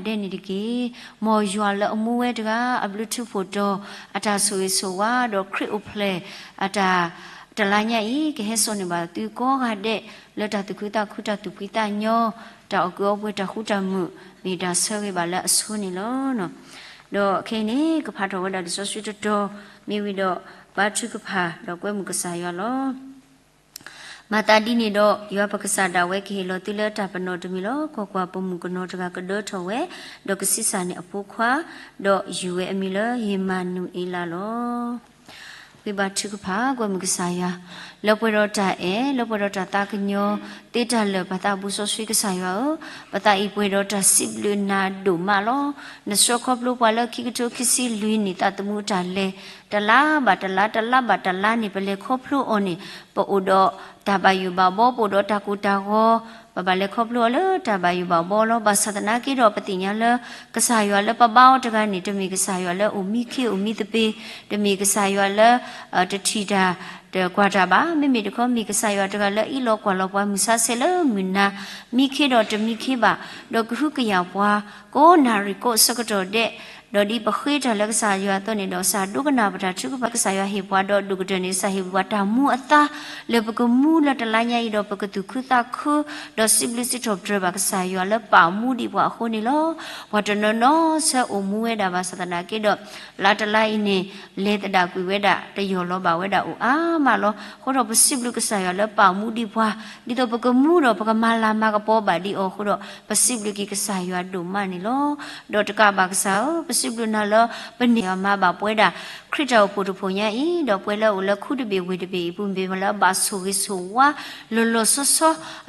ဒဲးန့ၣ်တက့ၢ်. မ်ယွၤလၢအမူဝဲတဂၤ အဘျုးထူးဖှိၣ်တီၤ အတၢ်ဆိၣ်ဂ့ၤဆိၣ်ဝါ ဒီးခရံာ်အိၣ်ဖျဲၣ်အတၢ် တလါညါအံၤ ကဟဲစိာ်န့ၢ်ဘၣ်သုကိးဂၤဒဲး လၢတၢ်သူၣ်ခုသးခု တၢ်သူၣ်ဖှံသးညီ တၢ်အီၣ်ကုးအီပှဲၤ တၢ်ဃူတၢ်မုာ် မ့ၢ်တၢ်ဆၢဂ့ၤဘၣ်လၢအဆိန့ၣ်လီၤ. ဒီးခဲအံၤန့ၣ် ကဖးထီၣ်ဝဲဒၣ်လံာ်စီဆှံတတီၤ မ့ၢ်ဝံၤဒီး ဘါထုကဖၣ် ဒီးကွဲမုာ်ကစၢ်ယွၤလီၤ. မၤသးဒ်န့ၣ်ဒီး ယွၤပကစၢ်ဒၣ်ဝဲကဟ့ၣ်လီၤသုလၢတၢ်ပနီၣ်တမံၤလီၤ. ကွၢ်ကွၢ်, ပမုၣ်ကနီၤတဂၤကဒၢထီၣ်ဝဲ, ဒီးကဆံးစၢ်န့ၢ်အဖိခွါ, ဒီးယုၢ်ဝဲအမံၤလၢယမၤနူၤအ့လးလီၤ. ပဘါထုကဖၣ်, ကွဲမုာ်ကစၢ်ယွၤ, လၢပှဲၤဒီးတၢ်အဲၣ်, လၢပှဲၤဒီးတၢ်သးကညီၤ, သ့တၢ်လၢာ်ပသးဘူးစီဆှံကစၢ်ယွၤဧၢ, ပသးအံၤပှဲၤဒီးတၢ်စံးဘျုးနၤဒိၣ်မးလီၤ. နဆှၢခီဖျိပှၤလၢခံကထိခံဆံလွံၢ်နံၣ်သးသမူအတၢ်လဲၤ တလါဘၣ်တလါ တလါဘၣ်တလါန့ၣ် ပလဲၤခီဖျိအီၤန့ၣ် ပအိၣ်ဒီးတၢ်ဘၣ်ယိၣ်ဘၣ်ဘီ ပအိၣ်ဒီးတၢ်ကိၢ်တၢ်ဂီၤ ပဘၣ်လဲၤခီဖျိအီၤလၢတၢ်ဘၣ်ယိၣ်ဘၣ်ဘီလီၤ. ဘၣ်ဆၣ်သနာ်က့ဒီး ပသ့ၣ်ညါလၢ ကစၢ်ယွၤလၢပဘါအီၤတဂၤန့ၣ် တမ့ၢ်ကစၢ်ယွၤလၢအိၣ်မံခ့အိၣ်မံသပ့ၤ, တမ့ၢ်ကစၢ်ယွၤလၢ တထံၣ်တၢ် တကွၢ်တၢ်ဘၣ်. မ့မ့ၢ်တခီ မ့ၢ်ကစၢ်ယွၤတဂၤလၢအအ့ၣ်လိာ်ကွၢ်လိာ်ပှၤ မုၢ်ဆါဆဲးလၢမုၢ်နၤ, မံခ့ဒီးတမံခ့ဘၣ်, ဒီးကဟုကယာ်ပှၤ ကိးနၣ်ရံၣ်ကိးဆၢကတီၢ်ဒဲး, ဒီးဒ်ပဃ့တၢ်လၢကစၢ်ယွၤအသိးန့ၣ်ဒီး ကစၢ်ဒိကနၣ်ပတၢ်ထုကဖၣ် ကစၢ်ယွၤဟ့ၣ်ပှၤဒီးဒိၣ်ကတၢၢ်န့ၣ် ကစၢ်ဟ့ၣ်ပှၤတၢ်မူအသါ လၢပကမူလၢတလါညါအံၤဒီး ပကသူၣ်ခုသးခု ဒီးစံးဘျုးစံးထီၣ်ပတြၢၤဘၣ်ကစၢ်ယွၤလၢပာ်မူဒံးပှၤအဃိန့ၣ်လီၤ. ပှၤတနီၤနီၤဆၢအိၣ်မူဝဲဒၣ်ဘၣ်ဆၣ်သနာ်က့ဒီး လါတလါအံၤန့ၣ် လဲၤသဒၣ်ကွံာ်ဝဲဒၣ် တယီၢ်လီၤဘၣ်ဝဲဒၣ်အိၣ်အါမးလီၤ. အဃိဒီးပစံးဘျုးကစၢ်ယွၤလၢပာ်မူဒံးပှၤ ဒ်သိးပကမူဒီးပကမၤလၤမၤကပီၤဘၣ်ဒံးအီၤအဃိဒီး ပစံးဘျုးက့ၤကစၢ်ယွၤဒိၣ်မးန့ၣ်လီၤ. ဒီးတကးဘၣ်ကစၢ်ဧၢ, ပစံးဘျုးနၤလၢ ပန့ၢ်ယွၤမၤဘၣ်ပဝဲဒၣ် ခရံာ်တၢ်အိၣ်ဖှိၣ်တဖှိၣ်ညါအံၤ, ဒီးပှၤလၢအအိၣ်လၢခူတဘ့ၣ်ဝ့ၢ်တဘ့ၣ်အံၤပူၤ မ့ၢ်လၢအဘၣ်ဆိၣ်ဂ့ၤဆိၣ်ဝါ လီၤလီၤဆီဆီ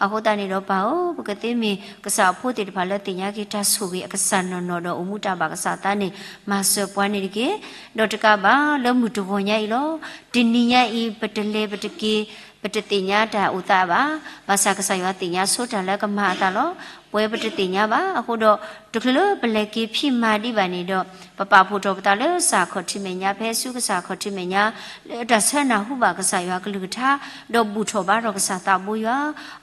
အဃိသတးန့ၣ်ဒီးပၢ်ဧၢ, ပကသ့မ့ၢ်ကစၢ်အဖိသ့ၣ်တဖၣ်လၢသ့ၣ်ညါက့ၤတၢ်ဆိၣ်ဂ့ၤအကစၢ်နီၢ်နီၢ်ဒီးအိၣ်မူတၢ်ဘၣ်ကစၢ်အသးန့ၣ် မၤစၢၤပှၤန့ၣ်တက့ၢ်. ဒီးတကးဘၣ်လၢမုၢ်တဂီၤညါအံၤလီၤ. တနံၤညါအံၤ ပတလဲၤပတက့ၤ ပတသ့ၣ်ညါတၢ်အိၣ်သးဘၣ်. ဘၣ်ဆၣ်ကစၢ်ယွၤသ့ၣ်ညါဆိတၢ်လၢကမၤအသးလီၤ. ပဝဲပတသ့ၣ်ညါဘၣ်. အဃိဒီး တချုးလၢပလဲၤက့ၤဖံးမၤဒံးဘၣ်န့ၣ်ဒီး ပပာ်ဖှိၣ်ထီၣ်ပသးလၢကစၢ်ခီၣ်ထံးမဲာ်ညါ ဖဲဆူကစၢ်ခီၣ်ထံးမဲာ်ညါ လၢတၢ်ဆၢနၢ်ဟူဘၣ်ကစၢ်ယွၤကလုၢ်ကထါ ဒီးဘူၣ်ထီၣ်ဘါထီၣ်ကစၢ်သးဘိယွၤ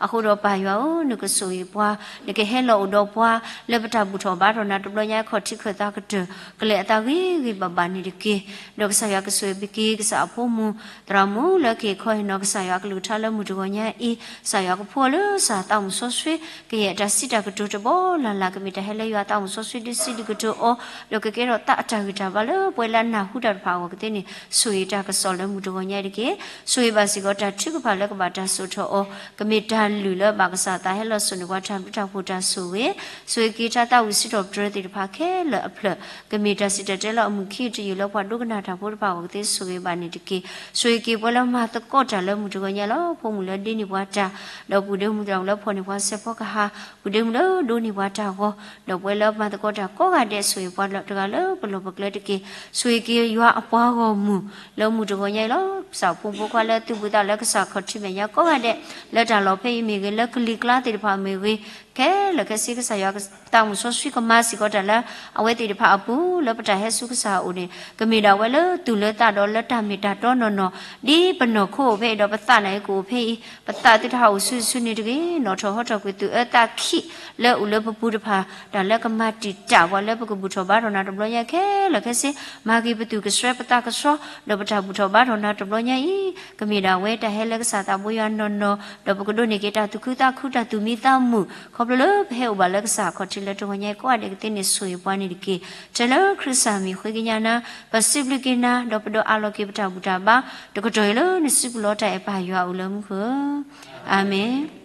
အဃိဒီးပၢ်ယွၤဧၢ, နကဆိၣ်ဂ့ၤပှၤ, နကဟဲလီၤအိၣ်ဒီးပှၤ လၢပတၢ်ဘူၣ်ထီၣ်ဘါထီၣ်နၤတဘျီညါ ခီၣ်ထံးခၢၣ်သးကတၢၢ် ကလဲၤအသးဂ့ၤဂ့ၤဘၣ်ဘၣ်န့ၣ်တက့ၢ်. ဒီးကစၢ်ယွၤကဆိၣ်ဂ့ၤက့ၤ ကစၢ်အဖိမုၣ် သရၣ်မုၣ်လၢကဟ့ၣ်ခီဟ့ၣ်နီၤကစၢ်ယွၤအကလုၢ်ကထါလၢမုၢ်တဂီၤညါအံၤ, ကစၢ်ယွၤကဖှူအီၤလၢကစၢ်သးမုၣ်စီဆှံ, ကယဲၢ်တၢ်စံးတၢ်ကတိၤတဘီလၢ်လၢ် ကမ့ၢ်တၢ်ဟဲလၢယွၤသးမုၣ်စီဆှံ ဒုးစံးဒုးကတိၤအီၤ, ဒီးကကဲထီၣ်သးအတၢ်ဂံၢ်တၢ်ဘါလၢပှၤလၢအနၢ်ဟူတၢ်တဖၣ်အဂီၢ်ကသ့န့ၣ် ဆိၣ်ဂ့ၤတၢ်ကစီၣ်လၢမုၢ်တဂီၤညါတက့ၢ်. ဆိၣ်ဂ့ၤဘၣ်စ့ၢ်ကီးတၢ်ထုကဖၣ်လၢကဘၣ်တၢ်စိာ်ထီၣ်အီၤ, ကမ့ၢ်တၢ်လုၢ်လၢဘၣ်ကစၢ်သးဟဲလီၤစိာ်န့ၢ်ပှၤတၢ်ဘျုးတၢ်ဖှိၣ်တၢ်ဆိၣ်ဂ့ၤ, ဆိၣ်ဂ့ၤက့ၤတၢ်သးဝံၣ်စံးထီၣ်ပတြၢၤသ့ၣ်တဖၣ်ခဲလၢာ်အဖျၢၣ်, ကမ့ၢ်တၢ်စံၣ်တဲၤတဲလီၤအမုၢ်ခံကတယုၢ်လၢပှၤဒိကနၣ်တၢ်ဖိတဖၣ်အဂီၢ်ကသ့ ဆိၣ်ဂ့ၤဘၣ်န့ၣ်တက့ၢ်. ဆိၣ်ဂ့ၤက့ၤပှၤလၢမၤသကိးတၢ်လၢမုၢ်တဂီၤညါလီၤ. ဖိမုၣ်လၢဒ့န့ၢ်ပှၤတၢ်, ဒီးပုၢ်ဒ့မုၣ်လၢဖီၣ်န့ၢ်ပှၤစဲးဖီကဟၣ်, ပုၢ်ဒ့မုၣ်လၢဒိးန့ၢ်ပှၤတၢ်ဂီၤ, ဒီးပှၤလၢမၤသကိးတၢ်ကိးဂၤဒဲး ဆိၣ်ဂ့ၤပှၤလၢတဂၤလၢပလီၢ်ပကျဲတက့ၢ်. ဆိၣ်ဂ့ၤက့ၤယွၤအပှၤဂီၢ်မုၢ်လၢမုၢ်တဂီၤညါအံၤလီၤ. ကစၢ်ဖိမုၣ်ဖိခွါလၢသူၣ်ဘှံးသးလၢကစၢ်ခီၣ်ထံးမဲာ်ညါကိးဂၤဒဲး, လၢတၢ်လီၢ်ဖဲအံၤမ့ၢ်ဂ့ၤ, လၢကလံၤကျါသ့ၣ်တဖၣ်မ့ၢ်ဂ့ၤ, ခဲလၢာ်ခဲဆ့ ကစၢ်ယွၤသးမုၣ်စီဆှံကမၤစ့ၢ်ကီးတၢ်လၢအဝဲသ့ၣ်တဖၣ်အပူၤ လၢပတၢ်ဟဲဆူကစၢ်အအိၣ်န့ၣ် ကမ့ၢ်ဒၣ်ဝဲလၢသူၣ်လၢသးဒီးလၢတၢ်မ့ၢ်တၢ်တီနီၢ်နီၢ်, ဒ်ပနီၢ်ခိအိၣ်ဖဲအံၤဒီးပသးန့ၣ်ကအိၣ်ဖဲအံၤ, ပသးသုတဟးအိၣ်ဆူၣ်ဆူၣ်န့ၣ်တဂ့ၤ, နီၣ်ထီၣ်ဟီထီၣ်ကွံာ်သူၣ်အၢသးခံးလၢအအိၣ်လၢပပူၤတဖၣ်, တၢ်လၢကမၤတံာ်တာ်ပှၤလၢပကဘူၣ်ထီၣ်ဘါထီၣ်နၤတဘျီညါခဲလၢာ်ခဲဆ့, မၤက့ၤပသူၣ်ကစွဲပသးကဆှီ, ဒီးပတၢ်ဘူၣ်ထီၣ်ဘါထီၣ်နၤတဘျီညါအံၤ ကမ့ၢ်ဒၣ်ဝဲတၢ်ဟဲလၢကစၢ်သးဘိယွၤနီၢ်နီၢ်, ဒီးပကဒိးန့ၢ်က့ၤတၢ်သူၣ်ခုသးခု တၢ်သူၣ်မံသးမုာ် ခီဖျိလၢပဟဲအိၣ်ဘၣ်လၢကစၢ်အခီၣ်ထံးလၢတဂီၤညါကိးဂၤဒဲးကသ့န့ၣ် ဆိၣ်ဂ့ၤပှၤန့ၣ်တက့ၢ်. ထဲလၢခရံာ်စၢ်မံၤဃ့ကညးနၤ, ပစံးဘျုးက့ၤနၤ, ဒီးပဒိးအးလီၤက့ၤပတၢ်ဘူၣ်တၢ်ဘါ, တကတီၢ်အံၤလၢနစုပူၤလီၤတၢ်အဲၣ်ပၢ်ယွၤအိၣ်လၢမူခိၣ်ဧၢ, အၤမ့ၣ်.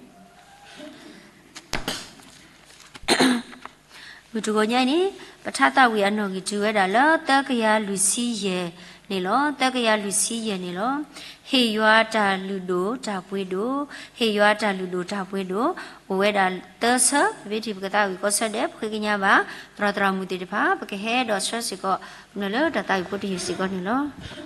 မုၢ်တဂီၤညါအံၤန့ၣ် ပထါသးဝံၣ်အနီၣ်ဂံၢ်တုၤဝဲဒၣ်လၢ သၢကယၤလွံၢ်ဆံယဲၢ်န့ၣ်လီၤ. သၢကယၤလွံၢ်ဆံယဲၢ်န့ၣ်လီၤ. ဟ့ၣ်ယွၤတၢ်လုၢ်ဒိၣ်တၢ်ပှ့ၤဒိၣ်, ဟ့ၣ်ယွၤတၢ်လုၢ်ဒိၣ်တၢ်ပှ့ၤဒိၣ်, အိၣ်ဝဲဒၣ်သၢဆၢ, ပမ့ၢ်ထံၣ်ပကသးဝံၣ်ကိးဆၢဒဲး ပဃ့ကညးဘၣ်, သရၣ်သရၣ်မုၣ်သ့ၣ်တဖၣ် ပကဟဲဒီးဆှၢစ့ၢ်ကီး ကမျၢၢ်လၢတၢ်သးဝံၣ်ဖိတယုၢ်စ့ၢ်ကီးန့ၣ်လီၤ.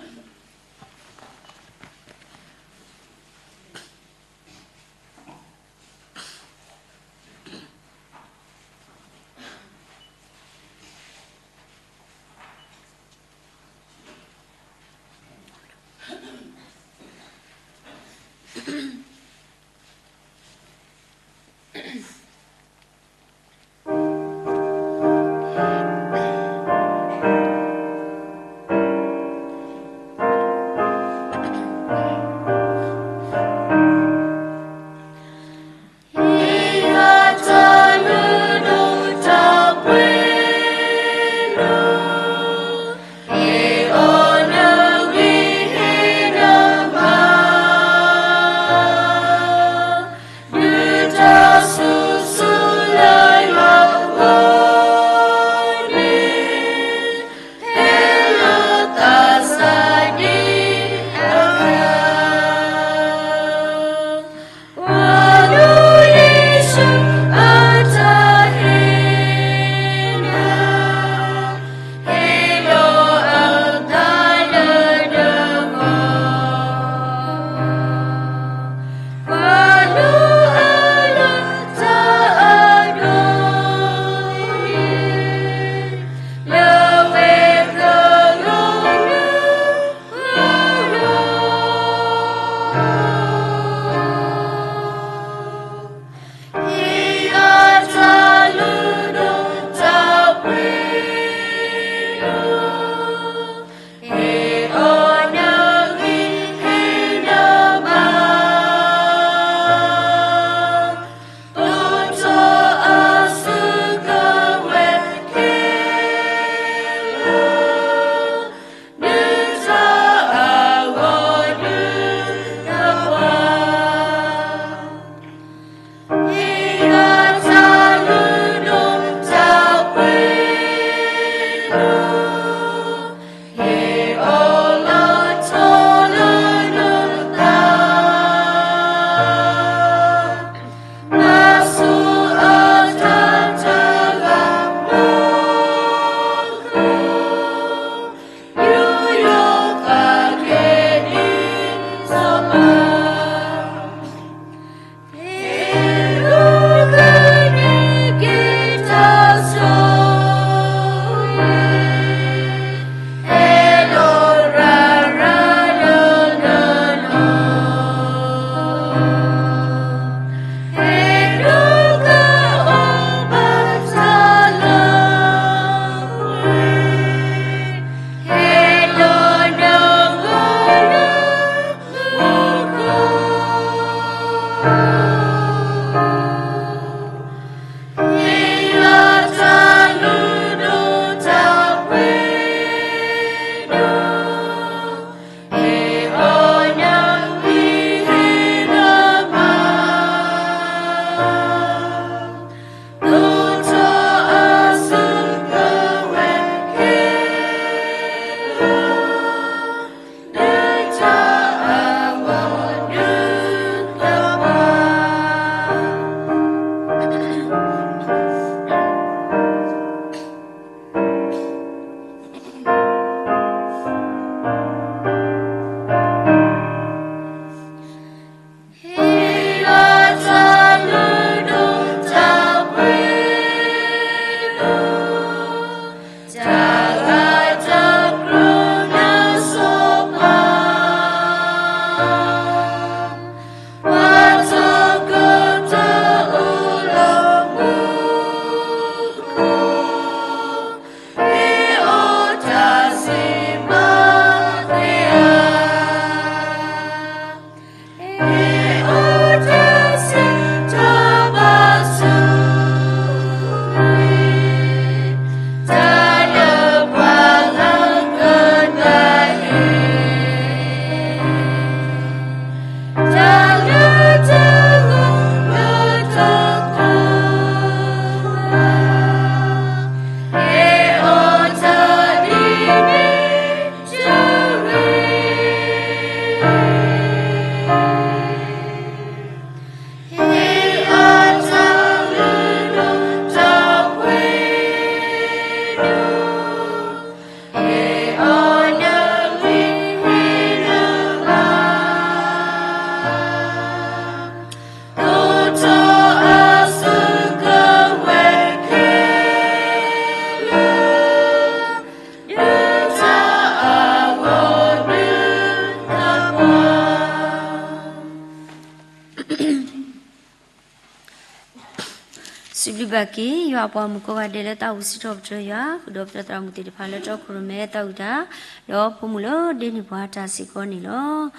က့ၤ ယွၤအပှၤမုၣ်ကိးဂၤဒဲးလၢသးဝံၣ်စံးထီၣ်ပတြၢၤယွၤ ဃုာ်ဒီးပသရၣ်သရၣ်မုၣ်သ့ၣ်တဖၣ်လၢတီခိၣ်ရိၣ်မဲသးဝံၣ်တၢ်, ဒီးဖိမုၣ်လၢဒ့န့ၢ်ပှၤတၢ်စ့ၢ်ကီးန့ၣ်လီၤ.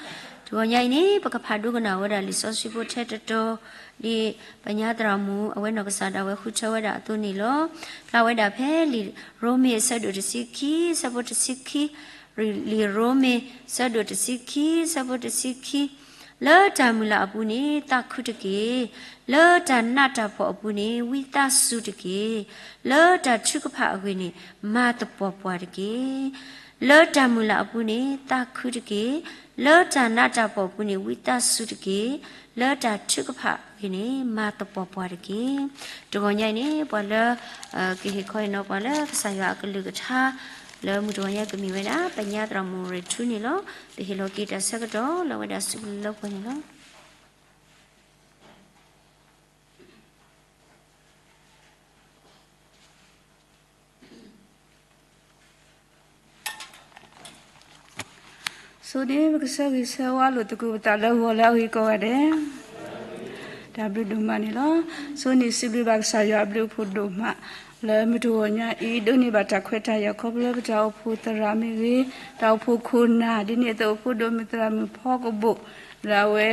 တဂီၤညါအံၤန့ၣ် ပကဖးဒိကနၣ်ဝဲဒၣ်လံာ်စီဆှံဖိထဲတတီၤ ဒ်ပညါသရၣ်မုၣ်အဝဲနီၢ်ကစၢ်ဒၣ်ဝဲဃုထၢဝဲဒၣ်အသိးန့ၣ်လီၤ. ဖျါဝဲဒၣ်ဖဲလံာ်ရိမ့ၤအဆၢဒိၣ်တဆံခံ ဆၢဖိတဆံခံ, လံာ်ရိမ့ၤ ဆၢဒိၣ်တဆံခံ ဆၢဖိတဆံခံ, လၢတၢ်မုၢ်လၢ်အပူၤန့ၣ် သးခုတက့ၢ်. လၢတၢ်နးတၢ်ဖှီၣ်အပူၤန့ၣ် ဝံသးစူၤတက့ၢ်. လၢတၢ်ထုကဖၣ်အဂ့ၢ်န့ၣ် မၤသပှၢ်ပှၢ်တက့ၢ်. လၢတၢ်မုၢ်လၢ်အပူၤန့ၣ် သးခုတက့ၢ်. လၢတၢ်နးတၢ်ဖှီၣ်အပူၤန့ၣ် ဝံသးစူၤတက့ၢ်. လၢတၢ်ထုကဖၣ်အဂ့ၢ်န့ၣ် မၤသပှၢ်ပှၢ်တက့ၢ်. တဂီၤညါအံၤန့ၣ် ပှၤလၢ ကဟ့ၣ်ခီဟ့ၣ်နီၤပှၤလၢကစၢ်ယွၤအကလုၢ်ကထါ လၢမုၢ်တဂီၤညါကမ့ၢ်ဝဲဒၣ် ပညါသရၣ်မုၣ်ရ့ၣ်ထူန့ၣ်လီၤ. ပဟ့ၣ်လီၤက့ၤတၢ်ဆၢကတီၢ်လၢအဝဲဒၣ်စူးလၢပှဲၤန့ၣ်လီၤ. ဆိန့ၣ် ပကဆၢဂ့ၤဆၢဝါလိာ်သကိးပသးလၢဂီၤလၢအဂ့ၤကိးဂၤဒဲး တၢ်ဘျုးဒိၣ်မးန့ၣ်လီၤ. ဆိန့ၣ်စံးဘျုးဘၣ်ကစၢ်ယွၤအဘျုးအဖှိၣ်ဒိၣ်မး လၢမုၢ်တဂီၤညါအံၤ ဒိးန့ၢ်ဘၣ်တၢ်ခွဲးတၢ်ယာ်ခီဖျိလၢပတၢ်အိၣ်ဖှိၣ်သရၣ်မ့ၢ်ဂ့ၤ, တၢ်အိၣ်ဖှိၣ်ခိၣ်နၢ် ဒ်န့ၣ်အသိးဖိဒိၣ်မုၣ်သရၣ်မုၣ်ဖီကဘိၣ် လၢအဝဲ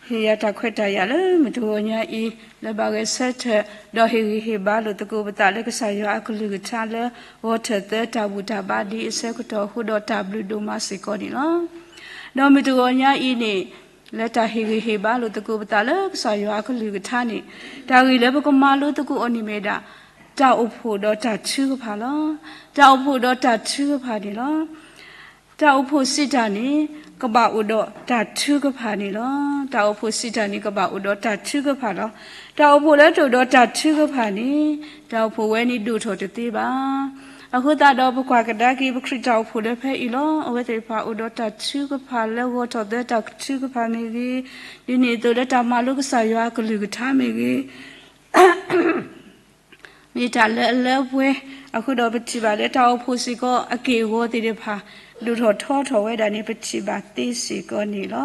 ဟ့ၣ်ယၤတၢ်ခွဲးတၢ်ယာ်လၢမုၢ်တဂီၤညါအံၤ လၢဘၣ်ဂဲၤဆၢထၢၣ် ဒီးဟ့ၣ်ဂံၢ်ဟ့ၣ်ဘါလိာ်သကိးပသးလၢကစၢ်ယွၤအကလုၢ်ကထါလၢ ဂီၤထၢၣ်သၢတၢ်ဘူၣ်တၢ်ဘါဒ်အံၤအဆၢကတီၢ်အဃိဒီးတၢ်ဘျုးဒိၣ်မးစ့ၢ်ကီးန့ၣ်လီၤ. ဒီးမုၢ်တဂီၤညါအံၤန့ၣ် လၢတၢ်ဟ့ၣ်ဂံၢ်ဟ့ၣ်ဘါလိာ်သကိးပသးလၢကစၢ်ယွၤအကလုၢ်ကထါန့ၣ် တၢ်ဂ့ၢ်လၢပကမၤလိသကိးအီၤန့ၣ်မ့ၢ်ဒၣ် တၢ်အိၣ်ဖှိၣ်ဒီးတၢ်ထုကဖၣ်လီၤ. တၢ်အိၣ်ဖှိၣ်ဒီးတၢ်ထုကဖၣ်န့ၣ်လီၤ. တၢ်အိၣ်ဖှိၣ်စံးတၢ်န့ၣ် ကဘၣ်အိၣ်ဒီးတၢ်ထုကဖၣ်န့ၣ်လီၤ. တၢ်အိၣ်ဖှိၣ်စံးတၢ်န့ၣ် ကဘၣ်အိၣ်ဒီးတၢ်ထုကဖၣ်လီၤ. တၢ်အိၣ်ဖှိၣ်လၢတအိၣ်ဒီးတၢ်ထုကဖၣ်န့ၣ် တၢ်အိၣ်ဖှိၣ်ဝဲန့ၣ်ဒိၣ်ထီၣ်တသ့ဘၣ်. အဃိသတးဒီးပကွၢ်ကဒါက့ၤပခရံာ်တၢ်အိၣ်ဖှိၣ်လၢဖဲအံၤလီၤ. အဝဲသ့ၣ်တဖၣ်အိၣ်ဒီးတၢ်ထုကဖၣ်လၢဂီၤထီၣ်သၢတၢ်ထုကဖၣ်မ့ၢ်ဂ့ၤ, ဒ်န့ၣ်အသိးလၢတၢ်မၤလိကစၢ်ယွၤအကလုၢ်ကထါမ့ၢ်ဂ့ၤ မ့ၢ်တၢ်လၢအလၢပှဲၤ, အဃိဒီးပထံၣ်ဘၣ်လၢတၢ်အိၣ်ဖှိၣ်စ့ၢ်ကီးအက့ၢ်အဂီၤသ့ၣ်တဖၣ် ဒိၣ်ထီၣ်ထီထီၣ်ဝဲဒၣ်န့ၣ် ပထံၣ်ဘၣ်သ့စ့ၢ်ကီးန့ၣ်လီၤ.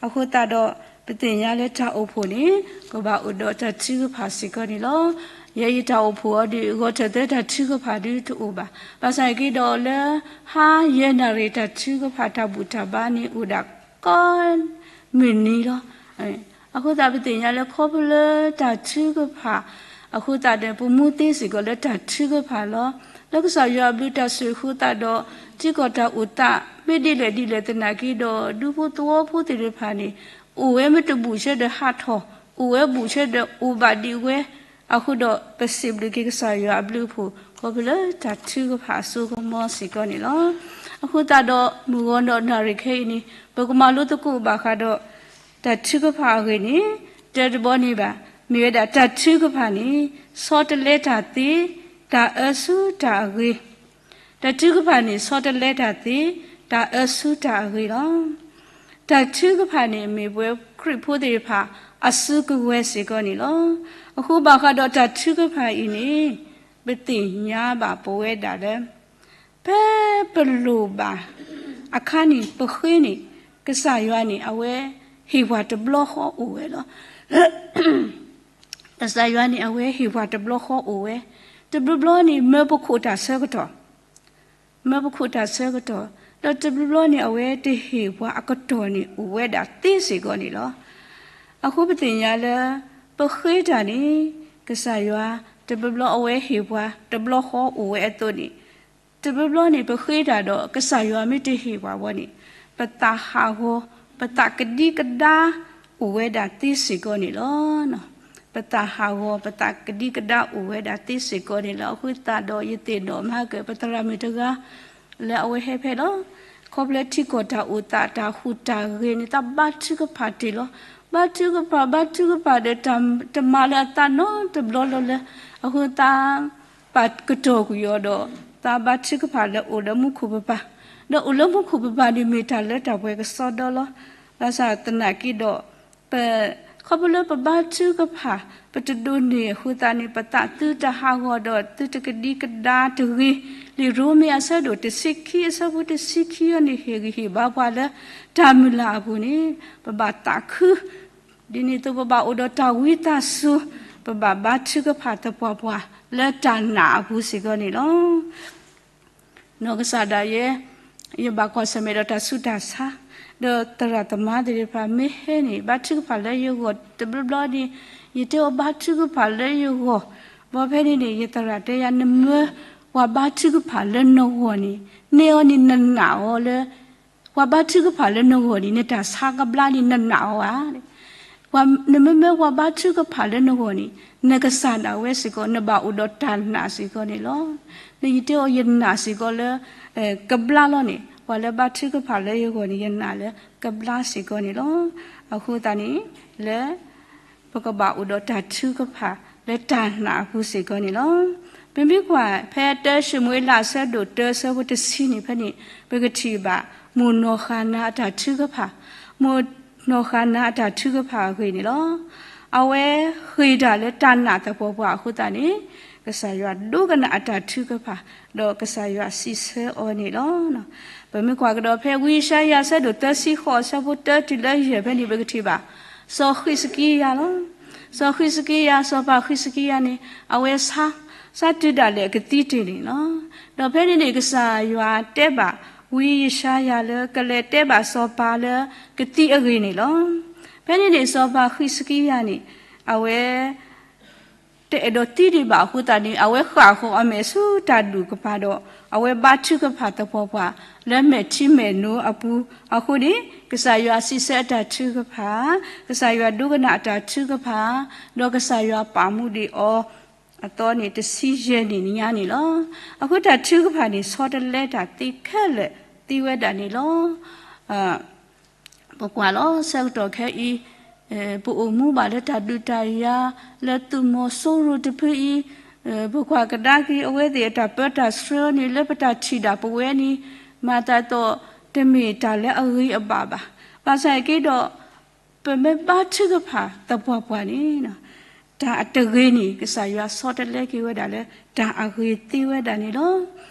အဃိသတးဒီး ပသ့ၣ်ညါလၢတၢ်အိၣ်ဖှိၣ်န့ၣ် ကဘၣ်အိၣ်ဒီးတၢ်ထုကဖၣ်စ့ၢ်ကီးန့ၣ်လီၤ. ယဲယတၢ်အိၣ်ဖှိၣ်အီၤဒီး ဂီၤထၢၣ်သၢတၢ်ထုကဖၣ်ဒုတအိၣ်ဘၣ်. ဘၣ်ဆၣ်က့ဒီးလၢ ဟါယဲၢ်နၣ်ရံၣ်တၢ်ထုကဖၣ်တၢ်ဘူၣ်တၢ်ဘါန့ၣ်အိၣ်ဒၣ်ကီ မုၢ်နံၤလီၤ. အဃိသတးပသ့ၣ်ညါလၢခီဖျိလၢတၢ်ထုကဖၣ် အဃိသတးဒီး ပမူသ့စ့ၢ်ကီးလၢတၢ်ထုကဖၣ်လီၤ. လၢကစၢ်ယွၤအဘျုးတၢ်ဆိၣ်ဂ့ၤအဃိသတးဒီး ထံကီၢ်တၢ်အိၣ်သး မ့ၢ်ဒ်လဲၣ်ဒ်လဲၣ်သနာ်က့ဒီး ဒူဖိသဝီဖိသ့ၣ်တဖၣ်န့ၣ် အိၣ်ဝဲမ့ၢ်တဘူၣ်ဆၢဒီးဟးထီၣ်, အိၣ်ဝဲဘူၣ်ဆၢဒီးအိၣ်ဘၣ်ဒံးဝဲ, အဃိဒီးပစံးဘျုးက့ၤကစၢ်ယွၤအဘျုးအဖှိၣ် ခီဖျိလၢတၢ်ထုကဖၣ်အစိကမီၤစ့ၢ်ကီးန့ၣ်လီၤ. အဃိသတးဒီး မုၢ်ဂီၤဒီးနၣ်ရံၣ်ခဲအံၤန့ၣ် ပကမၤလိသကိးဘၣ်ဃးဒီး တၢ်ထုကဖၣ်အဂ့ၢ်န့ၣ် တၢတဘီန့ၣ်ဘၣ်. မ့ၢ်ဝဲဒၣ်တၢ်ထုကဖၣ်န့ၣ် ဆီတလဲတၢ်သ့, တၢ်အၢဆူတၢ်အဂ့ၤ တၢ်ထုကဖၣ်န့ၣ် ဆီတလဲတၢ်သ့, တၢ်အၢဆူတၢ်အဂ့ၤလီၤ. တၢ်ထုကဖၣ်န့ၣ် မ့ၢ်ပဝဲခရံာ်ဖိသ့ၣ်တဖၣ် အစုကဝဲၤစ့ၢ်ကီးန့ၣ်လီၤ. အဃိဘၣ်ဃးဒီးတၢ်ထုကဖၣ်အံၤန့ၣ် ပသ့ၣ်ညါဘၣ်ပဝဲဒၣ်လၢ ဖဲပလိၣ်ဘၣ်အခါန့ၣ် ပဃ့န့ၣ် ကစၢ်ယွၤန့ၣ် အဝဲဟ့ၣ်ပှၤတဘျီဃီအိၣ်ဝဲလီၤ. ကစၢ်ယွၤန့ၣ် အဝဲဟ့ၣ်ပှၤတဘျီဃီအိၣ်ဝဲ, တဘျီဘျီန့ၣ် မၢပခိၣ်တၢ်ဆၢကတီၢ်, မၢပခိၣ်တၢ်ဆၢကတီၢ်, ဒီးတဘျီဘျီန့ၣ် အဝဲတဟ့ၣ်ပှၤအကတီၢ်န့ၣ် အိၣ်ဝဲဒၣ်သ့စ့ၢ်ကီးန့ၣ်လီၤ. အဃိပသ့ၣ်ညါလၢ ပဃ့တၢ်န့ၣ် ကစၢ်ယွၤ တဘျီဘျီအဝဲဟ့ၣ်ပှၤ တဘျီဃီအိၣ်ဝဲအသိးန့ၣ် တဘျီဘျီန့ၣ် ပဃ့တၢ်ဒီး ကစၢ်ယွၤမ့ၢ်တဟ့ၣ်ပှၤဘၣ်န့ၣ် ပသးဟးဂီၤ ပသးကဒံကဒါအိၣ်ဝဲဒၣ်သ့စ့ၢ်ကီးန့ၣ်လီၤ. ပသးဟးဂီၤ ပသးကဒံကဒါအိၣ်ဝဲဒၣ်သ့စ့ၢ်ကီးန့ၣ်လီၤ. အဃိသတးဒီး ယသ့ၣ်နီၣ်မၤကၢၢ် ပသရၣ်မုၣ်တဂၤ လၢအဝဲဟဲဖဲလီၤ. ခီဖျိထံကီၢ်တၢ်အိၣ်သး တၢ်ဟူးတၢ်ဂဲၤန့ၣ် သးဘါထုကဖၣ်တ့ၢ်လီၤ. ဘါထုကဖၣ် ဘါထုကဖၣ်ဒီး တမၤလၢအသးနီတဘျီလၢၤလၢၤ အဃိသတး ပာ်ကတီၢ်ကွံာ်အီၤဒီး သးဘါထုကဖၣ်လၢအိၣ်လၢမူခိၣ်ပပၢ်, ဒီးအိၣ်လၢမူခိၣ်ပပၢ်န့ၣ် မ့ၢ်တၢ်လၢတၢ်ပှဲၤကစီဒီလီၤ. ဘၣ်ဆၣ်သနာ်က့ဒီး ပ ခီဖျိလၢပဘါထုကဖၣ် ပတဒိးန့ၢ်အဃိသတးန့ၣ် ပသးသုတဟးဂီၤဒီး သုတကဒံကဒါတဂ့ၤ. လံာ်ရိမ့ၤအဆၢဒိၣ်တဆံခံ အဆၢဖိတဆံခံအံၤန့ၣ် ဟ့ၣ်ဂံၢ်ဟ့ၣ်ဘါပှၤလၢ တၢ်မုၢ်လၢ်အပူၤန့ၣ် ပဘၣ်သးခု ဒ်န့ၣ်အသိး ပဘၣ်အိၣ်ဒီးတၢ်ဝံသးစူၤ ပဘၣ်ဘါထုကဖၣ်သပှၢ်ပှၢ်လၢတၢ်နာ်အပူၤစ့ၢ်ကီးန့ၣ်လီၤ. နီၢ်ကစၢ်ဒၣ်ယဲ ယဘၣ်ကွၢ်ဆၢၣ်မဲာ်ဒီးတၢ်ဆူးတၢ်ဆါ, ဒီးသရၣ်သမါသ့ၣ်တဖၣ်မ့ၢ်ဟဲန့ၣ် ဘါထုကဖၣ်လၢယဂီၢ်တဘျီဘျီန့ၣ် ယတဲအီၤဘါထုကဖၣ်လၢယဂီၢ်, ဘၣ်ဖဲန့ၣ်န့ၣ် ယသရၣ်တဲယၤ နမၢပှၤဘါထုကဖၣ်လၢနဂီၢ်န့ၣ် န့ၢ်အီၤန့ၣ်နနာ်အီၤလၢ ပှၤဘါထုကဖၣ်လၢနဂီၢ်န့ၣ် နတၢ်ဆါကဘျါန့ၣ်နနာ်အီၤဧါ. နမ့မ့ၢ်ပှၤဘါထုကဖၣ်လၢနဂီၢ်န့ၣ် နကစၢ်ဒၣ်ဝဲစ့ၢ်ကီး နဘၣ်အိၣ်ဒီးတၢ်နာ်စ့ၢ်ကီးန့ၣ်လီၤ. ယတဲအီၤယနာ်စ့ၢ်ကီးလၢ ကဘျါလီၤန့ၣ် ပှၤလၢဘါထုကဖၣ်လၢယဂီၢ်န့ၣ် ယနာ်လၢကဘျါစ့ၢ်ကီးန့ၣ်လီၤ. အဃိသတးန့ၣ် လၢ ပကဘၣ်အိၣ်ဒီးတၢ်ထုကဖၣ်လၢတၢ်နာ်အပူၤစ့ၢ်ကီးန့ၣ်လီၤ. ပမ့ၢ်ကွၢ်ဖဲ တၢၡမူၤအ့လး အဆၢဒိၣ်တၢ အဆၢဖိတဆံန့ၣ် ဖဲန့ၣ် ပကထံၣ်ဘၣ် မိၢ်နီၢ်ဃၣ်နၤအတၢ်ထုကဖၣ်, မိၢ်နီၢ်ဃၣ်နၤအတၢ်ထုကဖၣ်အဂ့ၢ်န့ၣ်လီၤ. အဝဲဃ့ၢ်တၢ်လၢတၢ်နာ်သပှၢ်ပှၢ်အဃိသတးန့ၣ် ကစၢ်ယွၤဒိကနၣ်အတၢ်ထုကဖၣ် ဒီးကစၢ်ယွၤစံးဆၢအီၤန့ၣ်လီၤ. ပမ့ၢ်ကွၢ်ကဒီးဖဲ ဝံယၡါယၤ အဆၢဒိၣ်သၢဆံဃိး အဆၢဖိတၢတုၤလၢယဲၢ် ဖဲန့ၣ် ပကထံၣ်ဘၣ် စီၤဃံးစကံယၤလီၤ. စီၤဃံးစကံယၤ စီၤပၤဃံးစကံယၤန့ၣ် အဝဲဆါ, ဆါတုၤဒၣ်လဲာ်အကသံတ့ၢ်န့ၣ်လီၤ. ဒီးဖဲန့ၣ်န့ၣ် ကစၢ်ယွၤတဲဘၣ် ဝံယၡါယၤလၢ ကလဲၤတဲဘၣ်စီၤပၤလၢကသံအဂ့ၢ်န့ၣ်လီၤ. ဖဲန့ၣ်န့ၣ် စီၤပၤဃံးစကံယၤန့ၣ် အဝဲ တအဲၣ်ဒိးသံဒံးဘၣ်အဃိသတးန့ၣ် အဝဲဃၣ်ဃီၤအမဲာ်ဆူတၢ်ဒူၣ်ကပၤဒီး အဝဲဘါထုကဖၣ်သပှၢ်ပှၢ်လၢမဲာ်ထံမဲာ်နိအပူၤအဃိန့ၣ် ကစၢ်ယွၤစံးဆၢအတၢ်ထုကဖၣ်, ကစၢ်ယွၤဒိကနၣ်အတၢ်ထုကဖၣ်, ဒီးကစၢ်ယွၤပာ်မူဒံးအီၤအသီန့ၣ် တဆံယဲၢ်နံၣ်ညါန့ၣ်လီၤ. အဃိတၢ်ထုကဖၣ်န့ၣ် ဆီတလဲတၢ်သ့ခဲလၢာ်သ့ဝဲဒၣ်န့ၣ်လီၤ. ပကွၢ်လီၤ ဆၢကတီၢ်ခဲအံၤ ပအိၣ်မူဘၣ်လၢတၢ်ဒုးတၢ်ယၤ လၢသုးမီၤစိရိၤတဖုအံၤ ပကွၢ်ကဒါက့ၤအဝဲသ့ၣ်အတၢ်ပၢတၢ်ဆှၢန့ၣ် လၢပတၢ်ထံၣ်ဒၣ်ပဝဲန့ၣ် မၤသးဒ်သိးတမ့ၢ်တၢ်လၢအဂ့ၤအဘၣ်ဘၣ်. ဘၣ်ဆၣ်က့ဒီး ပမ့ၢ်ဘါထုကဖၣ်သပှၢ်ပှၢ်န့ၣ် တၢ်အတဂ့ၤန့ၣ် ကစၢ်ယွၤဆီတလဲက့ၤဝဲဒၣ်လၢတၢ်အဂ့ၤသ့ဝဲဒၣ်န့ၣ်လီၤ.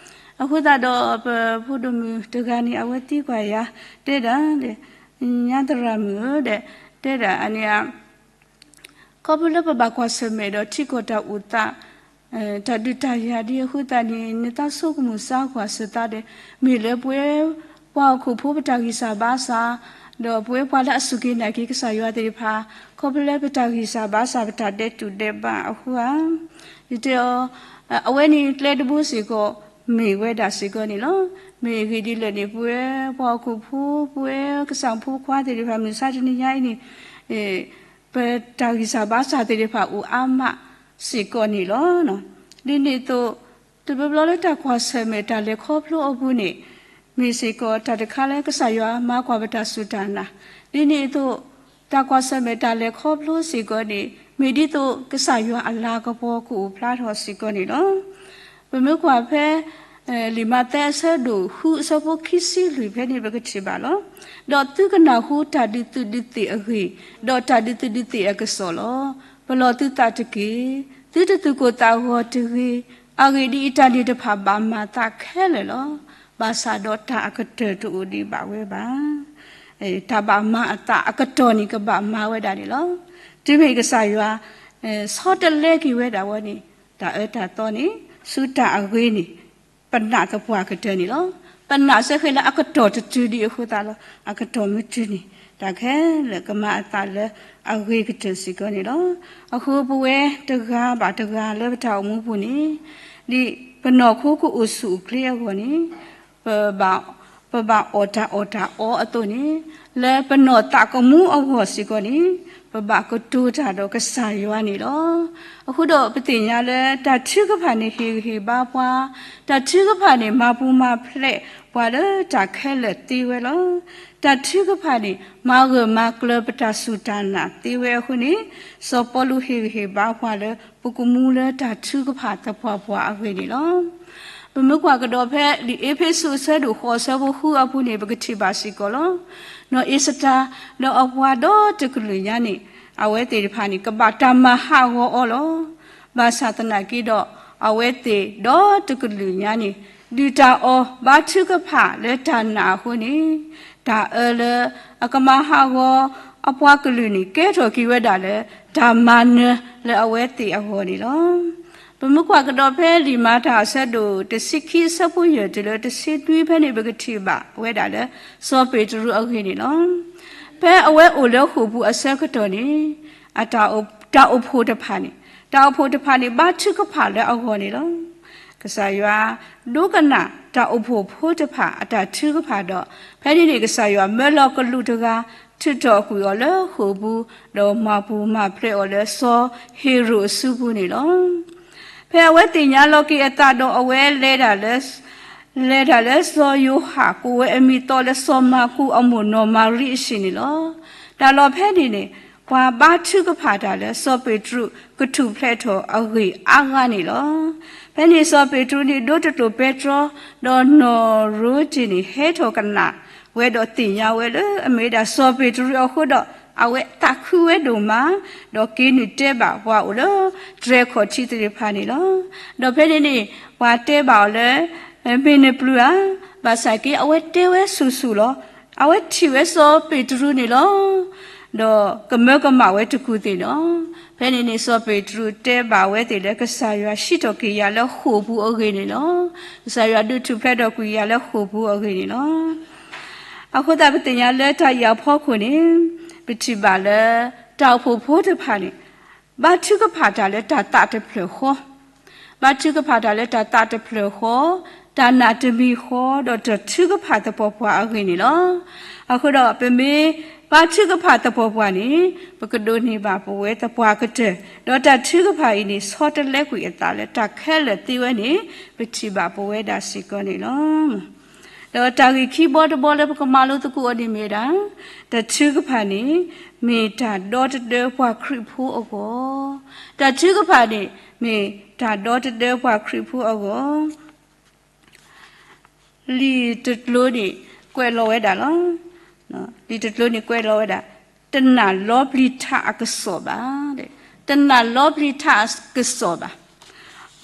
အဃိသတးဒီး ပဖိဒိၣ်မုၣ်တဂၤန့ၣ် အဝဲသံကွၢ်ယၤ တဲဒၣ် ညါသရၣ်မုၣ်ဧၢ ဒီး တဲဒၣ်အန့ၣ် ခီဖျိလၢပဘၣ်ကွၢ်ဆၢၣ်မဲာ်ဒီးထံကီၢ်တၢ်အိၣ်သး တၢ်ဒုးတၢ်ယၤဒ်အဃိသတးန့ၣ် နသးဆိကမိၣ်စၢ်ကွၢ်စၢ်သးဒီး မ့ၢ်လၢပဝဲပှၤဟီၣ်ခိၣ်ဖိပတၢ်ဂံၢ်စၢ်ဘါစၢ် ဒီးပဝဲပှၤလၢအစူၢ်က့ၤနာ်က့ၤကစၢ်ယွၤသ့ၣ်တဖၣ် ခီဖျိလၢပတၢ်ဂံၢ်စၢ်ဘါစၢ် ပတၢ်ဒဲးတူာ်ဒဲးဘးအဃိဧါ. ယတဲအီၤ အဝဲန့ၣ်ကျဲတဘိစ့ၢ်ကီး မ့ၢ်ဝဲဒၣ်စ့ၢ်ကီးန့ၣ်လီၤ. မ့ၢ်အဂ့ၢ်ဒ်လဲၣ်န့ၣ် ပဝဲပှၤဟီၣ်ခိၣ်ဖိ ပဝဲကစၢ်ဖိခွါသ့ၣ်တဖၣ် မုၢ်ဆါတနံၤညါအံၤန့ၣ် ပတၢ်ဂံၢ်စၢ်ဘါစၢ်သ့ၣ်တဖၣ်အိၣ်အါမးစ့ၢ်ကီးန့ၣ်လီၤ. ဒ်န့ၣ်အသိး တဘျီဘျီလၢတၢ်ကွၢ်ဆၢၣ်မဲာ်တၢ်လဲၤခီဖျိအပူၤန့ၣ် မ့ၢ်စ့ၢ်ကီးတၢ်တခါလၢကစၢ်ယွၤမၤကွၢ်ပတၢ်စူၢ်တၢ်နာ်, ဒ်န့ၣ်အသိး တၢ်ကွၢ်ဆၢၣ်မဲာ်တၢ်လဲၤခီဖျိစ့ၢ်ကီးန့ၣ် မ့ၢ်ဒ်သိးကစၢ်ယွၤအလၤကပီၤကအိၣ်ဖျါထီၣ်စ့ၢ်ကီးန့ၣ်လီၤ. ပမ့ၢ်ကွၢ်ဖဲ လံာ်မးသဲအဆၢဒိၣ်ဃု အဆၢဖိခံဆံလွံၢ် ဖဲန့ၣ်ပကထံၣ်ဘၣ်လီၤ. ဒီးသုကနၢ်ဟူတၢ်ဒုးသုးဒုးသ့ၣ်အဂ့ၢ်, ဒီးတၢ်ဒုးသုးဒုးသ့ၣ်အကစီၣ်လီၤ. ပလီၢ်သုသးတက့ၢ်. သုတသူၣ်ကိၢ်သးဂီၤတဂ့ၤ. အဂ့ၢ်ဒ်အံၤ, တၢ်န့ၣ်တဖၣ်ဘၣ်မၤသးခဲလၢာ်လီၤ. ဘၣ်ဆၣ်ဒီးတၢ်အကတၢၢ်တအိၣ်ဒံးဘၣ်ဝဲဘၣ်. တၢ်ဘၣ်မၤအသးအကတီၢ်န့ၣ် ကဘၣ်မၤဝဲဒၣ်န့ၣ်လီၤ. တုၤမ့ၢ်ကစၢ်ယွၤ ဆီတလဲက့ၤဝဲဒၣ်ဝဲန့ၣ် တၢ်အၢတၢ်သီန့ၣ် ဆူတၢ်အဂ့ၤန့ၣ် ပနာ်သပှၢ်ကတၢၢ်န့ၣ်လီၤ. ပနာ်စ့ၢ်ကီးလၢအကတီၢ်တတုၤဒံးအဃိသတးလီၤ. အကတီၢ်မ့ၢ်တုၤန့ၣ် တၢ်ခဲလၢာ်ကမၤအသးလၢအဂ့ၤကတၢၢ်စ့ၢ်ကီးန့ၣ်လီၤ. အဃိပဝဲတဂၤဘၣ်တဂၤလၢပတၢ်အိၣ်မူပူၤန့ၣ် ဒ်ပနီၢ်ခိကအိၣ်ဆူၣ်အိၣ်ချ့အဂီၢ်န့ၣ် ပဘၣ် ပဘၣ်အီၣ်တၢ်အီၣ်တၢ်အီအသိးန့ၣ် လၢပနီၢ်သးကမူအဂီၢ်စ့ၢ်ကီးန့ၣ် ပဘၣ်ကတိၤတၢ်ဒီးကစၢ်ယွၤန့ၣ်လီၤ. အဃိဒီးပသ့ၣ်ညါလၢတၢ်ထုကဖၣ်န့ၣ်ဟ့ၣ်ဂံၢ်ဟ့ၣ်ဘါပှၤ, တၢ်ထုကဖၣ်န့ၣ်မၤပူၤမၤဖျဲးပှၤလၢတၢ်ခဲလၢာ်သ့ဝဲလီၤ. တၢ်ထုကဖၣ်န့ၣ် မၤဂၢၢ်မၤကျၢၤပတၢ်စူၢ်တၢ်နာ်သ့ဝဲအဃိန့ၣ် စီၤပီလူးဟ့ၣ်ဂံၢ်ဟ့ၣ်ဘါပှၤလၢ ပကမူလၢတၢ်ထုကဖၣ်သပှၢ်ပှၢ်အဂ့ၢ်န့ၣ်လီၤ. ပမ့ၢ်ကွၢ်ကဒီးဖဲလံာ်အ့းဖ့းစူးအဆၢဒိၣ်ဃိးအဆၢဖိဃုအပူၤန့ၣ် ပကထံၣ်ဘၣ်စ့ၢ်ကီးလီၤ. နီၢ်အ့းစတၢၤ ဒီးအပှၤဒီတကလုာ်ညါန့ၣ် အဝဲသ့ၣ်တဖၣ်န့ၣ် ကဘၣ်တၢ်မၤဟးဂီၤအီၤလီၤ. ဘၣ်ဆၣ်သနာ်က့ဒီး အဝဲသ့ၣ်ဒီတကလုာ်ညါန့ၣ် ဒုၣ်တၢ်အီၣ်ဘါထုကဖၣ်လၢတၢ်နာ်အဃိန့ၣ် တၢ်အၢလၢအကမၤဟးဂီၤ အပှၤကလုာ်န့ၣ် ကဲထီၣ်က့ၤဝဲဒၣ်လၢ တၢ်မၤနၢၤလၢအဝဲသ့ၣ်အဂီၢ်န့ၣ်လီၤ. ပမ့ၢ်ကွၢ်ကဒီးဖဲလံာ်မၤတၢ်အဆၢဒိၣ်တဆံခံ အဆၢဖိယဲၢ်တုၤလၢတဆံနွံဖဲန့ၣ် ပကထံၣ်ဘၣ်ဝဲဒၣ်လၢ စီၤပ့းတရူးအဂ့ၢ်န့ၣ်လီၤ. ဖဲအဝဲအိၣ်လၢဃိာ်ပူၤအဆၢကတီၢ်န့ၣ် အတၢ်အိၣ် တၢ်အိၣ်ဖှိၣ်တဖၣ်န့ၣ် တၢ်အိၣ်ဖှိၣ်တဖၣ်န့ၣ် ဘါထုကဖၣ်လၢအဂီၢ်န့ၣ်လီၤ. ကစၢ်ယွၤ ဒိကနၣ်တၢ်အိၣ်ဖှိၣ်ဖိတဖၣ်အတၢ်ထုကဖၣ်ဒီး ဖဲန့ၣ်န့ၣ် ကစၢ်ယွၤမၢလီၤကလူးတဂၤ ထုးထီၣ်ကွံာ်အီၤလၢဃိာ်ပူၤ, ဒီးမၤပူၤမၤဖျဲးအီၤလၢစီၤဟ့ၤရိာ်အစုပူၤန့ၣ်လီၤ. ဖဲအဝဲသ့ၣ်ညါလီၤက့ၤအသးဒီး အဝဲလဲၤဒၣ်လၢ လဲၤဒၣ်လၢစီၤယိၤဟၣ် ကိးဝဲအမံၤသီလၢစီၤမၢ်ကူးအမိၢ်နီၢ်မၤရံအဟံၣ်န့ၣ်လီၤ. တၢ်လီၢ်ဖဲန့ၣ်န့ၣ် ပှၤဘါထုကဖၣ်တၢ်လၢစီၤပ့းတရူး ကထူၣ်ဖျဲးထီၣ်အဂ့ၢ်အါဂၤန့ၣ်လီၤ. ဖဲန့ၣ်စီၤပ့းတရူးန့ၣ် ဒိတကျိာ်ပဲတြီ, ဒီးနီၢ်ရိတ့ၢ်န့ၣ် ဟဲထီၣ်ကနၣ်ဝဲဒီးသ့ၣ်ညါဝဲလၢ အမ့ၢ်ဝဲဒၣ်စီၤပ့းတရူးအဃိဒီး အဝဲသးခုဝဲဒိၣ်မး, ဒီးက့ၤနုာ်တဲဘၣ်ပှၤအိၣ်လၢတြဲၤခီၣ်ထံးသ့ၣ်တဖၣ်န့ၣ်လီၤ. ဒီးဖဲန့ၣ်န့ၣ် ပှၤတဲဘၣ်အီၤလၢ မ့ၢ်နပျုၤဧါ, ဘၣ်ဆၣ်က့ အဝဲတဲဝဲဆူၣ်ဆူၣ်လီၤ. အဝဲထံၣ်ဝဲစီၤပ့းတရူးန့ၣ်လီၤ. ဒီးကမၢကမၣ်ဝဲတကူၢ်သ့ၣ်န့ၣ်လီၤ. ဖဲန့ၣ်န့ၣ် စီၤပ့းတရူးတဲဘၣ်ဝဲသ့ၣ်လၢ ကစၢ်ယွၤဟံးထီၣ်က့ၤယၤလၢဃိာ်ပူၤအဂ့ၢ်န့ၣ်လီၤ. ကစၢ်ယွၤဒုးထူၣ်ဖျဲးထီၣ်ကွံာ်ယၤလၢဃိာ်ပူၤအဂ့ၢ်န့ၣ်လီၤ. အဃိသတးပသ့ၣ်ညါလၢတၢ်အံၤအဖီခိၣ်န့ၣ် ပထံၣ်ဘၣ်လၢ တၢ်အိၣ်ဖှိၣ်ဖိတဖၣ်န့ၣ် ဘါထုကဖၣ်တၢ်လၢတၢ်သးတဖျၢၣ်ဃီ, ဘါထုကဖၣ်တၢ်လၢတၢ်သးတဖျၢၣ်ဃီ, တၢ်နာ်တမံၤဃီ ဒီးတၢ်ထုကဖၣ်သပှၢ်ပှၢ်အဂ့ၢ်န့ၣ်လီၤ. အဃိဒီးပမ့ၢ်ဘါထုကဖၣ်သပှၢ်ပှၢ်န့ၣ် ပကဒိးန့ၢ်ဘၣ်ပဝဲသပှၢ်ကတၢၢ်, ဒီးတၢ်ထုကဖၣ်အံၤန့ၣ် ဆီတလဲကွံာ်အသးလၢတၢ်ခဲလၢာ်သ့ဝဲန့ၣ် ပထံၣ်ဘၣ်ပဝဲဒၣ်စ့ၢ်ကီးန့ၣ်လီၤ. ဒီးတၢ်ဂ့ၢ်ခံဘီတဘီလၢပကမၤလိသကိးအီၤန့ၣ်မ့ၢ်ဝဲဒၣ် တၢ်ထုကဖၣ်န့ၣ် မ့ၢ်တၢ်ဒီတဒၢပှၤခရံာ်ဖိအဂီၢ်, တၢ်ထုကဖၣ်န့ၣ် မ့ၢ်တၢ်ဒီတဒၢပှၤခရံာ်ဖိအဂီၢ်. လံာ်တကျိၤန့ၣ် ကွဲးလီၤဝဲဒၣ်လီၤ. လံာ်တကျိၤန့ၣ်ကွဲးလီၤဝဲဒၣ် တနာ်လီပျံၤထးအကစီၣ်ဘၣ်, တနာ်လီပျံၤထးအကစီၣ်ဘၣ်.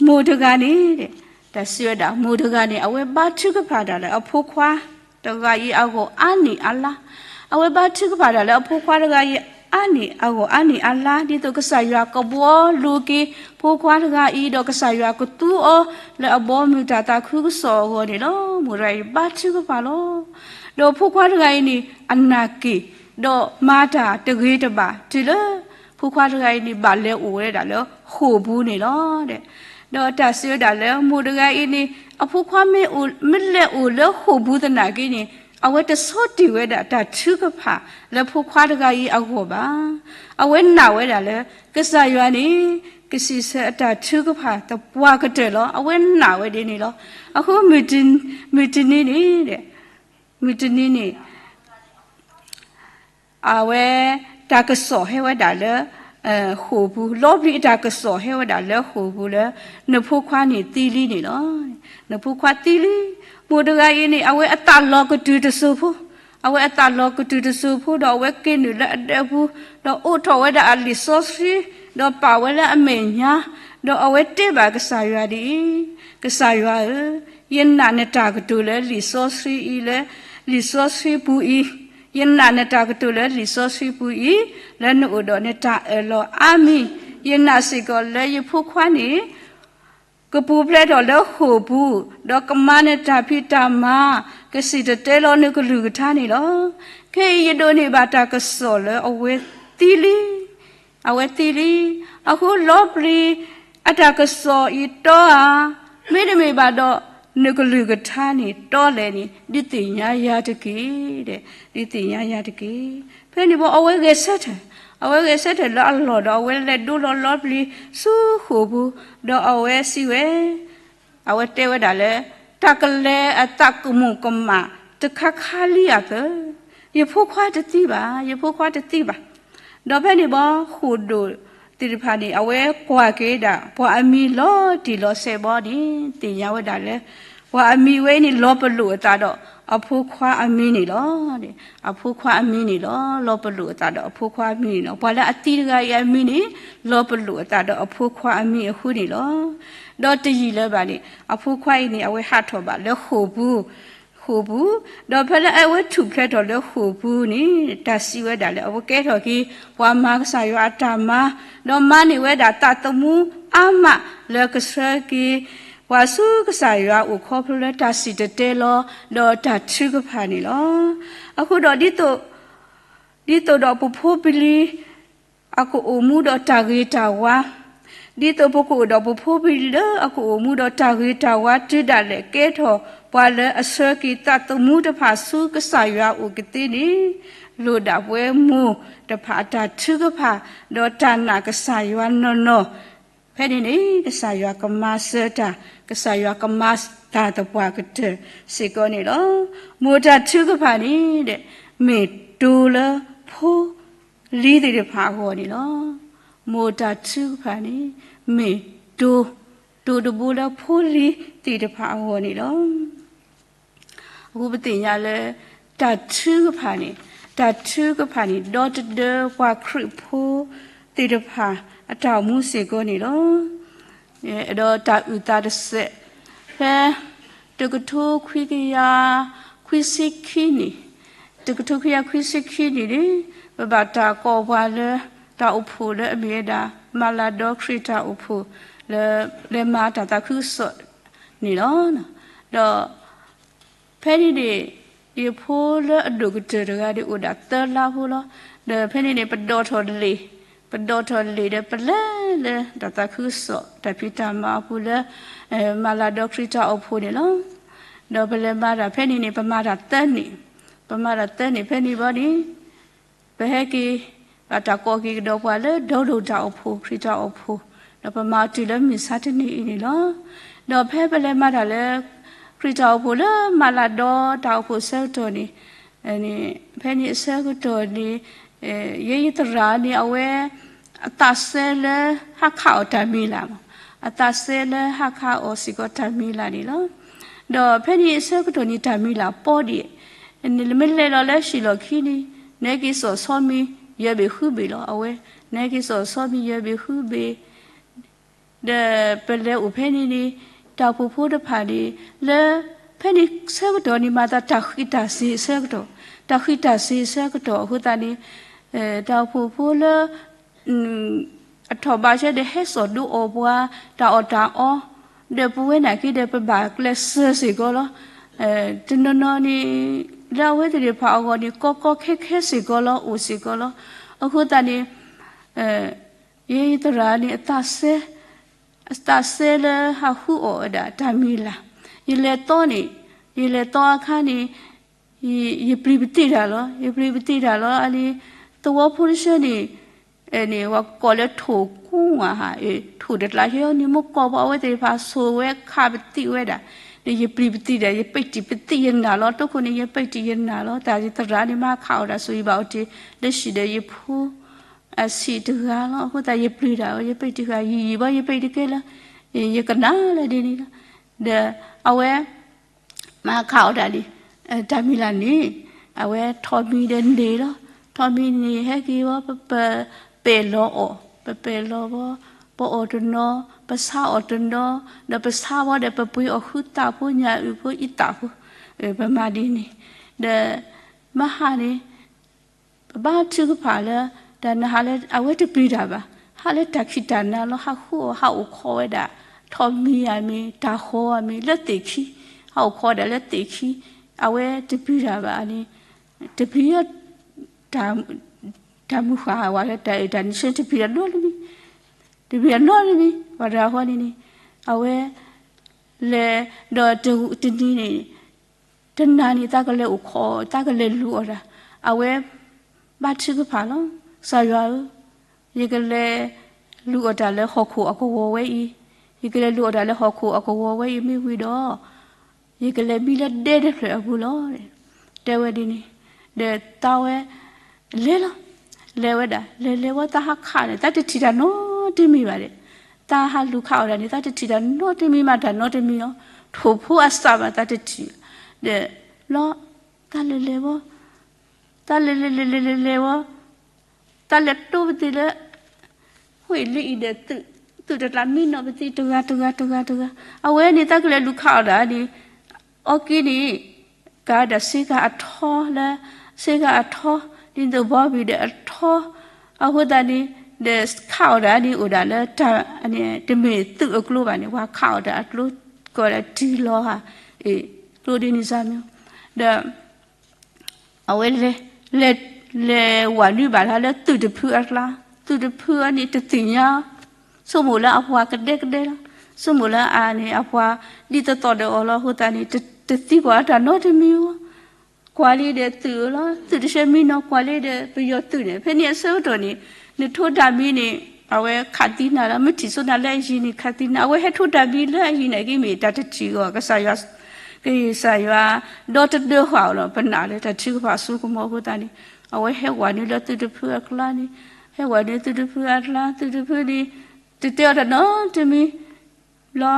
မိၢ်တဂၤန့ၣ် တၢ်စံးဝဲဒၣ် မိၢ်တဂၤန့ၣ် အဝဲဘါထုကဖၣ်တၢ်လၢအဖိခွါတဂၤအံၤအဂီၢ်အါနံၣ်အါလါ, အဝဲဘါထုကဖၣ်တၢ်လၢအဖိခွါတဂၤအံၤအါနံၣ်အဂီၢ်အါနံၣ်အါလါ ဒ်သိးကစၢ်ယွၤကဘှီလိၤက့ၤဖိခွါတဂၤအံၤ ဒီးကစၢ်ယွၤကသူအီၤလၢအဘီအမုၢ်တၢ်သးခုကစီၣ်အဂီၢ်န့ၣ်လီၤ. မိၢ်တဂၤအံၤဘါထုကဖၣ်လီၤ. ဒီးဖိခွါတဂၤအံၤန့ၣ် အနာ်က့ၣ် ဒီးမၤတၢ်တဂ့ၤတဘၣ်တုၤလၢ ဖိခွါတဂၤအံၤန့ၣ် ဘၣ်လဲၤအိၣ်ဝဲဒၣ်လၢဃိာ်ပူၤန့ၣ်လီၤ. ဒီးတၢ်စံးဝဲဒၣ်လၢမိၢ်တဂၤအံၤန့ၣ် အဖိခွါမ့ၢ်အိၣ် မ့ၢ်လဲၤအိၣ်လၢဃိာ်ပူၤသနာ်က့န့ၣ် အဝဲတဆိးတ့ၢ်ဝဲဒၣ်တၢ်ထုကဖၣ်လၢဖိခွါတဂၤအံၤအဂီၢ်ဘၣ်. အဝဲနာ်ဝဲဒၣ်လၢ ကစၢ်ယွၤန့ၣ် ကစံးဆၢအတၢ်ထုကဖၣ်သပှၢ်ကတၢၢ်လီၤ. အဝဲနာ်ဝဲဒ်န့ၣ်လီၤ. အဃိ မုၢ်တနံၤန့ၣ် မုၢ်တနံၤန့ၣ် အဝဲ တၢ်ကစီၣ်ဟဲဝဲဒၣ်လၢ ဃိာ်ပူၤ, လီပျံၤအတၢ်ကစီၣ်ဟဲဝဲဒၣ်လၢဃိာ်ပူၤလၢ နဖိခွါန့ၣ်သံလံန့ၣ်လီၤ. နဖိခွါသံလံ. မိၢ်တဂၤအံၤန့ၣ် အဝဲအသးလီၤကတုၤတစိၤဖိ, အဝဲအသးလီၤကတုၤတစိၤဖိဒီး အဝဲက့ၤနုာ်လၢအဒၢးပူၤ, ဒီးအိးထီၣ်ဝဲဒၣ်အလံာ်စီဆှံ, ဒီးပာ်ဝဲလၢအမဲာ်ညါ, ဒီးအဝဲတဲဘၣ်ကစၢ်ယွၤဒ်အံၤ, ကစၢ်ယွၤဧၢ, ယနာ်နတၢ်ကတိၤလၢလံာ်စီဆှံအံၤလၢ လံာ်စီဆှံပူၤအံၤ, ယနာ်နတၢ်ကတိၤလၢလံာ်စီဆှံပူၤအံၤ, လၢနအိၣ်ဒီးနတၢ်အၢၣ်လီၤအါမံၤ, ယနာ်စ့ၢ်ကီးလၢယဖိခွါန့ၣ် ကပူၤဖျဲးထီၣ်လၢဃိာ်ပူၤ, ဒီးကမၤနတၢ်ဖံးတၢ်မၤ, ကစံၣ်တဲၤတဲလီၤနကလုၢ်ကထါန့ၣ်လီၤ. ခဲအံၤယဒိးန့ၢ်ဘၣ်တၢ်ကစီၣ်လၢအဝဲသံလံ, အဝဲသံလံ. အဃိလီပျံၤအတၢ်ကစီၣ်အံၤတီဧါ, မ့တမ့ၢ်ဘၣ်ဒီး နကလုၢ်ကထါန့ၣ်တီလဲၣ်န့ၣ် ဒုးသ့ၣ်ညါယၤတက့ၢ်, ဒုးသ့ၣ်ညါယၤတက့ၢ်. ဖဲန့ၣ်ဘီအဝဲဂဲၤဆၢထၢၣ်, အဝဲဂဲၤဆၢထၢၣ်လၢအလီၢ်ဒီး အဝဲလဲၤဒိလီၤလီပျံၤဆူဃိာ်ပူၤ, ဒီးအဝဲစံးဝဲ အဝဲတဲဝဲဒၣ်လၢ တၢ်ကလဲၤအသးကမူၣ်ကမၣ်တခါခါလံဧါသၢ, ယဖိခွါတသံဘၣ်, ယဖိခွါတသံဘၣ်. ဒီးဖဲန့ၣ်ဘီ ဃိာ်ဒိၣ်သ့ၣ်တဖၣ်န့ၣ် အဝဲကွၢ်က့ၤဒၣ် ပှၤအမံၤလီၤတံၢ်လီၤဆဲးဘီန့ၣ် သ့ၣ်ညါဝဲဒၣ်လၢ ပှၤအမံၤဝဲအံၤန့ၣ် လီၤပလိာ်အသးဒီးအဖိခွါအမံၤန့ၣ်လီၤ. အဖိခွါအမံၤန့ၣ်လီၤ. လီၤပလိာ်အသးဒီးအဖိခွါအမံၤန့ၣ်လီၤ. ပှၤလၢအသံတဂၤအံၤအမံၤန့ၣ် လီၤပလိာ်အသးဒီးအဖိခွါအမံၤအဃိန့ၣ်လီၤ. ဒီးတယံာ်လၢၤဘၣ်န့ၣ် အဖိခွါအံၤန့ၣ် အဝဲဟးထီၣ်ဘၣ်လၢဃိာ်ပူၤ, ဃိာ်ပူၤ, ဒီးဖဲလၢအဝဲထူၣ်ဖျဲးထီၣ်လၢဃိာ်ပူၤန့ၣ် တၢ်စံးဝဲဒၣ်လၢအဝဲကဲထီၣ်က့ၤ ပှၤမၤကစၢ်ယွၤအတၢ်မၤ, ဒီးမၤန့ၢ်ဝဲဒၣ်သးသမူအါမးလၢကဆှၢက့ၤ ပှၤဆူကစၢ်ယွၤအအိၣ်ခီဖျိလၢတၢ်စံၣ်တဲၤတဲလီၤ ဒီးတၢ်ထုကဖၣ်န့ၣ်လီၤ. အဃိဒီးဒ်သိး ဒ်သိးဒီးပဖိပလံၤ အကအိၣ်မူဒီးတၢ်ဂ့ၤတၢ်ဝါ, ဒ်သိးပကအိၣ်ဒီးပဖိပလံၤလၢအကအိၣ်မူဒီးတၢ်ဂ့ၤတၢ်ဝါ တုၤဒၣ်လဲာ်ကဲထီၣ်ပှၤလၢအဆှၢက့ၤသးသမူတဖၣ်ဆူကစၢ်ယွၤအအိၣ်ကသ့န့ၣ်, လိၣ်ဒၣ်ပဝဲမိၢ်တဖၣ်အတၢ်ထုကဖၣ် ဒီးတၢ်နာ်ကစၢ်ယွၤနီၢ်နီၢ် ဖဲန့ၣ်န့ၣ် ကစၢ်ယွၤကမၤစၢၤတၢ်, ကစၢ်ယွၤကမၤတၢ်သပှၢ်ကတၢၢ်စ့ၢ်ကီးန့ၣ်လီၤ. မိၢ်တၢ်ထုကဖၣ်န့ၣ်ဒီး မ့ၢ်တိလၢဖိလံၤသ့ၣ်တဖၣ်အဂီၢ်န့ၣ်လီၤ. မိၢ်တၢ်ထုကဖၣ်န့ၣ် မ့ၢ်တိ, တိတဘိလၢဖိလံၤသ့ၣ်တဖၣ်အဂီၢ်န့ၣ်လီၤ. အဃိပသ့ၣ်ညါလၢ တၢ်ထုကဖၣ်န့ၣ်, တၢ်ထုကဖၣ်န့ၣ် ဒီတဒၢပှၤခရံာ်ဖိသ့ၣ်တဖၣ်အတၢ်အိၣ်မူစ့ၢ်ကီးန့ၣ်လီၤ. ဒီးတၢ်အုၣ်သးတစဲး, ဖဲတကထိခွံကယၤခွံဆံခံနံၣ်, တကထိခွံကယၤခွံဆံခံနံၣ်န့ၣ် ပဘၣ်တၢ်ကိးပှၤလၢတၢ်အိၣ်ဖှိၣ်လၢအမ့ၢ်ဝဲဒၣ် မၤလၤဒီခရံာ်တၢ်အိၣ်ဖှိၣ်လၢ လဲၤမၤတၢ်သးခုကစီၣ်န့ၣ်လီၤ. ဒီး ဖဲန့ၣ်န့ၣ် ယဖိလၢအဒိၣ်ကတၢၢ်တဂၤန့ၣ် အိၣ်ဒၣ်သၢလါဖိလီၤ. ဒီးဖဲန့ၣ်န့ၣ် ပဒိးထီၣ်လံာ်, ပဒိးထီၣ်လံာ်ဒီးပလဲၤလၢတၢ်သးခုကစီၣ် တၢ်ဖံးတၢ်မၤအပူၤလၢ မၤလၤဒီခရံာ်တၢ်အိၣ်ဖှိၣ်န့ၣ်လီၤ. ဒီးပလဲၤမၤတၢ်ဖဲန့ၣ်န့ၣ် ပမၤတၢ်သၢနံၣ်, ပမၤတၢ်သၢနံၣ်ဖဲန့ၣ်ဘီန့ၣ် ပဟဲက့ၤ ဘၣ်တၢ်ကိးက့ၤကဒီးပှၤလၢဒီဒိၣ်တၢ်အိၣ်ဖှိၣ် ခရံာ်တၢ်အိၣ်ဖှိၣ်, ဒီးပမၤတုၤလၢမုၢ်ဆါတနံၤအံၤန့ၣ်လီၤ. ဒီးဖဲပလဲၤမၤတၢ်လၢ ခရံာ်တၢ်အိၣ်ဖှိၣ်လၢမၤလၤဒီတၢ်အိၣ်ဖှိၣ်အဆၢကတီၢ်န့ၣ်, ဖဲန့ၣ်အဆၢကတီၢ်န့ၣ် ယဲယသရၣ်န့ၣ် အဝဲ အသးစဲလၢဟးခးအီၣ်တၢ်မံၤလာ်မး, အသးစဲလၢဟးခးအီၣ်စ့ၢ်ကီးတၢ်မံၤလာ်န့ၣ်လီၤ. ဒီးဖဲန့ၣ်အဆၢကတီၢ်န့ၣ် တၢ်မံၤလာ်ပီဒံး, မ့ၢ်လဲၤလီၤလၢဟံၣ်လီၢ်ခံန့ၣ် နဲက့ၤစိာ်ဆီမံၤ ယဲၢ်ဘ့ၣ်ဃုဘ့ၣ်လီၤ. အဝဲ နဲက့ၤစိာ်ဆီမံၤ ယဲၢ်ဘ့ၣ်ဃုဘ့ၣ် ဒီးပလဲၤအိၣ်ဖဲန့ၣ်န့ၣ် တၢ်အိၣ်ဖှိၣ်ဖိတဖၣ်န့ၣ် လၢ ဖဲန့ၣ်ဆၢကတီၢ်န့ၣ် မၤသးတၢ်ဃံးတၢ်စ့ၤအဆၢကတီၢ်, တၢ်ဃံးတၢ်စ့ၤအဆၢကတီၢ်အဃိသတးန့ၣ် တၢ်အိၣ်ဖှိၣ်ဖိလၢ အထီၣ်ဘးဆၢဒီးဟဲစိာ်ဒိအီၣ်ပှၤ တၢ်အီၣ်တၢ်အီ, ဒီးပဝဲနာ်က့ဒီးပဘၣ်ကျဲးစၢးစ့ၢ်ကီးလီၤ. တနီၤနီၤန့ၣ် လၢအဝဲသ့ၣ်တဖၣ်အဂီၢ်န့ၣ် ကီကီခဲခဲစ့ၢ်ကီးလီၤ အိၣ်စ့ၢ်ကီးလီၤ. အဃိသတးန့ၣ် ယဲယသရၣ်န့ၣ် အသးစဲ အသးစဲလၢဟးဃုအီၣ်ဝဲဒၣ်တၢ်မံၤလာ်, ယလဲၤသီန့ၣ်, ယလဲၤသီအခါန့ၣ် ယပျံၤပသံၣ်တၢ်လီၤ, ယပျံၤပသံၣ်တၢ်လီၤ. အန့ၣ် သဝီဖိတဆၢန့ၣ် န့ၣ် ပှၤကိးလၢထိၣ်ကူဝါဟး, ထိၣ်တကျါဟဲအီၤန့ၣ် မိၢ်ကိးပှၤအဝဲသ့ၣ်တဖၣ်ဆိၣ်ဝဲခးပသံၣ်ဝဲဒၣ်, ဒီးယပျံၤပသံၣ်တၢ် ယပံးတံၢ်ပသံၣ်ယနာ်လီၤ. တိခိၣ်န့ၣ် ယပံးတံၢ်ယနာ်လီၤ. တၢ်ယသရၣ်န့ၣ် မၤခးအီၣ်တၢ်ဆိၣ်ဂ့ၤဘၣ်အီၤတ့ၢ် လၢဟံၣ်ဒီးယဖိ အဆံးတဂၤလီၤ. အဃိသတးယပျံၤတၢ် ယပံးတံၢ်ဃာ်ယံာ်ယံာ်ဘီ ယပံးတကဲလၢ ယကနၣ်လၢဒ်န့ၣ်လီၤ. ဒီးအဝဲ မၤခးအီၣ်တၢ်လံ, တၢ်မံၤလၢ်န့ၣ် အဝဲထိးမံၤဒီးန့ၣ်လီၤ. ထိးမံၤန့ၣ် ဟဲက့ၤဝဲ ပပဲာ်လီၤအီၤ, ပပဲာ်လီၤဝဲ, ပအီၣ်တနီၤ, ပဆါအီၣ်တနီၤ, ဒီးပဆါဝဲဒီး ပပှ့ၤအီၣ်ဃုသးဖိ ညၣ်အုၣ်ဖိ အံသးဖိ, ပမၤဒ်န့ၣ်, ဒီး မဟါန့ၣ် ပဘါထုကဖၣ်လၢ တၢ်နဟးလၢအဝဲတပျံၤတၢ်ဘၣ်, ဟးလၢတၢ်ခံးတၢ်နၤလီၤ. ဟးဃုအီၣ် ဟးအိၣ်ခိးဝဲဒၣ် ထိးမံၤဧါမ့ၢ် တၢ်ဃီဧါမ့ၢ် လၢသ့ၣ်ခံ, ဟးအိၣ်ခိးဝဲဒၣ်လၢသ့ၣ်ခံ, အဝဲတပျံၤတၢ်ဘၣ်န့ၣ်, တပျံၤ တၢ်မုၢ်ဃၢ်ဝဲလၢတၢ်အုၣ်တၢ်နံၤဆၢ တပျံၤတၢ်နီတမံၤ, တပျံၤတၢ်နီတမံၤ ပှၤတဂၤဃီန့ၣ်န့ၣ်, အဝဲ လဲၤဒီးတနံၤန့ၣ် တနၤန့ၣ် သးကလဲၤအိၣ်ခိး သးကလဲၤလူၤအီၣ်တၢ်, အဝဲ ဘါထုကဖၣ်လီၤ. ကစၢ်ယွၤဧၢ, ယကလဲၤလူၤအီၣ်တၢ်လၢဟီၣ်ခိၣ်အကဝီၤဝဲအံၤ, ယကလဲၤလူၤအီၣ်တၢ်လၢဟီၣ်ခိၣ်အကဝီၤဝဲအံၤမ့ၢ်ဝံၤဒီး ယကလဲၤမံလၢဒဲတဖျၢၣ်အပူၤလီၤ. တဲဝဲဒ်န့ၣ်, ဒီးသးဝဲ လဲၤလီၤ, လဲၤဝဲဒၣ် လဲၤလဲၤဝဲ သးဟးခးန့ၣ် သးတထံၣ်တၢ်နီတမံၤဘၣ်ဒီး, သးဟးလူၤခးအီၣ်တၢ်န့ၣ် သးတထံၣ်တၢ်နီတမံၤမး တၢ်နီတမံၤလီၤ. ထိၣ်ဖိအစးဘၣ် သးတထံၣ်, ဒီးလီၤ, သးလဲၤလဲၤဝဲ, သးလဲၤလဲၤလဲၤလဲၤလဲၤလဲၤဝဲ သးလဲၤတိပသံၣ်လၢ ဟ့ၣ်လံအံၤဒီး သုးတကျါမံနီၤပသံၣ်တဂၤတဂၤတဂၤတဂၤ, အဝဲန့ၣ် သးကလဲၤလူၤခးအီၣ်တၢ်န့ၣ်, အီက့ၤန့ၣ် ကးဒၣ်ဆ့ကၤအထီလၢ ဆ့ကၤအထီ ဒ်သိးဘီဘံၣ်ဒီးအထီ အဃိသတးန့ၣ် ဒီးခးအီၣ်တၢ်န့ၣ်အိၣ်ဒၣ်လၢတၢ် တမ့ၢ်သုးအကျိဘၣ်န့ၣ် ပှၤခးအီၣ်တၢ်အကျိ ကိးဒၣ်တံၢ်လီၤဧါ အ့ၣ် ကျိဒ်န့ၣ်စၢ်မ့ၢ် ဒီး အဝဲလဲၤ လဲၤ လဲၤဝးနုာ်ဘၣ်လၢသုးတဖုအကျါ သုးတဖုအန့ၣ်တသ့ၣ်ညါ ဆိကမိၣ်လၢအပှၤကဒဲကဒဲလီၤ ဆိကမိၣ်လၢအန့ၣ် အပှၤဒ်သိးသိးဒီးအီၤလီၤ အဃိသတးန့ၣ် တသံကွၢ်တၢ်နီတမံၤဧိၤ ကွၢ်လံဒီးသုးဧိၤလီၤ သုးတဆၢမံနီၤ ကွၢ်လံဒီးပယီၤသုးန့ၣ် ဖဲန့ၣ်အဆၢကတီၢ်န့ၣ် နထိတၢ်မံန့ၣ် အဝဲခးသံနၤလီၤ မ့ၢ်ထံၣ်ဆိနၤလၢအယံၤန့ၣ် ခးသံနၤ အဝဲဟဲထိတၢ်မံလၢအယံၤန့ၣ် ကမ့ၢ်တၢ်တထံၣ်အဂီၢ် ကစၢ်ယွၤ ကစၢ်ယွၤ ဒီတဒၢဃာ်အီၤလီၤ ပနာ်လၢတၢ်ထုကဖၣ်အစိကမီၤအဃိသတးန့ၣ် အဝဲဟဲဝးနုာ်လၢသုးတဖုအကျါန့ၣ် ဟဲဝးနုာ်သုးတဖုအကျါ သုးတဖုန့ၣ် တတဲအီၤတၢ်နီတမံၤ ဘျီ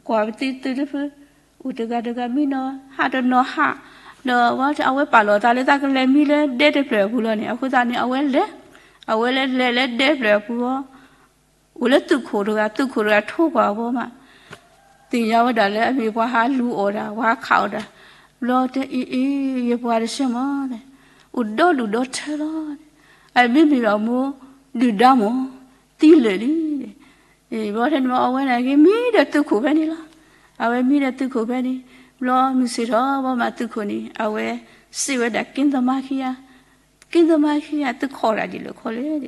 ကွၢ်ပသံသုးတဖု အိၣ်တဂၤတဂၤမံနီၤ ဟးတနီၤဟး ဒီးအဝဲပာ်လီၤသးလၢသးကလဲၤမံလၢဒဲတဖျၢၣ်အပူၤလီၤန့ၣ် အဃိသတးန့ၣ် အဝဲလဲၤ အဝဲလဲၤလဲၤလၢဒဲတဖျၢၣ်အပူၤအီၤ အိၣ်လၢသုးခိၣ်တဂၤ သုးခိၣ်တဂၤထိကွၢ်အဘီမး သ့ၣ်ညါဝဲဒၣ်လၢအမ့ၢ်ပှၤဟးလူၤအီၣ်တၢ် ပှၤဟးခးအီၣ်တၢ် ဘျီတဲအ့ၣ်အ့ၣ် ယပှၤတဆၢမး အိၣ်ဒီဒူၣ်ဒီထၢလီၤ အမ့မ့ၢ်ဘၣ်မိၢ် ဒုၣ်ဒါမး သံလၢာ်လံ ဘျီထဲန့ၣ်မ့ၢ်အဝဲန့ၣ်က့ၤမံဒီးသုးခိၣ်ဖဲန့ၣ်လီၤ အဝဲမံဒီးသုးခိၣ်ဖဲန့ၣ် ဘျီမုၢ်ဆ့ၣ်ထီၣ်ဘီမးသုးခိၣ်န့ၣ် အဝဲစံးဝဲဒၣ်က့သမားခံဂၤ က့သမားခံဂၤ သုခိးတၢ်ဒ်လဲၣ်ခီလဲၣ်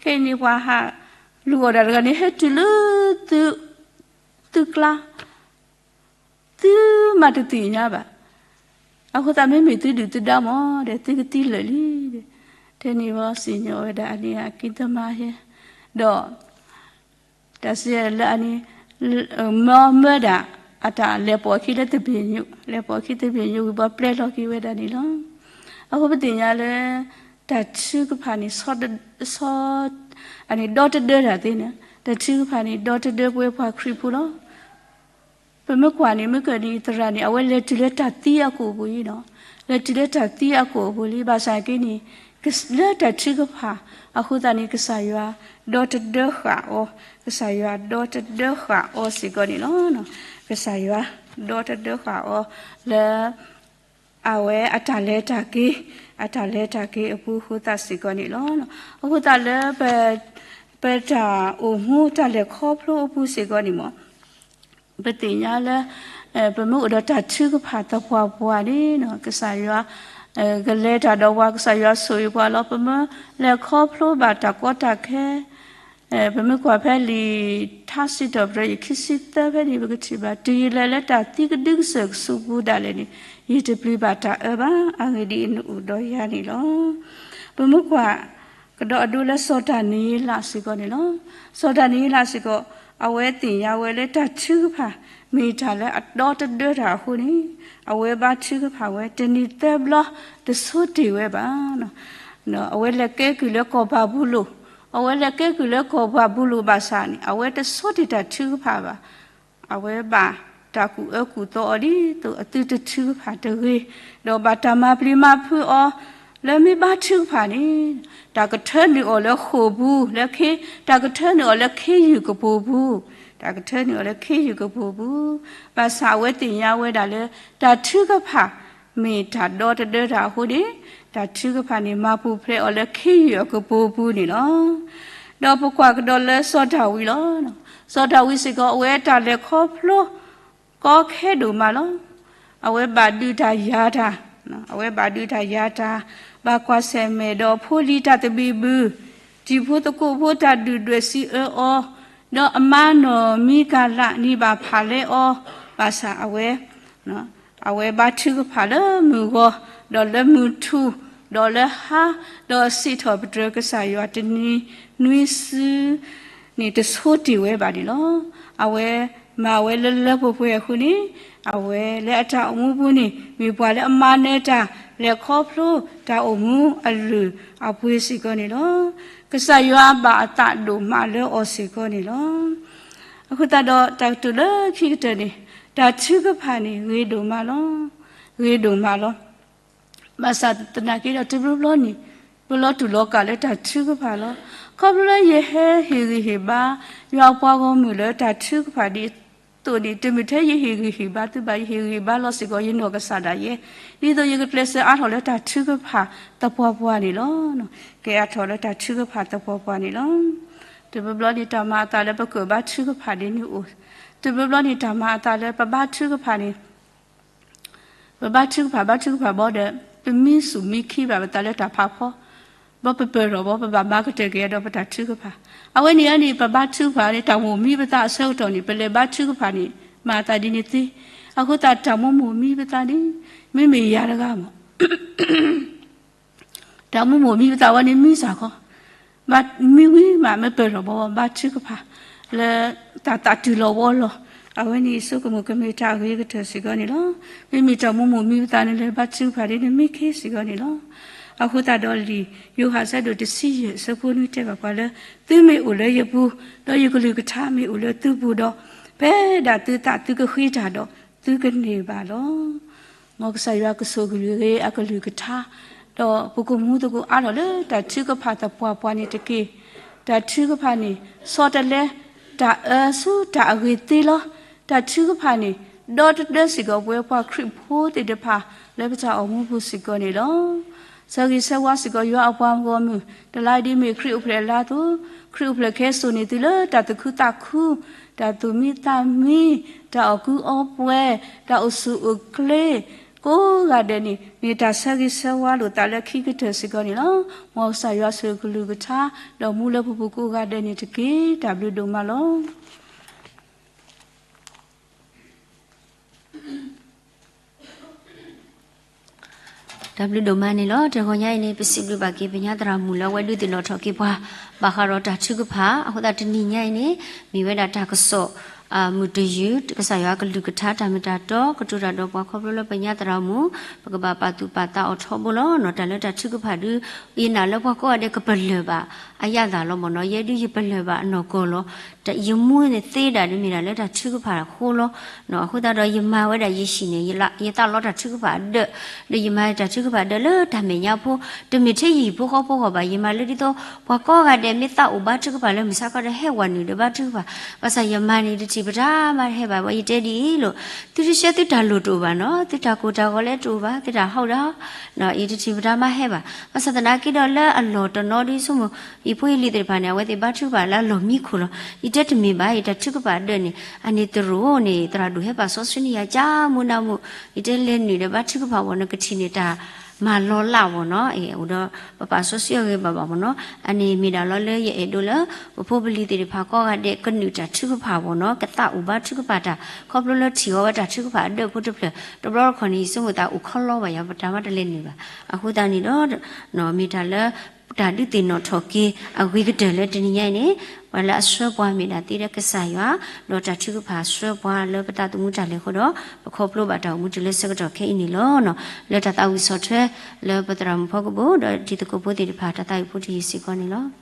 ခဲအံၤန့ၣ်ပှၤဟးလူၤအီၣ်တၢ်တဂၤန့ၣ် ဟဲတုၤလၢ သုကျါ သုမၤတသ့ၣ်ညါဘၣ်. အဃိသတးမ့မ့ၢ်သုဒုၣ်သုဒါမးဒီး သုကသံလၢာ်လံ. ထဲန့ၣ်ဘီစံၣ်ညီၣ်ဝဲဒၣ်အန့ၣ်အက့သမားဟဲ, ဒီး တၢ်စံးလၢအန့ၣ် မၢမၢဒၣ်အတၢ်လဲၤပိာ်အခံလၢသဘ့ၣ်ညိၣ်, လဲၤပိာ်အခံသဘ့ၣ်ညိၣ်ဝံၤဘီပျဲလီၤက့ၤဝဲဒၣ်န့ၣ်လီၤ. အဃိပသ့ၣ်ညါလၢ တၢ်ထုကဖၣ်န့ၣ် ဆီ အန့ၣ်ဒီတဒၢတၢ်သ့န့ၣ်, တၢ်ထုကဖၣ်န့ၣ် ဒီတဒၢပဝဲပှၤခရံာ်ဖိလီၤ. ပမ့ၢ်ကွၢ်န့ၣ် မ့ၢ်ကၢၢ်န့ၣ်သရၣ်န့ၣ် အဝဲလဲၤတုၤလၢတၢ်သံအကိာ်ပူၤလံနီၤ, လဲၤတုၤလၢတၢ်သံအကိာ်ပူၤလံ. ဘၣ်ဆၣ်က့န့ၣ် လၢတၢ်ထုကဖၣ်အဃိသတးန့ၣ် ကစၢ်ယွၤဒီတဒၢဃာ်အီၤ, ကစၢ်ယွၤဒီတဒၢဃာ်အီၤစ့ၢ်ကီးန့ၣ်လီၤ. ကစၢ်ယွၤဒီတဒၢဃာ်အီၤလၢ အဝဲအတၢ်လဲၤတၢ်က့ၤ, အတၢ်လဲၤတၢ်က့ၤအပူၤအဃိသတးစ့ၢ်ကီးန့ၣ်လီၤ. အဃိသတးလၢ ပတၢ်အိၣ်မူတၢ်လဲၤခီဖျိအပူၤစ့ၢ်ကီးန့ၣ်မ့ၢ် ပသ့ၣ်ညါလၢ ပမ့ၢ်အိၣ်ဒီးတၢ်ထုကဖၣ်သပှၢ်ပှၢ်န့ၣ် ကစၢ်ယွၤ ကလဲၤတၢ်ဒီးပှၤ ကစၢ်ယွၤဆိၣ်ဂ့ၤပှၤလီၤ. ပမ့ၢ်လဲၤခီဖျိဘၣ်တၢ်ကီတၢ်ခဲ ပမ့ၢ်ကွၢ်ဖဲလံာ်ထါစံးထီၣ်ပတြၢၤ ယခံဆံသၢဖဲန့ၣ် ပကထံၣ်ဘၣ် တုၤယလဲၤလၢတၢ်သံကဒုကစၢၢ်ကဆူးပူၤဒၣ်လဲာ်န့ၣ် ယတပျံၤဘၣ်တၢ်အၢဘၣ်. အဂ့ၢ်ဒ်အံၤ နအိၣ်ဒီးယၤန့ၣ်လီၤ. ပမ့ၢ်ကွၢ်ကဒီးအဒိလၢစီၤဒၤနံးယ့လးစ့ၢ်ကီးန့ၣ်လီၤ. စီၤဒၤနံးယ့လးစ့ၢ်ကီး အဝဲသ့ၣ်ညါဝဲလၢတၢ်ထုကဖၣ် မ့ၢ်တၢ်လၢအဒီတဒၢတၢ်အဃိန့ၣ် အဝဲဘါထုကဖၣ်ဝဲတနံၤသၢဘျီ တဆိတ့ၢ်ဝဲဘၣ်. အဝဲလဲၤကဲကုၢ်လၢကီၢ်ဘၤဘူလိၣ်, အဝဲလဲၤကဲကုၢ်လၢကီၢ်ဘၤဘူလိၣ်ဘၣ်ဆၣ်န့ၣ် အဝဲတဆိတ့ၢ်တၢ်ထုကဖၣ်ဘၣ်. အဝဲဘၣ်တၢ်ကူၣ်အၢကူၣ်သီအီၤဒ်သိးအသုတထုကဖၣ်တဂ့ၤ, ဒီးဘၣ်တၢ်မၤပျံၤမၤဖုးအီၤ လၢမ့ၢ်ဘါထုကဖၣ်န့ၣ် တၢ်ကထၢနုာ်အီၤလၢဃိာ်ပူၤ, လၢခ့, တၢ်ကထၢနုာ်အီၤလၢခ့ယုၢ်ကပိာ်ပူၤ, တၢ်ကထၢနုာ်အီၤလၢခ့ယုၢ်ကပိာ်ပူၤ, ဘၣ်ဆၣ်အဝဲသ့ၣ်ညါဝဲဒၣ်လၢ တၢ်ထုကဖၣ် မ့ၢ်တၢ်ဒီတဒၢတၢ်အဃိန့ၣ် တၢ်ထုကဖၣ်န့ၣ် မၤပူၤဖျဲးအီၤလၢခ့ယုၢ်အကပိာ်ပူၤန့ၣ်လီၤ. ဒီးပကွၢ်ကဒီးလၢစီၤဒၤဝံးလီၤ. စီၤဒၤဝံးစ့ၢ်ကီး အဝဲတၢ်လဲၤခီဖျိ ကီခဲဒိၣ်မးလီၤ. အဝဲဘၣ်ဒုးတၢ်ယၤတၢ်, အဝဲဘၣ်ဒုးတၢ်ယၤတၢ်, ဘၣ်ကွၢ်ဆၢၣ်မဲာ်ဒီးဖိလံၤတၢ်သဘံၣ်ဘုၣ်, တံၤဖိသကိးဖိတၢ်ဒုၣ်ဒွဲၣ်စံးအၢအီၤ, ဒီးအမါနီၢ်မံကၤလးန့ၣ်ဘၣ်ဖးလဲအီၤ, ဘၣ်ဆၣ်အဝဲ အဝဲဘါထုကဖၣ်လၢမုၢ်ဂီၤ, ဒီးလၢမုၢ်ထူၣ်, ဒီးလၢဟါ, ဒီးစံးထီၣ်ပတြၢၤကစၢ်ယွၤတနံၤနွံစုန့ၣ် တဆိတ့ၢ်ဝဲဘၣ်န့ၣ်လီၤ. အဝဲမၤဝဲလၢလၢပှဲၤပှဲၤအဃိန့ၣ်, အဝဲလၢအတၢ်အိၣ်မူပူၤန့ၣ် မ့ၢ်ပှၤလၢအမၤနၢၤတၢ် လဲၤခီဖျိတၢ်အိၣ်မူအလုၢ်အပှ့ၤစ့ၢ်ကီးန့ၣ်လီၤ. ကစၢ်ယွၤဘၣ်အသးဒိၣ်မးလၢအီၤစ့ၢ်ကီးန့ၣ်လီၤ. အဃိသတးဒီးတၢ်ကတိၤလၢခံကတၢၢ်န့ၣ်, တၢ်ထုကဖၣ်န့ၣ် ဂ့ၤဒိၣ်မးလီၤ. ဂ့ၤဒိၣ်မးလီၤ. ဘၣ်ဆၣ်သနာ်က့ဒီးတဘျီဘျီန့ၣ်, ပလီၤတူာ်လီၤကာ်လၢတၢ်ထုကဖၣ်လီၤ. ခီဖျိလၢယဟဲဟ့ၣ်ဂံၢ်ဟ့ၣ်ဘါ ယွၤအပှၤဂီၢ်မုၢ်လၢတၢ်ထုကဖၣ်ဒ် သိးန့ၣ် တမ့ၢ်ထဲယဟ့ၣ်ဂံၢ်ဟ့ၣ်ဘါသုဘၣ်, ယဟ့ၣ်ဂံၢ်ဘါလီၤစ့ၢ်ကီးယနီၢ်ကစၢ်ဒၣ်ယဲ, ဒ်သိးယကကျဲးစၢးအါထီၣ်လၢတၢ်ထုကဖၣ်သပှၢ်ပှၢ်န့ၣ်လီၤ. ကဲအါထီၣ်လၢတၢ်ထုကဖၣ်သပှၢ်ပှၢ်န့ၣ်လီၤ. တဘျီဘျီန့ၣ် တၢ်မၤအသးလၢပကဘါထုကဖၣ်ဒ်န့ၣ်အိၣ်, တဘျီဘျီန့ၣ် တၢ်မၤအသးလၢပဘါထုကဖၣ်န့ၣ် ပဘါထုကဖၣ် ဘါထုကဖၣ်ဘီဒီး ပမံစူၣ်မံခံဘၣ်ပသးလၢတၢ်ဖးဖီ, ဘီပပၢၢ်ထီၣ်ဘီ ပဘၣ်မၤကတၢၢ်က့ၤဒီးပတၢ်ထုကဖၣ်. အဝဲန့ၣ်အန့ၣ် ပဘါထုကဖၣ်န့ၣ် တၢ်မိၣ်မံပသးအဆၢကတီၢ်န့ၣ် ပလဲၤဘါထုကဖၣ်န့ၣ် မၤအသးဒ်န့ၣ်သ့. အဃိသတးတၢ်မိၣ်မိၣ်မံပသးန့ၣ် မ့မ့ၢ်ယၤတဂၤမး တၢ်မိၣ်မိၣ်မံပသးဝဲန့ၣ်မံစ့ၢ်ကီး, ဘၣ်မံဝံၤမး မ့ၢ်ပၢၢ်ထီၣ်ဘီ ဘါထုကဖၣ် လၢတၢ်သးတုၤလီၤဝီလီၤ. အဝဲန့ၣ်ယဆိကမိၣ်ကမ့ၢ်တၢ်အဂ့ၤကတၢၢ်စ့ၢ်ကီးန့ၣ်လီၤ. မ့မ့ၢ်တၢ်မိၣ်မိၣ်မံပသးန့ၣ် လဲၤဘါထုကဖၣ်ဒ်န့ၣ်မံခ့စ့ၢ်ကီးန့ၣ်လီၤ. အဃိသတးဒီးလံာ်ယိၤဟၣ်အဆၢဒိၣ်တဆံယဲၢ်အဆၢဖိနွံတဲဘၣ်ပှၤလၢ သုမ့ၢ်အိၣ်လၢယပူၤ, ဒီးယကလုၢ်ကထါမ့ၢ်အိၣ်လၢသုပူၤဒီး, ဖဲဒၣ်သုသးသုကဃ့တၢ်ဒီး သုကန့ၢ်ဘၣ်လီၤ. မ်ကစၢ်ယွၤကဆိၣ်ဂ့ၤအကလုၢ်ကထါ, ဒီးပကမူသကိးအါထီၣ်လၢတၢ်ထုကဖၣ်သပှၢ်ပှၢ်န့ၣ်တက့ၢ်. တၢ်ထုကဖၣ်န့ၣ် ဆီတလဲတၢ်အၢဆူတၢ်အဂ့ၤသ့လီၤ. တၢ်ထုကဖၣ်န့ၣ် ဒီတဒၢစ့ၢ်ကီးပဝဲပှၤခရံာ်ဖိသ့ၣ်တဖၣ် လၢပတၢ်အိၣ်မူပူၤစ့ၢ်ကီးန့ၣ်လီၤ. ဆၢဂ့ၤဆၢဝါစ့ၢ်ကီးယွၤအပှၤဂီၢ်မုၢ်, တလါဒ်မ့ၢ်ခရံာ်အိၣ်ဖျဲၣ်အလါအသိး, ခရံာ်အိၣ်ဖျဲၣ်ခဲစိာ်န့ၢ်သုလၢတၢ်သူၣ်ခုသးခု, တၢ်သူၣ်မံသးမံ, တၢ်အီၣ်ကူအီပှဲၤ, တၢ်အိၣ်ဆူၣ်အိၣ်ချ့, ကိးဂၤဒဲးန့ၣ် မ့ၢ်တၢ်ဆၢဂ့ၤဆၢဝါလိာ်သးလၢခံကတၢၢ်စ့ၢ်ကီးန့ၣ်လီၤ. မ်ကစၢ်ယွၤဆိၣ်ဂ့ၤကလုၢ်ကထါ, ဒီးမူလၢပပူၤကိးဂၤဒဲးန့ၣ်တက့ၢ်. တၢ်ဘျုးဒိၣ်မးလီၤ. တၢ်ဘျုးဒိၣ်မးန့ၣ်လီၤ. တဂီၤညါအံၤန့ၣ် ပစံးဘျုးဘၣ်က့ၤပညါသရၣ်မုၣ်လၢအဝဲဒုးသ့ၣ်နီၣ်ထီၣ်က့ၤပှၤ ဘၣ်ဃးဒီးတၢ်ထုကဖၣ်, အဃိသတးတနံၤညါအံၤန့ၣ် မ့ၢ်ဝဲဒၣ်တၢ်ကစီၣ် မုၢ်တယုၢ် ကစၢ်ယွၤကလုၢ်ကထါတၢ်မ့ၢ်တၢ်တီ ကတိၤတၢ်ဒီးပှၤခီဖျိလၢပညါသရၣ်မုၣ် ပကဘၣ်ပာ်သူၣ်ပာ်သးအီၤထီဘိလီၤ. တၢ်လၢတၢ်ထုကဖၣ်ဒုး ယနာ်လၢပှၤကိးဂၤဒဲးကပလၢၢ်ဘၣ်အယၣ်သးလီၤမ့ၢ်နီၤ, ယဲဒုးယပလၢၢ်ဘၣ်အနီၢ်ကီၢ်လီၤ. ယမူန့ၣ်သ့ဒၣ်ဒ်မ့ၢ်ဒၣ်လၢတၢ်ထုကဖၣ်အဃိလီၤ. အဃိသတးဒီးယမၤဝဲဒၣ်ယဟံၣ်န့ၣ် ယသးလီတၢ်ထုကဖၣ်အဒၢး, ဒီးယမၤတၢ်ထုကဖၣ်အဒၢးလၢတၢ်မဲာ်ညါဖိ, တမ့ၢ်ထဲယဟံၣ်ဖိဃီဖိဂီၢ်ဘၣ်, ယမၤလၢဒ်သိး ပှၤကိးဂၤဒဲးမ့ၢ်သးအိၣ်ဘါထုကဖၣ်လၢမုၢ်ဆါခီဒီးဟဲဝဲနုာ်ဒီးဘါထုကဖၣ်, ဘၣ်ဆၣ်ယမၤန့ၣ် တထံၣ်ပတြၢၤမးတဟဲဘၣ်, ဝဲယတဲဒ်အံၤလီၤ. သုတဆှၢသုတၢ်လိၣ်တအိၣ်ဘၣ်နီၤ, သုတၢ်ကိၢ်တၢ်ဂီၤလၢတအိၣ်ဘၣ်, သုတၢ်ဟီၣ်ဒီး ယတထံၣ်ပတြၢၤမးဟဲဘၣ်. ဘၣ်ဆၣ်သနာ်က့ဒီးလၢအလီၢ်တနီၤဒ်ဆိကမိၣ် ယဖိယလံၤသ့ၣ်တဖၣ်န့ၣ် အဝဲသ့ၣ်ဘါထုကဖၣ်လၢအလီၢ်မံခိၣ်လီၤ. ယတဲတမ့ၢ်ဘၣ်, ယတၢ်ထုကဖၣ်အဒၢးန့ၣ် အန့ၣ်တရူးန့ၣ် သရၣ်ဒိၣ်ဟဲပာ်စီဆှံန့ၢ်ယၤကၢမူနၢမူ, ယတဲလဲၤနုာ်ဒီးဘါထုကဖၣ်ဝဲ နကထံၣ်န့ၢ်တၢ်မၤလီၤလးဝဲနီၤ, အိၣ်ဒီးပပာ်စီဆှံအဂ့ၤဘၣ်ဘၣ်မ့ၢ်နီၤ. အန့ၣ်မ့ၢ်ဒၣ်လီၤလၢယအဲၣ်ဒိးလၢ ပဖိပလံၤသ့ၣ်တဖၣ်ကိးဂၤဒဲးကနုာ်တၢ်ထုကဖၣ်ဝဲနီၤ, ကသးအိၣ်ဘါထုကဖၣ်တၢ် ခီဖျိလၢထံၣ်အီၤဝဲတၢ်ထုကဖၣ်အဒၢးဖိတဖျၢၣ်, တဘျီတခီၣ်န့ၣ် ယဆိကမိၣ်သးအိၣ်ခီလီဘၣ်ယၤ ပတၢ်မၤတလဲၤနုာ်ဘၣ်. အဃိသတးန့ၣ်ဒီး မ့ၢ်တၢ်လၢ တၢ်ဒုးသ့ၣ်နီၣ်ထီၣ်က့ၤအဂ့ၤကတၢၢ်လၢတနံၤညါအံၤန့ၣ် ပှၤလၢအဆှၢပှၤမ့ၢ်ဒၣ်သ့ဒီးကစၢ်ယွၤ, ဒီးတၢ်ထုကဖၣ်ဆှၢပှၤလၢပသးသမူတၢ်လဲၤအဃိဒီး ပခီဖျိဘၣ်တၢ်အိၣ်မူတုၤလၢဆၢကတီၢ်ခဲအံၤန့ၣ်လီၤ. လၢတၢ်သးဝံၣ်ဆီၣ်ထွဲ လၢပသရၣ်မုၣ်ဖီကဘိၣ် ဒီးတံၤသကိးဖိသ့ၣ်တဖၣ် တၢ်သးဝံၣ်ဖိတယုၢ်စ့ၢ်ကီးန့ၣ်လီၤ.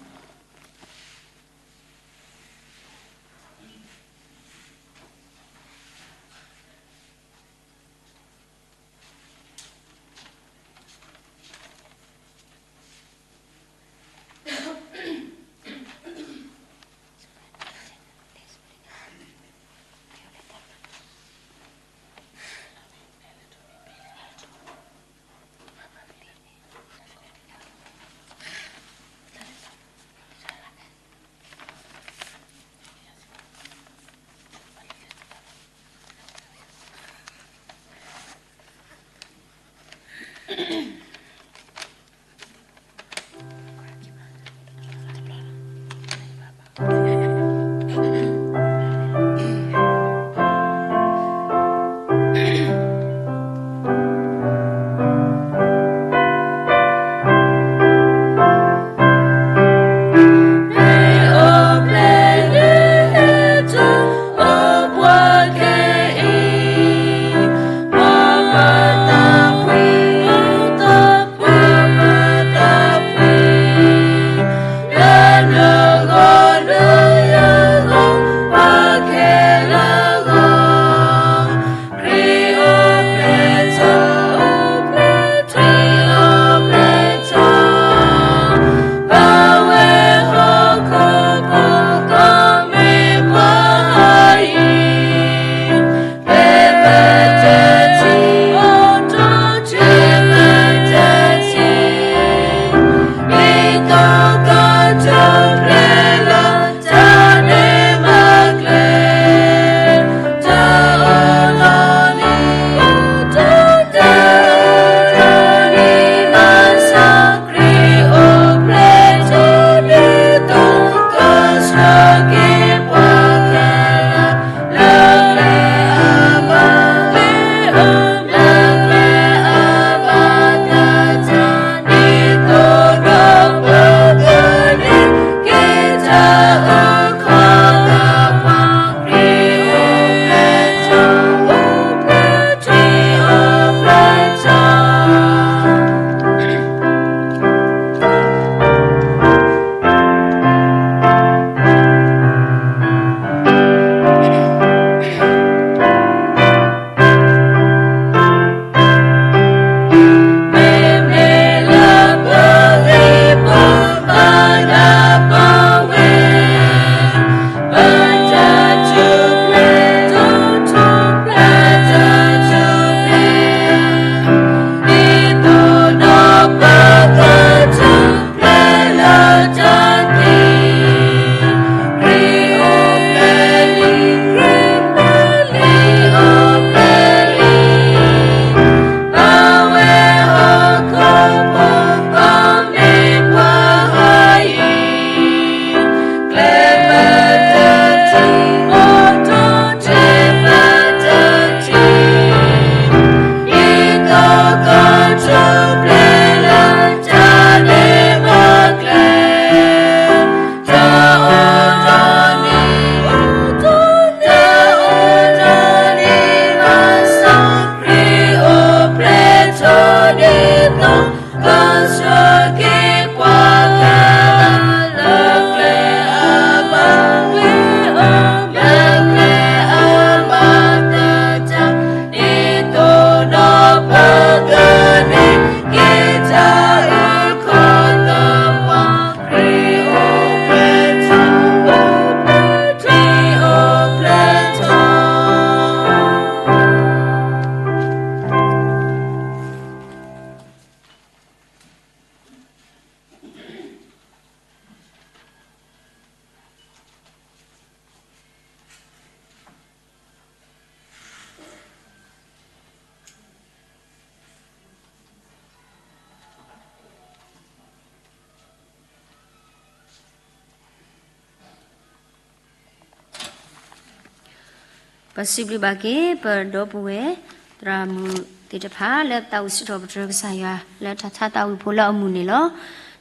ပစံးဘျုးဘၣ်က့ၤ ပဒီပုၢ်ဝဲၢ် သရၣ်မုၣ်သ့ၣ်တဖၣ် လၢသးဝံၣ်စံးထီၣ်ပတြၢၤကစၢ်ယွၤ လၢတၢ်ထါသးဝံၣ်ဖိလၢအမုၢ်န့ၣ်လီၤ.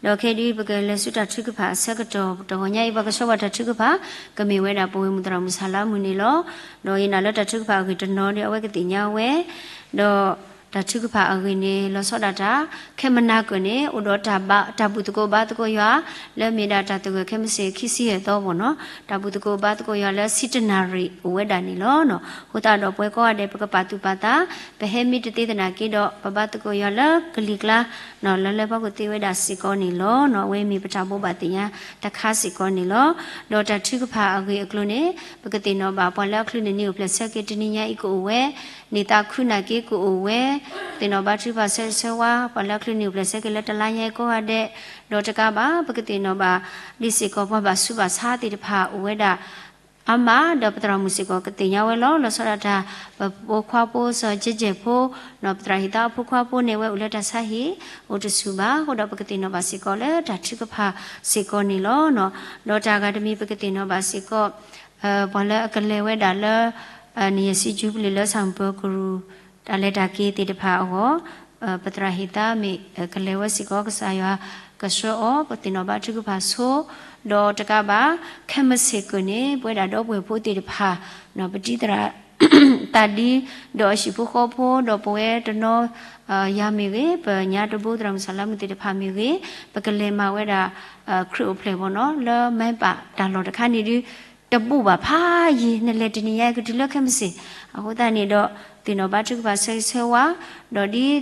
ဒီးခဲအံၤဒုးပကလဲၤဆူတၢ်ထုကဖၣ်အဆၢကတီၢ် တဂီၤညါအံၤ ပှၤကဆှၢပှၤတၢ်ထုကဖၣ် ကမ့ၢ်ဝဲဒၣ်ပဝဲမုၢ်သရၣ်မုၣ်ဆၣ်လါမုၢ်န့ၣ်လီၤ. ဒီးယနာ်လၢတၢ်ထုကဖၣ်အဂ့ၢ်တနီၤဒီး အဝဲကသ့ၣ်ညါဝဲ ဒီးတၢ်ထုကဖၣ်အဂ့ၢ်န့ၣ် လီၤဆီဒၣ်တၢ် ခဲမုၢ်နၤကၢၢ်န့ၣ် အိၣ်ဒီးတၢ်ဘူၣ်သကိးဘါသကိးယွၤ လၢမ့ၢ်ဒၣ်တၢ်သဂၢၢ်ခဲမုၢ်ဆ့ၣ်ခံဆံယဲၢ်သီဘီၢ်နီၤ, တၢ်ဘူၣ်သကိးဘါသကိးယွၤလၢ ဆံတနၣ်ရံၣ် အိၣ်ဝဲဒၣ်န့ၣ်လီၤ. အဃိသတးဒီးပဝဲကိးဂၤဒဲး ပကပာ်သူၣ်ပာ်သး ပဟဲမ့ၢ်တသ့သနာ်က့ဒီး ပဘါသကိးယွၤလၢကလံၤကျါ လၢလၢပှဲၤပှဲၤသ့ဝဲဒၣ်စ့ၢ်ကီးန့ၣ်လီၤ. အဝဲမ့ၢ်ပတၢ်ဘိးဘၣ်သ့ၣ်ညါတခါစ့ၢ်ကီးန့ၣ်လီၤ. ဒီးတၢ်ထုကဖၣ်အဂ့ၢ်အကျိၤန့ၣ် ပကသ့ၣ်နီၣ်ဘၣ်ပှၤလၢအချုးန့ၢ်နံၤအိၣ်ဖျဲၣ်ဆၢက့ၤတနံၤညါအံၤကအိၣ်ဝဲ, န့ၢ်သးခုနာ်က့ကအိၣ်ဝဲ, သ့ၣ်နီၣ်ဘါထုကဖၣ်ဆၢဂ့ၤဆၢဝါ ပှၤလၢအချုးန့ၢ်အိၣ်ဖျဲၣ်ဆၢက့ၤလၢတလါညါအံၤကိးဂၤဒဲး, ဒီးတကးဘၣ် ပကသ့ၣ်နီၣ်ဘၣ်ဒ်စ့ၢ်ကီး ပှၤဘၣ်ဆူးဘၣ်ဆါသ့ၣ်တဖၣ်အိၣ်ဝဲဒၣ် အါမး ဒီးပသရၣ်မုၣ်စ့ၢ်ကီးကသ့ၣ်ညါဝဲလီၤ. လီၤဆီဒၣ်တၢ် ပဖိခွါဖိစီၤကဲကဲးဖိ ပသရၣ်ဟ့ၣ်သါအဖိခွါဖိန့ၣ် အဝဲအိၣ်လၢတၢ်ဆါဟံၣ် အိၣ်တဆူၣ်ဘၣ်. အဃိဒီးပကသ့ၣ်နီၣ်ဘၣ်စ့ၢ်ကီးလၢတၢ်ထုကဖၣ်စ့ၢ်ကီးန့ၣ်လီၤ. ဒီးတၢ်ဂၤတမံၤပကသ့ၣ်နီၣ်ဘၣ်စ့ၢ်ကီး ပှၤလၢအကလဲၤဝဲဒၣ်လၢ နံၣ်ယဲၢ်ဆံ jubilee လၢဆၣ်မုၢ်ပၢၤကရူၢ် တၢ်လဲၤတၢ်က့ၤသ့ၣ်တဖၣ်အဂီၢ် ပသရၣ်ဟ့ၣ်သါမ့ၢ်ကလဲၤဝဲစ့ၢ်ကီး ကစၢ်ယွၤကဆှၢအီၤ ပသ့ၣ်နီၣ်ဘါထုကဖၣ်ဆိ, ဒီးတကးဘၣ် ခဲမုၢ်ဆ့ၣ်ကၢၢ်န့ၣ် ပဝဲဒၣ်ဒီပုၢ်ဝဲၢ်ဖိသ့ၣ်တဖၣ် ပတံၤသရၣ် သးဒံ ဒီးအဟံၣ်ဖိဃီဖိ ဒီးပဝဲတနီၤ ယၤမ့ၢ်ဂ့ၤ ပညါတဘိသရၣ်မုၣ်ဆၣ်လါမုၢ်သ့ၣ်တဖၣ်မ့ၢ်ဂ့ၤ ပကလဲၤမၤဝဲဒၣ် ခရံာ်အိၣ်ဖျဲၣ်ဘီနီၤ လၢမၤပာ်တၢ်လီၢ်တခါန့ၣ်ဒုး တဘူးဘၣ်ဖးယံာ် နလဲၤတနံၤညါကတုၤလၢခဲမုၢ်ဆ့ၣ်, အဃိသတးန့ၣ်ဒီး သ့ၣ်နီၣ်ဘါထုကဖၣ်ဆၢဂ့ၤဆၢဝါ, ဒီး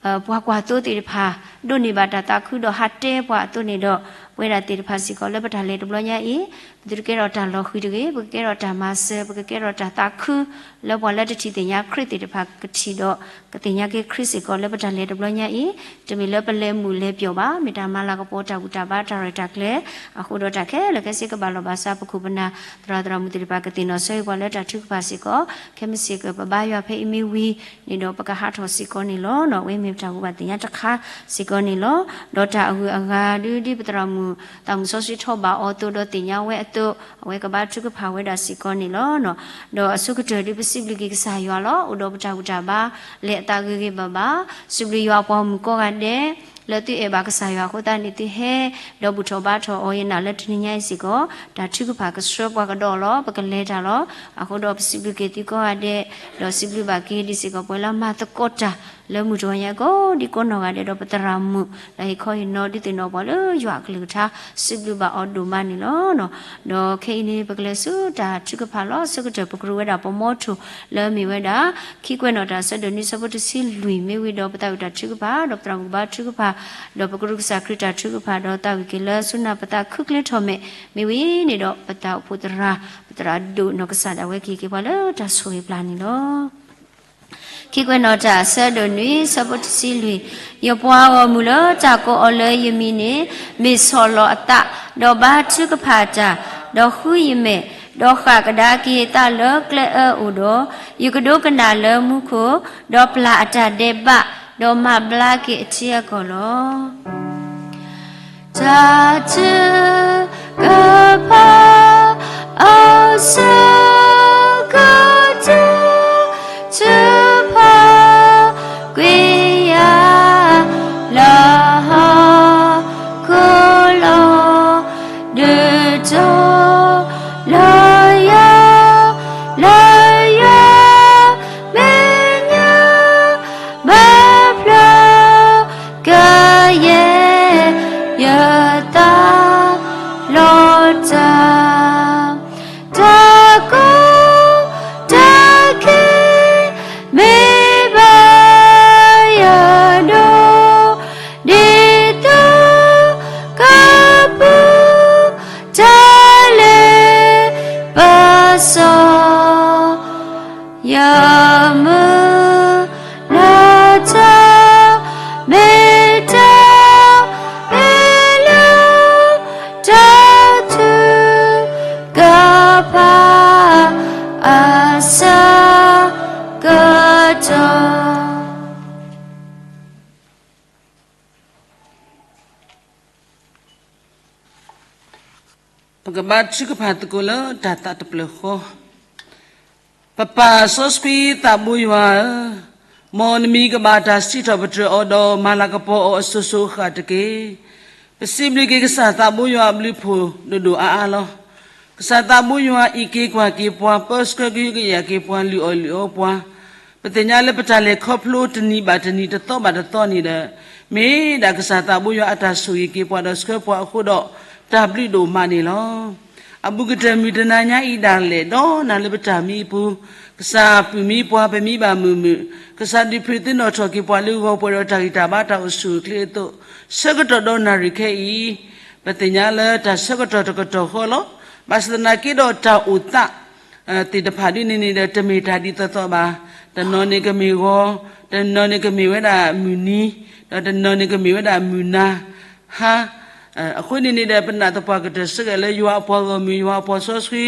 ဒ် ပှၤကွၢ်သိသ့ၣ်တဖၣ် ဒိးန့ၢ်ဘၣ်တၢ်သးခုဒီးဟးတဲပှၤအသိးန့ၣ်ဒီး ပဝဲဒၣ်သ့ၣ်တဖၣ်စ့ၢ်ကီးလၢပတၢ်လဲၤတဘျီညါအံၤ ပသုတကဲထီၣ်တၢ်လီၤဃံၤတဂ့ၤ, ပကကဲထီၣ်တၢ်မၤစၢၤ, ပကကဲထီၣ်တၢ်သးခု လၢပှၤလၢတထံၣ်သ့ၣ်ညါခရံာ်သ့ၣ်တဖၣ်ကထံၣ်ဒီး ကသ့ၣ်ညါက့ၤခရံာ်စ့ၢ်ကီးလၢပတၢ်လဲၤတဘျီညါအံၤ, တမ့ၢ်လၢပလဲၤမုာ်လဲၤပျီၣ်ဘၣ်, မ့ၢ်တၢ်မၤလၤကပီၤတၢ်ဘူၣ်တၢ်ဘါတၢ်ရဲၣ်တၢ်ကျဲၤ, အဃိဒီးတၢ်ခဲလၢာ်ခဲဆ့ကဘၣ်လီၢ်ဘၣ်စး ပခိၣ်ပနၢ် သရၣ်သရၣ်မုၣ်သ့ၣ်တဖၣ်ကသ့ၣ်နီၣ်ဆၢဂ့ၤပှၤလၢတၢ်ထုကဖၣ်စ့ၢ်ကီး, ခဲမုၢ်ဆ့ၣ်ကၢၢ်ပဘါယွၤဖဲအံၤမ့ၢ်ဝံၤန့ၣ်ဒီး ပကဟးထီၣ်စ့ၢ်ကီးန့ၣ်လီၤ. အဝဲမ့ၢ်ပတၢ်ဘိးဘၣ်သ့ၣ်ညါတခါစ့ၢ်ကီးန့ၣ်လီၤ. ဒီးတၢ်အဂုၤအဂၤဒုး ဒ်ပသရၣ်မုၣ် သးမုၣ်စီဆှံထီၣ်ဘၣ်အီၤအသိးဒီးသ့ၣ်ညါဝဲအသိး အဝဲကဘါထုကဖၣ်ဝဲဒၣ်စ့ၢ်ကီးန့ၣ်လီၤ. ဒီးအဆိကတၢၢ်ဒုး ပစံးဘျုးက့ၤကစၢ်ယွၤလီၤ. အိၣ်ဒီးပတၢ်ဘူၣ်တၢ်ဘါ လဲၤအသးဂ့ၤဂ့ၤဘၣ်ဘၣ်, စံးဘျုးယွၤအပှၤဂီၢ်မုၢ်ကိးဂၤဒဲး လၢသုအဲၣ်ဘၣ်ကစၢ်ယွၤအဃိသတးန့ၣ် သုဟဲဒီးဘူၣ်ထီၣ်ဘါထီၣ်အီၤ ယနာ်လၢတနံၤညါအံၤစ့ၢ်ကီး တၢ်ထုကဖၣ်ကဆှၢပှၤကဒီးလီၤ. ပကလဲၤတၢ်လီၤ. အဃိဒီးပစံးဘျုးက့ၤသုကိးဂၤဒဲး, ဒီးစံးဘျုးဘၣ်က့ၤဒ်စ့ၢ်ကီးပှၤလၢအမၤသကိးတၢ်လၢမုၢ်တဂီၤညါကိး ဒ်ကိးနီၢ်ဂၤဒဲးဒီးပသရၣ်မုၣ် လၢဟ့ၣ်ခီဟ့ၣ်နီၤဒုးသ့ၣ်နီၣ်ပှၤလၢယွၤအကလုၢ်ကထါ စံးဘျုးဘၣ်အီၤဒိၣ်မးန့ၣ်လီၤ. ဒီးခဲအံၤန့ၣ် ပကလဲၤဆူတၢ်ထုကဖၣ်လီၤ. အဆိကတၢၢ် ပကရူၢ်ဝဲဒၣ်ပမီထိၣ်လၢအမ့ၢ်ဝဲဒၣ် ခံကွဲးနီၣ်တၢ်အဆၢဒိၣ်နွံဆၢဖိတဆံလွံၢ် မ့ၢ်ဝံၤဒီးပသးဝံၣ်တၢ်ထုကဖၣ် ဒီးပသရၣ်မုၣ်ကဘါထုကဖၣ် ဒီးပကရူၢ်ကစၢ်ခရံာ်တၢ်ထုကဖၣ် ဒီးသးဝံၣ်က့ၤလၢဆူနၢ်ပသးခုချ့ထီၣ်မဲာ် မ့ၢ်ဝံၤန့ၣ်ဒီး ပသးအိၣ်ဖှိၣ်သရၣ် ပသရၣ်ဒိၣ်နီၢ်ကစၢ်ဒၣ်ဝဲကဟ့ၣ်က့ၤပှၤလၢတၢ်ဆိၣ်ဂ့ၤပျၢ်န့ၣ်လီၤ. ခံကွဲးနီၣ်တၢ်အဆၢဒိၣ်နွံ ဆၢဖိတဆံလွံၢ်, ယပှၤဂီၢ်မုၢ်လၢတၢ်ကိးအီၤလၢယမံၤန့ၣ် မ့ၢ်ဆီၣ်လီၤအသး, ဒီးဘါထုကဖၣ်တၢ်, ဒီးဃုယမဲာ်, ဒီးဃၣ်ကဒါက့ၤအသးလၢကျဲအၢအိၣ်ဒီး, ယကဒိကနၣ်လၢမူခိၣ်, ဒီးပျၢ်အတၢ်ဒဲးဘး, ဒီးမၤဘျါက့ၤအထံအကီၢ်လီၤ. တၢ်ထုကဖၣ် အဆၢကတီၢ် ထုကဖၣ်ကွံာ်ယၤ လၢဟီၣ်ခိၣ်လီၤ. ဒုးတီၤလၢယၤ လၢယွၤမဲာ်ညါ ဘၣ်ဖျါ ကယဲၢ် ယသးလီၤတၢ်, တၢ်ကိၢ်တၢ်ဂီၤ မ့ၢ်ဘၣ်ယၤဒိၣ်, ဒ်သိးကပူၤ တၢ်လ့ပစီ ယမုၢ်လၢ်တၢ် မ့ၢ်တၢ်အ့ၣ်လိာ် တၢ်ထုကဖၣ်အဆၢကတီၢ်. ပကဘါထုကဖၣ်သကိးလၢတၢ်သးတဖျၢၣ်ဃီ. ပပၢ်စီဆှံသးဘိယွၤဧၢ, မ်နမံၤကဘၣ်တၢ်စံးထီၣ်ပတြၢၤအီၤဒီးမၤလၤကပီၤအီၤအစိၤစိၤအဃၣ်တက့ၢ်. ပစံးဘျုးက့ၤကစၢ်သးဘိယွၤအဘျုးအဖှိၣ်ဒိၣ်ဒိၣ်အါအါလီၤ. ကစၢ်သးဘိယွၤအံးက့ၤကွၢ်က့ၤပှၤ ပၢဆှၢကဟုကယာ်က့ၤပှၤ လုၢ်အီၣ်လုၢ်အီပှၤ, ပသ့ၣ်ညါလၢပတၢ်လဲၤခီဖျိတနံၤဘၣ်တနံၤတသီဘၣ်တသီန့ၣ်ဒီး မ့ၢ်ဒၣ်ကစၢ်သးဘိယွၤအတၢ်ဆိၣ်ဂ့ၤက့ၤပှၤဒီးဆှၢပှၤအဃိဒီး တၢ်ဘျုးဒိၣ်မးန့ၣ်လီၤ. အဘူးကတၢၢ်မုၢ်တနၤညါအံၤဒၣ်လဲာ် ဒီးနၤလၢပတၢ်မံအပူၤ, ကစၢ်ပုၢ်မံပှၤ ပမံဘၣ်မုာ်မုာ်, ကစၢ်ဒုးဖုးသ့ၣ်နီၣ်ထီၣ်က့ၤပှၤလၢဂီၤပှဲၤဒီးတၢ်ဂံၢ်တၢ်ဘါတၢ်အိၣ်ဆူၣ်အိၣ်ချ့အသိး, ဆၢကတီၢ်ဒီးနၣ်ရံၣ်ခဲအံၤ, ပသ့ၣ်ညါလၢတၢ်ဆၢကတီၢ်တကတီၢ်ဃီလီၤ. ဘၣ်ဆၣ်သနာ်က့ဒီးတၢ်အိၣ်သး သ့ၣ်တဖၣ်ဒ်န့ၣ်န့ၣ်ဒီး တမ့ၢ်တၢ်ဒ်သိးသိးဘၣ်. တနီၤန့ၣ်ကမ့ၢ်ဂီၤ, တနီၤန့ၣ်ကမ့ၢ်ဝဲဒၣ်မုၢ်နံၤ, ဒီးတနီၤန့ၣ်ကမ့ၢ်ဝဲဒၣ်မုၢ်နၤ, ဟါ, အဃိန့ၣ်န့ၣ်ဒီး ပနာ်သပှၢ်ကတၢၢ်ဆၢက့ၤလၢယွၤအပှၤဂီၢ်မုၢ် ယွၤအပှၤစီဆှံ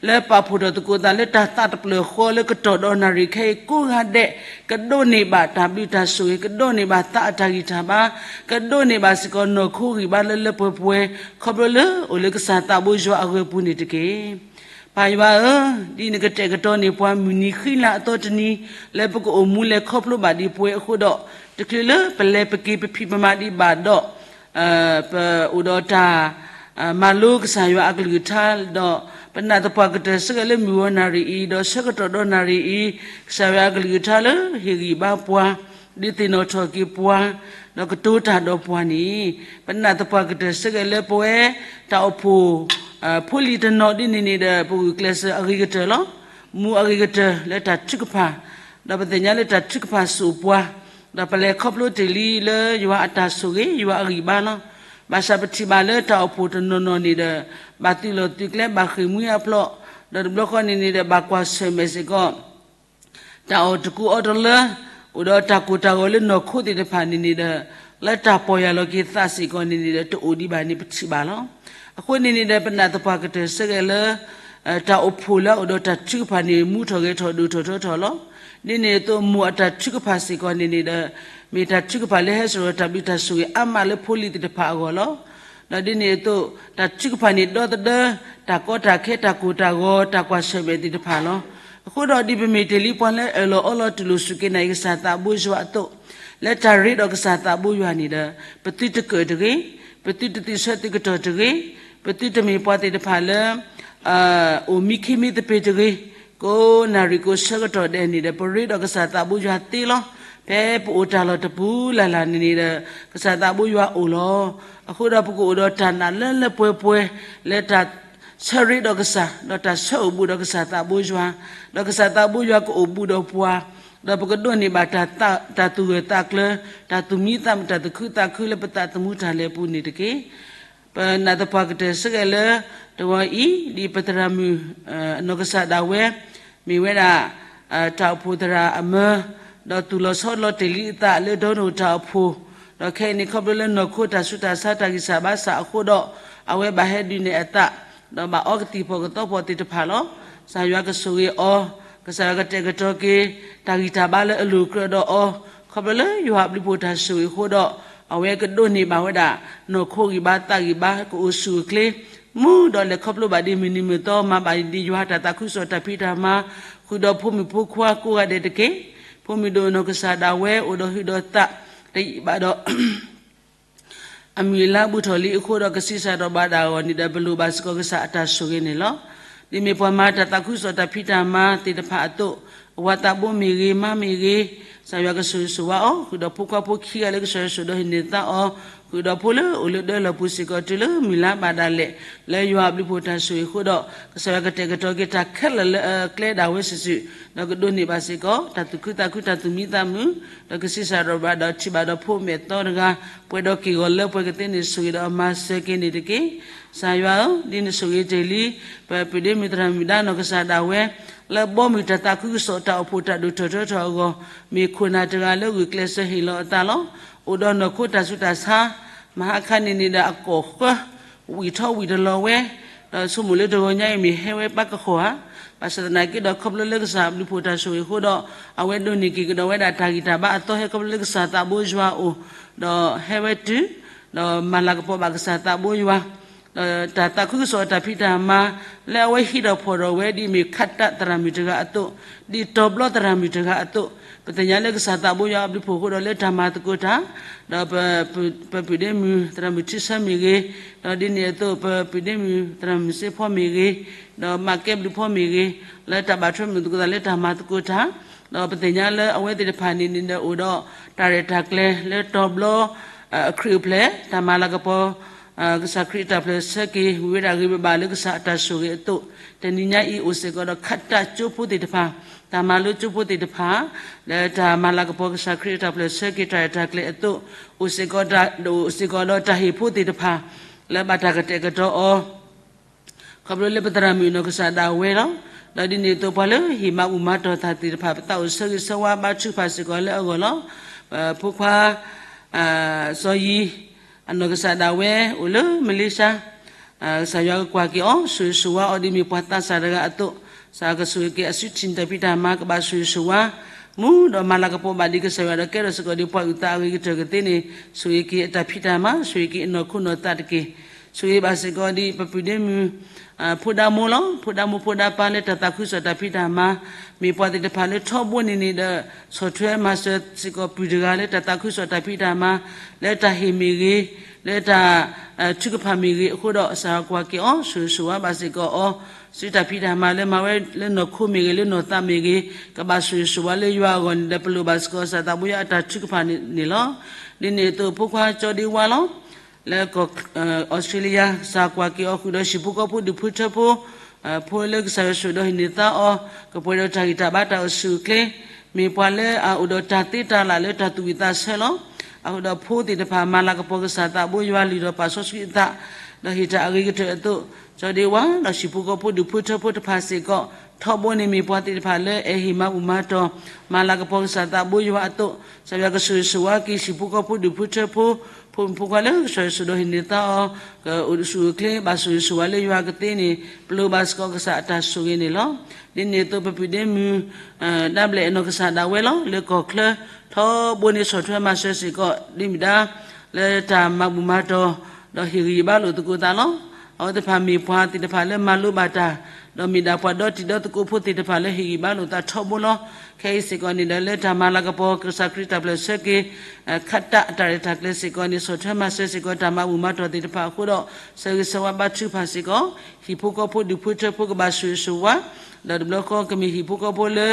လၢပာ်ဖှိၣ်ထီၣ်သကိးသးလၢတၢ်သးတဖျၢၣ်ဃီလၢကတီၢ်ဒီးနၣ်ရံၣ်ခဲအံၤကိးဂၤဒဲး, ကဒိးန့ၢ်ဘၣ်တၢ်ဘျုးတၢ်ဆိၣ်ဂ့ၤ, ကဒိးန့ၢ်ဘၣ်သးအတၢ်ဂံၢ်တၢ်ဘါ, ကဒိးန့ၢ်ဘၣ်စ့ၢ်ကီးနီၢ်ခိဂံၢ်ဘါလၢလၢပှဲၤပှဲၤ, ခီဖျိလၢအိၣ်လၢကစၢ်သးဘိယွၤအဂၢၤပူၤန့ၣ်တက့ၢ်. ပၢ်ယွၤဧၢ, ဒ်နကတဲာ်ကတီၤန့ၢ်ပှၤမုၢ်နံၤဃံလၤအသီတနံၤ လၢပကအိၣ်မူလဲၤခီဖျိဘၣ်ဒံးပှဲၤအဃိဒီး, တချုးလၢပလဲၤပက့ၤပဖံးပမၤဒံးဘၣ်ဒီး, ပအိၣ်ဒီးတၢ် မၤလိကစၢ်ယွၤအကလုၢ်ကထါဒီး, ပနာ်သပှၢ်ကတၢၢ်ဆၢက့ၤလၢမုၢ်ဂီၤနၣ်ရံၣ်အံၤ ဒီးဆၢကတီၢ်ဒီးနၣ်ရံၣ်အံၤ, ကစၢ်ယွၤအကလုၢ်ကထါလၢဟ့ၣ်ဂံၢ်ဘါပှၤ, ဒုးသ့ၣ်နီၣ်ထီၣ်က့ၤပှၤ, ဒီးကတိၤတၢ်ဒီးပှၤန့ၣ်, ပနာ်သပှၢ်ကတၢၢ်ဆၢက့ၤလၢပဝဲ တၢ်အိၣ်ဖှိၣ် ဖိလံၤတနီၤဒ်န့ၣ်န့ၣ်ဒီး ပဂုာ်ကျဲးစၢးအဂ့ၤကတၢၢ်လီၤ. မူအဂ့ၤကတၢၢ်လၢတၢ်ထုကဖၣ်, ဒီးပသ့ၣ်ညါလၢတၢ်ထုကဖၣ်စိာ်ပှၤ, ဒီးပလဲၤခီဖျိတ့ၢ်လံလၢယွၤအတၢ်ဆိၣ်ဂ့ၤ ယွၤအဂံၢ်ဘါလီၤ. ဘၣ်ဆၣ်ပထံၣ်ဘၣ်လၢတၢ်အိၣ်ဖှိၣ်တနီၤနီၤန့ၣ်ဒီး, ဘၣ်သုးလီၢ်သုးကျဲ ဘၣ်ဃ့ၢ်မှံဟးဖျိး, ဒီးတဘျီဃီန့ၣ်န့ၣ်ဒီး ဘၣ်ကွၢ်ဆၢၣ်မဲာ်စ့ၢ်ကီး တၢ်အီၣ်တကူအီတလၢ, အိၣ်ဒီးတၢ်ကိၢ်တၢ်ဂီၤလၢနီၢ်ခိသ့ၣ်တဖၣ်န့ၣ်န့ၣ်ဒီး, လၢတၢ်ပီၢ်ယၢ်လီၤက့ၤသးစ့ၢ်ကီးန့ၣ်န့ၣ်ဒီး တအိၣ်ဒံးဘၣ်န့ၣ်ပထံၣ်ဘၣ်လီၤ. အဃိန့ၣ်န့ၣ်ဒီး ပနာ်သပှၢ်ကတၢၢ်ဆၢက့ၤလၢ တၢ်အိၣ်ဖှိၣ်လၢအအိၣ်ဒီးတၢ်ထုကဖၣ်န့ၣ် မူထီၣ်ဂဲၤထီၣ်ဒိၣ်ထီၣ်ထီထီၣ်လီၤ. ဒ်န့ၣ်အသိးမိၢ်အတၢ်ထုကဖၣ်စ့ၢ်ကီးန့ၣ်န့ၣ်ဒီး, မ့ၢ်တၢ်ထုကဖၣ်လၢဟဲစိာ်ဒီးတၢ်ဘျုးတၢ်ဆိၣ်ဂ့ၤအါမးလၢဖိလံၤသ့ၣ်တဖၣ်အဂီၢ်လီၤ. ဒီးဒ်န့ၣ်အသိး, တၢ်ထုကဖၣ်န့ၣ်ဒီသဒၢ, တၢ်ကီတၢ်ခဲ တၢ်ကိၢ်တၢ်ဂီၤ တၢ်ကွၢ်ဆၢၣ်မဲာ်သ့ၣ်တဖၣ်လီၤ. အဃိဒီးဒ်ပမ့ၢ်တ့ၢ်လံပှၤလၢအၢၣ်လီၤအီလီၤတူၢ်လိာ်စူၢ်က့ၤနာ်က့ၤကစၢ်သးဘိယွၤအသိး, လၢတၢ်ရ့ဒီးကစၢ်သးဘိယွၤန့ၣ်ဒီး, ပသုတကၢၣ်တဂ့ၤ, ပသုတသုးဆၢသုးကတီၢ်တဂ့ၤ, ပသုတမ့ၢ်ပှၤသ့ၣ်တဖၣ်လၢ အိၣ်မံခ့မံသပ့ၤတဂ့ၤ, ကိးနၣ်ရံၣ်ကိးဆၢကတီၢ်ဒဲးန့ၣ်ဒီး ပရ့ဒီးကစၢ်သးဘိယွၤသ့လီၤ. ဖဲပအိၣ်တၢ်လီၢ်တပူၤလၢ်လၢ်န့ၣ်န့ၣ်ဒီး, ကစၢ်သးဘိယွၤအိၣ်လီၤ. အဃိဒီးပကအိၣ်ဒီးတၢ်နာ်လၢလၢပှဲၤပှဲၤ, လၢတၢ်ဆၢရ့ဒီးကစၢ်, ဒီးတၢ်ဆၢအိၣ်ဘူးဒီးကစၢ်သးဘိယွၤ, ဒီးကစၢ်သးဘိယွၤကအိၣ်ဘူးဒီးပှၤ, ဒီးပကဒိးန့ၢ်ဘၣ်တၢ်သူၣ်ဂၢၢ်သးကျၢၤ, တၢ်သူၣ်မံသးမုာ် တၢ်သူၣ်ခုသးခုလၢပသးသမူတၢ်လဲၤအပူၤန့ၣ်တက့ၢ်. ပနာ်သပှၢ်ကတၢၢ်ဆၢက့ၤလၢ တဝီအံၤ ဒ်ပသရၣ်မုၣ် အနီၢ်ကစၢ်ဒၣ်ဝဲ မ့ၢ်ဝဲဒၣ် တၢ်အိၣ်ဖှိၣ်သရၣ်အမၢ, ဒီးသူၣ်လီၤဆီလီၤတ့ၢ်လံအသးလၢဒီနိၣ်တၢ်အိၣ်ဖှိၣ်, ဒီးခဲအံၤန့ၣ်ခီဖျိလၢနီၢ်ခိတၢ်ဆူးတၢ်ဆါတၢ်ဂံၢ်စၢ်ဘါစၢ်အဃိဒီး, အဝဲဘၣ်ဟဲဒုးနဲၣ်အသး, ဒီးဘၣ်အီကသံၣ်ဖီၣ်ကသီဖီၣ်သ့ၣ်တဖၣ်လီၤ. ကစၢ်ယွၤကဆိၣ်ဂ့ၤအီၤ, ကစၢ်ယွၤကတဲာ်ကတီၤက့ၤ တၢ်ဂံၢ်တၢ်ဘါလၢအလိၤကြၢးဒီးအီၤ, ခီဖျိလၢယွၤအဘျုးဖှိၣ်တၢ်ဆိၣ်ဂ့ၤအဃိဒီး, အဝဲကဒိးန့ၢ်ဘၣ်ဝဲဒၣ် နီၢ်ခိဂံၢ်ဘါသးဂံၢ်ဘါ ကအိၣ်ဆူၣ်အိၣ်ချ့, မူဒီးလဲၤခီဖျိဘၣ်ဒ်မုၢ်နံၤမုၢ်သီ မၤဘၣ်ဒ်ယွၤတၢ်သးခုကစီၣ်တၢ်ဖံးတၢ်မၤ, ဃုာ်ဒီးဖိမုၣ်ဖိခွါကိးဂၤဒဲးတက့ၢ်. ဖိမုၣ်ဒိၣ်နီၢ်ကစၢ်ဒၣ်ဝဲ အိၣ်ဒီးဟုးဒီးသး, တယံာ်ဘၣ်ဒီး အမုၢ်အလါဘူးထီၣ်လံအဃိဒီး ကဆံးစၢ်ဒီးဘၣ်ဒၣ်အဂီၢ်န့ၣ်ဒီး ပလိၣ်ဘၣ်စ့ၢ်ကီးကစၢ်အတၢ်ဆိၣ်ဂ့ၤန့ၣ်လီၤ. ဒ်မ့ၢ်ပှၤမၤတၢ်သးခုကစီၣ်တၢ်ဖံးတၢ်မၤသ့ၣ်တဖၣ်အသိး, အဝၤသးဘိမ့ၢ်ဂ့ၤ မါမ့ၢ်ဂ့ၤ, ကစၢ်ယွၤကဆိၣ်ဂ့ၤဆိၣ်ဝါအီၤ, ဃုာ်ဒီးဖိခွါဖိခံဂၤလၢကစၢ်ယွၤဆိၣ်ဒီးဟ့ၣ်န့ၢ်သါအီၤ, ဃုာ်ဒီးဖိလၢအိၣ်လၢဒၢလီၢ်ပူၤစ့ၢ်ကီး တုၤလၢမုၢ်လါဘၣ်ဒၣ်လဲာ်, လၢယွၤအဘျုးဖှိၣ်တၢ်ဆိၣ်ဂ့ၤအဃိဒီး, ကစၢ်ယွၤကတဲာ်ကတီၤက့ၤတၢ်ခဲလၢာ်လၢအကျဲဒၣ်ဝဲစုာ်စုာ်, ဒီးကဒိးန့ၢ်ဘၣ်စ့ၢ်ကီး တၢ်သူၣ်ခုသးခု တၢ်သူၣ်မံသးမုာ်, ဒီးကဆံးစၢ်ဒီးဘၣ်ဒၣ်ထံၣ်ဘၣ်ဒီးဖိမဲာ်သီတဂၤ, ပှဲၤဒီးက့ၢ်ဂီၤလၢပှဲၤကသ့န့ၣ် ဆိၣ်ဂ့ၤဒီးအမၤစၢၤက့ၤန့ၣ်တက့ၢ်. ကစၢ်ယွၤဧၢ, ဒ်နဆိၣ်ဂ့ၤတ့ၢ်လံ ပပုၢ်ဒ့မုၣ်သရၣ်မုၣ်ဒါနီၢ်ကစၢ်ဒၣ်ဝဲ, လၢဘီမုၢ်တၢ်သးခုကစီၣ်တၢ်အိၣ်ဖှိၣ်တၢ်ဒိၣ်ထီၣ်ထီထီၣ်အဂီၢ်, မ့ၢ်ခိၣ်နၢ်တဂၤလၢဂုာ်ကျဲးစၢးဟ့ၣ်လီၤအသးလီၤ. အိၣ်ဒီးနီၢ်ခိတၢ်ဆူးတၢ်ဆါ, မဟါခါန့ၣ်န့ၣ်ဒီးအကီၢ်ဃၢ ဝံၣ်ထီၣ်ဝံၣ်တလီၤဝဲ, ဒီးဆိကမိၣ်လၢတဂီၤညါအံၤမ့ၢ်ဟဲဝဲပၢ်ကဃီဧါ. ဘၣ်ဆၣ်သနာ်က့ဒီး ခီဖျိလၢကစၢ်အဘျုးဖှိၣ်တၢ်ဆိၣ်ဂ့ၤအဃိဒီး, အဝဲဒိးန့ၢ်က့ၤကဒီးဝဲဒၣ်တၢ်ဂံၢ်တၢ်ဘါအသီဟဲခီဖျိလၢကစၢ်သးဘိယွၤအအိၣ်, ဒီးဟဲဝဲတုၤ, ဒီးမၤလၤကပီၤဘၣ်ကစၢ်သးဘိယွၤ ဒီးတၢ်သးခုကစီၣ်အတၢ်ဖံးတၢ်မၤ လၢအဝဲဟံးထီၣ်ဖီၣ်ထီၣ်ဝဲဒ်အမ့ၢ်ခးတးသရၣ်မုၣ်တဂၤအသိး, ဒ်တီၤဘျီသရၣ်မုၣ်တဂၤအသိး, ပသ့ၣ်ညါလၢကစၢ်သးဘိယွၤအဘျုးဖှိၣ်အဃိဒီးလၢတၢ်မၤသကိးတၢ်, ဒီးပ ပပုၢ်ဒ့မုၣ်သရၣ်မုၣ်ထံဆၢမ့ၢ်ဂ့ၤ, ဒီးဒ်န့ၣ်အသိး ပပုၢ်ဒ့မုၣ်သရၣ်မုၣ်စ့ဖီမ့ၢ်ဂ့ၤ, ဒီးမးကဲဘျုးဖီမ့ၢ်ဂ့ၤ, လၢတၢ်ဘၣ်ထွဲမုာ်သကိးသးလၢတၢ်မၤသကိးတၢ်, ဒီးပသ့ၣ်ညါလၢအဝဲသ့ၣ်တဖၣ်န့ၣ်န့ၣ်ဒီးအိၣ်ဒီးတၢ်ရဲၣ်တၢ်ကျဲၤလၢတီၤဘျီ အခရံာ်အိၣ်ဖျဲၣ် တၢ်မၤလၤကပီၤ ကစၢ်ခရံာ်အတၢ်ဖျၢၣ်ဆၢက့ၤ ဝံၤဝဲဒၣ်ဂ့ၤဘၣ်ဘၣ်လၢကစၢ်အတၢ်ဆိၣ်ဂ့ၤအသိး, တနံၤညါအံၤအိၣ်စ့ၢ်ကီးဒီးခးတးကၠိဖိသ့ၣ်တဖၣ်, တၢ်မၤလိကၠိဖိသ့ၣ်တဖၣ်, လၢတၢ်မၤလၤကပီၤကစၢ်ခရံာ်အတၢ်ဖျၢၣ်ဆၢက့ၤတၢ်ရဲၣ်တၢ်ကျဲၤအသိး, အိၣ်စ့ၢ်ကီးဒီး အိၣ်စ့ၢ်ကီးဒီးတၢ်ဟ့ၣ်ဖိသ့ၣ်တဖၣ် လၢဘၣ်တၢ်ကတဲာ်ကတီၤအီၤ ခီဖျိလၢပသရၣ်မုၣ်အနီၢ်ကစၢ်ဒၣ်ဝဲလီၤ. ဒီးဒ်န့ၣ်အသိးပှၤလၢဟ့ၣ်မၤဘူၣ်မၤတီၢ်တၢ်သ့ၣ်တဖၣ် ပသးအိၣ်ဆၢဂ့ၤဆၢဝါဘါထုကဖၣ်စ့ၢ်ကီးလၢအဂီၢ်လီၤ. ဖိခွါ စီၤယံၤ အနီၢ်ကစၢ်ဒၣ်ဝဲအိၣ်လၢမလ့ၡါ ကစၢ်ယွၤကကွၢ်က့ၤအီၤ ဆိၣ်ဂ့ၤဆိၣ်ဝါအီၤဒ်မ့ၢ်ပှၤသးစၢ်တဂၤအသိး, ကစၢ်ကဆိၣ်ဂ့ၤက့ၤအစုထံၣ်တၢ်ဖံးတၢ်မၤ ကဘၣ်ဆိၣ်ဂ့ၤဆိၣ်ဝါ မူဒီးမၤလၤကပီၤဘၣ်ဒံးကစၢ်ယွၤဒီး ကဲထီၣ်စ့ၢ်ကီးဒ်ပှၤအုၣ်သးအဂ့ၤကတၢၢ်ကသ့န့ၣ် ဆိၣ်ဂ့ၤက့ၤအတၢ်ဖံးတၢ်မၤ ဆိၣ်ဂ့ၤက့ၤအနီၢ်ခိနီၢ်သးတက့ၢ်. ဆိၣ်ဂ့ၤဘၣ်စ့ၢ်ကီးဒ်ပပုၢ်ဒ့မုၣ် ဖိဒါမိၢ်လီၤ. ဖိဒါမိၢ်ဖိဒါပၢ်လၢတၢ်သးခုကစီၣ်တၢ်ဖံးတၢ်မၤ မ့ၢ်ပှၤသ့ၣ်တဖၣ်လၢထီဘိန့ၣ်န့ၣ်ဒီး ဆီၣ်ထွဲမၤစၢၤစ့ၢ်ကီးပုၢ်တဂၤလၢတၢ်သးခုကစီၣ်တၢ်ဖံးတၢ်မၤ လၢတၢ်ဟ့ၣ်မ့ၢ်ဂ့ၤ, လၢတၢ်ထုကဖၣ်မ့ၢ်ဂ့ၤအဃိဒီး ကစၢ်ယွၤကွၢ်က့ၤအီၤ ဆိၣ်ဂ့ၤဆိၣ်ဝါဘၣ်စ့ၢ်ကီးအီၤ, စုတၢ်ဖံးတၢ်မၤလၢမၤဝဲလၢနီၢ်ခိမ့ၢ်ဂ့ၤ လၢနီၢ်သးမ့ၢ်ဂ့ၤ ကဘၣ်ဆိၣ်ဂ့ၤဆိၣ်ဝါလၢယွၤအဂီၢ်န့ၣ်ဒီး ပလိၣ်ဘၣ်စ့ၢ်ကီးကစၢ်သးဘိယွၤအတၢ်ထုကဖၣ်န့ၣ်လီၤ. ဒ်န့ၣ်အသိးဖိခွါကၠီဒ့ဝါလီၤ. လၢကီၢ် အီစထြ့လယါ ကစၢ်ကွၢ်က့ၤအီၤဃုာ်ဒီးဟံၣ်ဖိဃီဖိဒူၣ်ဖိထၢဖိ ဖိလၢကစၢ်ယွၤဆိၣ်ဒီးဟ့ၣ်န့ၢ်သါအီၤ ကပှဲၤဒီးတၢ်ဂံၢ်တၢ်ဘါတၢ်အိၣ်ဆူၣ်အိၣ်ချ့, မ့ၢ်ပှၤလၢအအိၣ်ဒီးတၢ်သ့တၢ်လၢ်လၢတၢ်သူၣ်ဝံၣ်သးဆၢလီၤ. အဃိဒီးဖိသ့ၣ်တဖၣ် မၤလၤကပီၤကစၢ်သးဘိယွၤလုၢ်ထီၣ်ပာ်စီဆှံအသး, ဒီးဟ့ၣ်တၢ်အဂ့ၤကတၢၢ်အသိး, ကၠီဒ့ဝါ ဒီးဟံၣ်ဖိဃီဖိဒူၣ်ဖိထၢဖိတဖၣ်စ့ၢ်ကီး ထီဘိန့ၣ်မ့ၢ်ပှၤသ့ၣ်တဖၣ်လၢအဲၣ်ဟ့ၣ်မၤဘူၣ်မၤတီၢ် မၤလၤကပီၤကစၢ်သးဘိယွၤအသိး, ကစၢ်ယွၤကဆိၣ်ဂ့ၤဆိၣ်ဝါက့ၤဟံၣ်ဖိဃီဖိဒူၣ်ဖိထၢဖိ, ဖိမုၣ်ဖိခွါလၢကစၢ်ယွၤဆိၣ်ဒီးဟ့ၣ်န့ၢ်သါအီၤ ကအိၣ်ဆူၣ်အိၣ်ချ့ ဘၣ်ဆိၣ်ဂ့ၤဆိၣ်ဝါလၢယွၤကသ့န့ၣ် ပလိၣ်ဘၣ်စ့ၢ်ကီးကစၢ်အတၢ်ဆိၣ်ဂ့ၤန့ၣ်လီၤ. ဒ်န့ၣ်အသိးပပုၢ်ဒ့မုၣ် ဒၣ်ဘျဲၣ်အနီၢ်ကစၢ်ဒၣ်ဝဲလီၤ. လၢကီၢ်ချၢ ထီဘိန့ၣ်ဆီၣ်ထွဲမၤစၢၤစ့ၢ်ကီး ဒ်မ့ၢ်ဒၣ် လၢတၢ်မၤဘူၣ်မၤတီၢ် ဒီးဟ့ၣ်ဂံၢ်ဘါလိာ်သကိးသးလီၤ. အဝဲသ့ၣ်တဖၣ်မ့ၢ်ပှၤသ့ၣ်တဖၣ်လၢမၤလိဘၣ်တၢ်, ဒီးမ့ၢ်ဒၣ်ပှၤဒီတံၤဒီသကိးဖိသ့ၣ်တဖၣ်လၢဟ့ၣ်ဂံၢ်ဘါလိာ်သးထီဘိလီၤ. ခဲအံၤစ့ၢ်ကီးန့ၣ်ဒီး လၢတၢ်မၤလၤကပီၤကစၢ်ခရံာ်တၢ်ဖျၢၣ်ဆၢက့ၤ ခးတၢ်အတၢ်ရဲၣ်တၢ်ကျဲၤစ့ၢ်ကီးန့ၣ် ဆီၣ်ထွဲမၤစၢၤစ့ၢ်ကီးတၢ်မၤဘူၣ်မၤတီၢ်သ့ၣ်တဖၣ်အဃိဒီး ဆၢဂ့ၤဆၢဝါဘါထုကဖၣ်စ့ၢ်ကီး ဟံၣ်ဖိဃီဖိဒူၣ်ဖိထၢဖိကဘၣ်ဆိၣ်ဂ့ၤဆိၣ်ဝါ, ဒီးတဘျီဃီကမ့ၢ်ဟံၣ်ဖိဃီဖိလၢ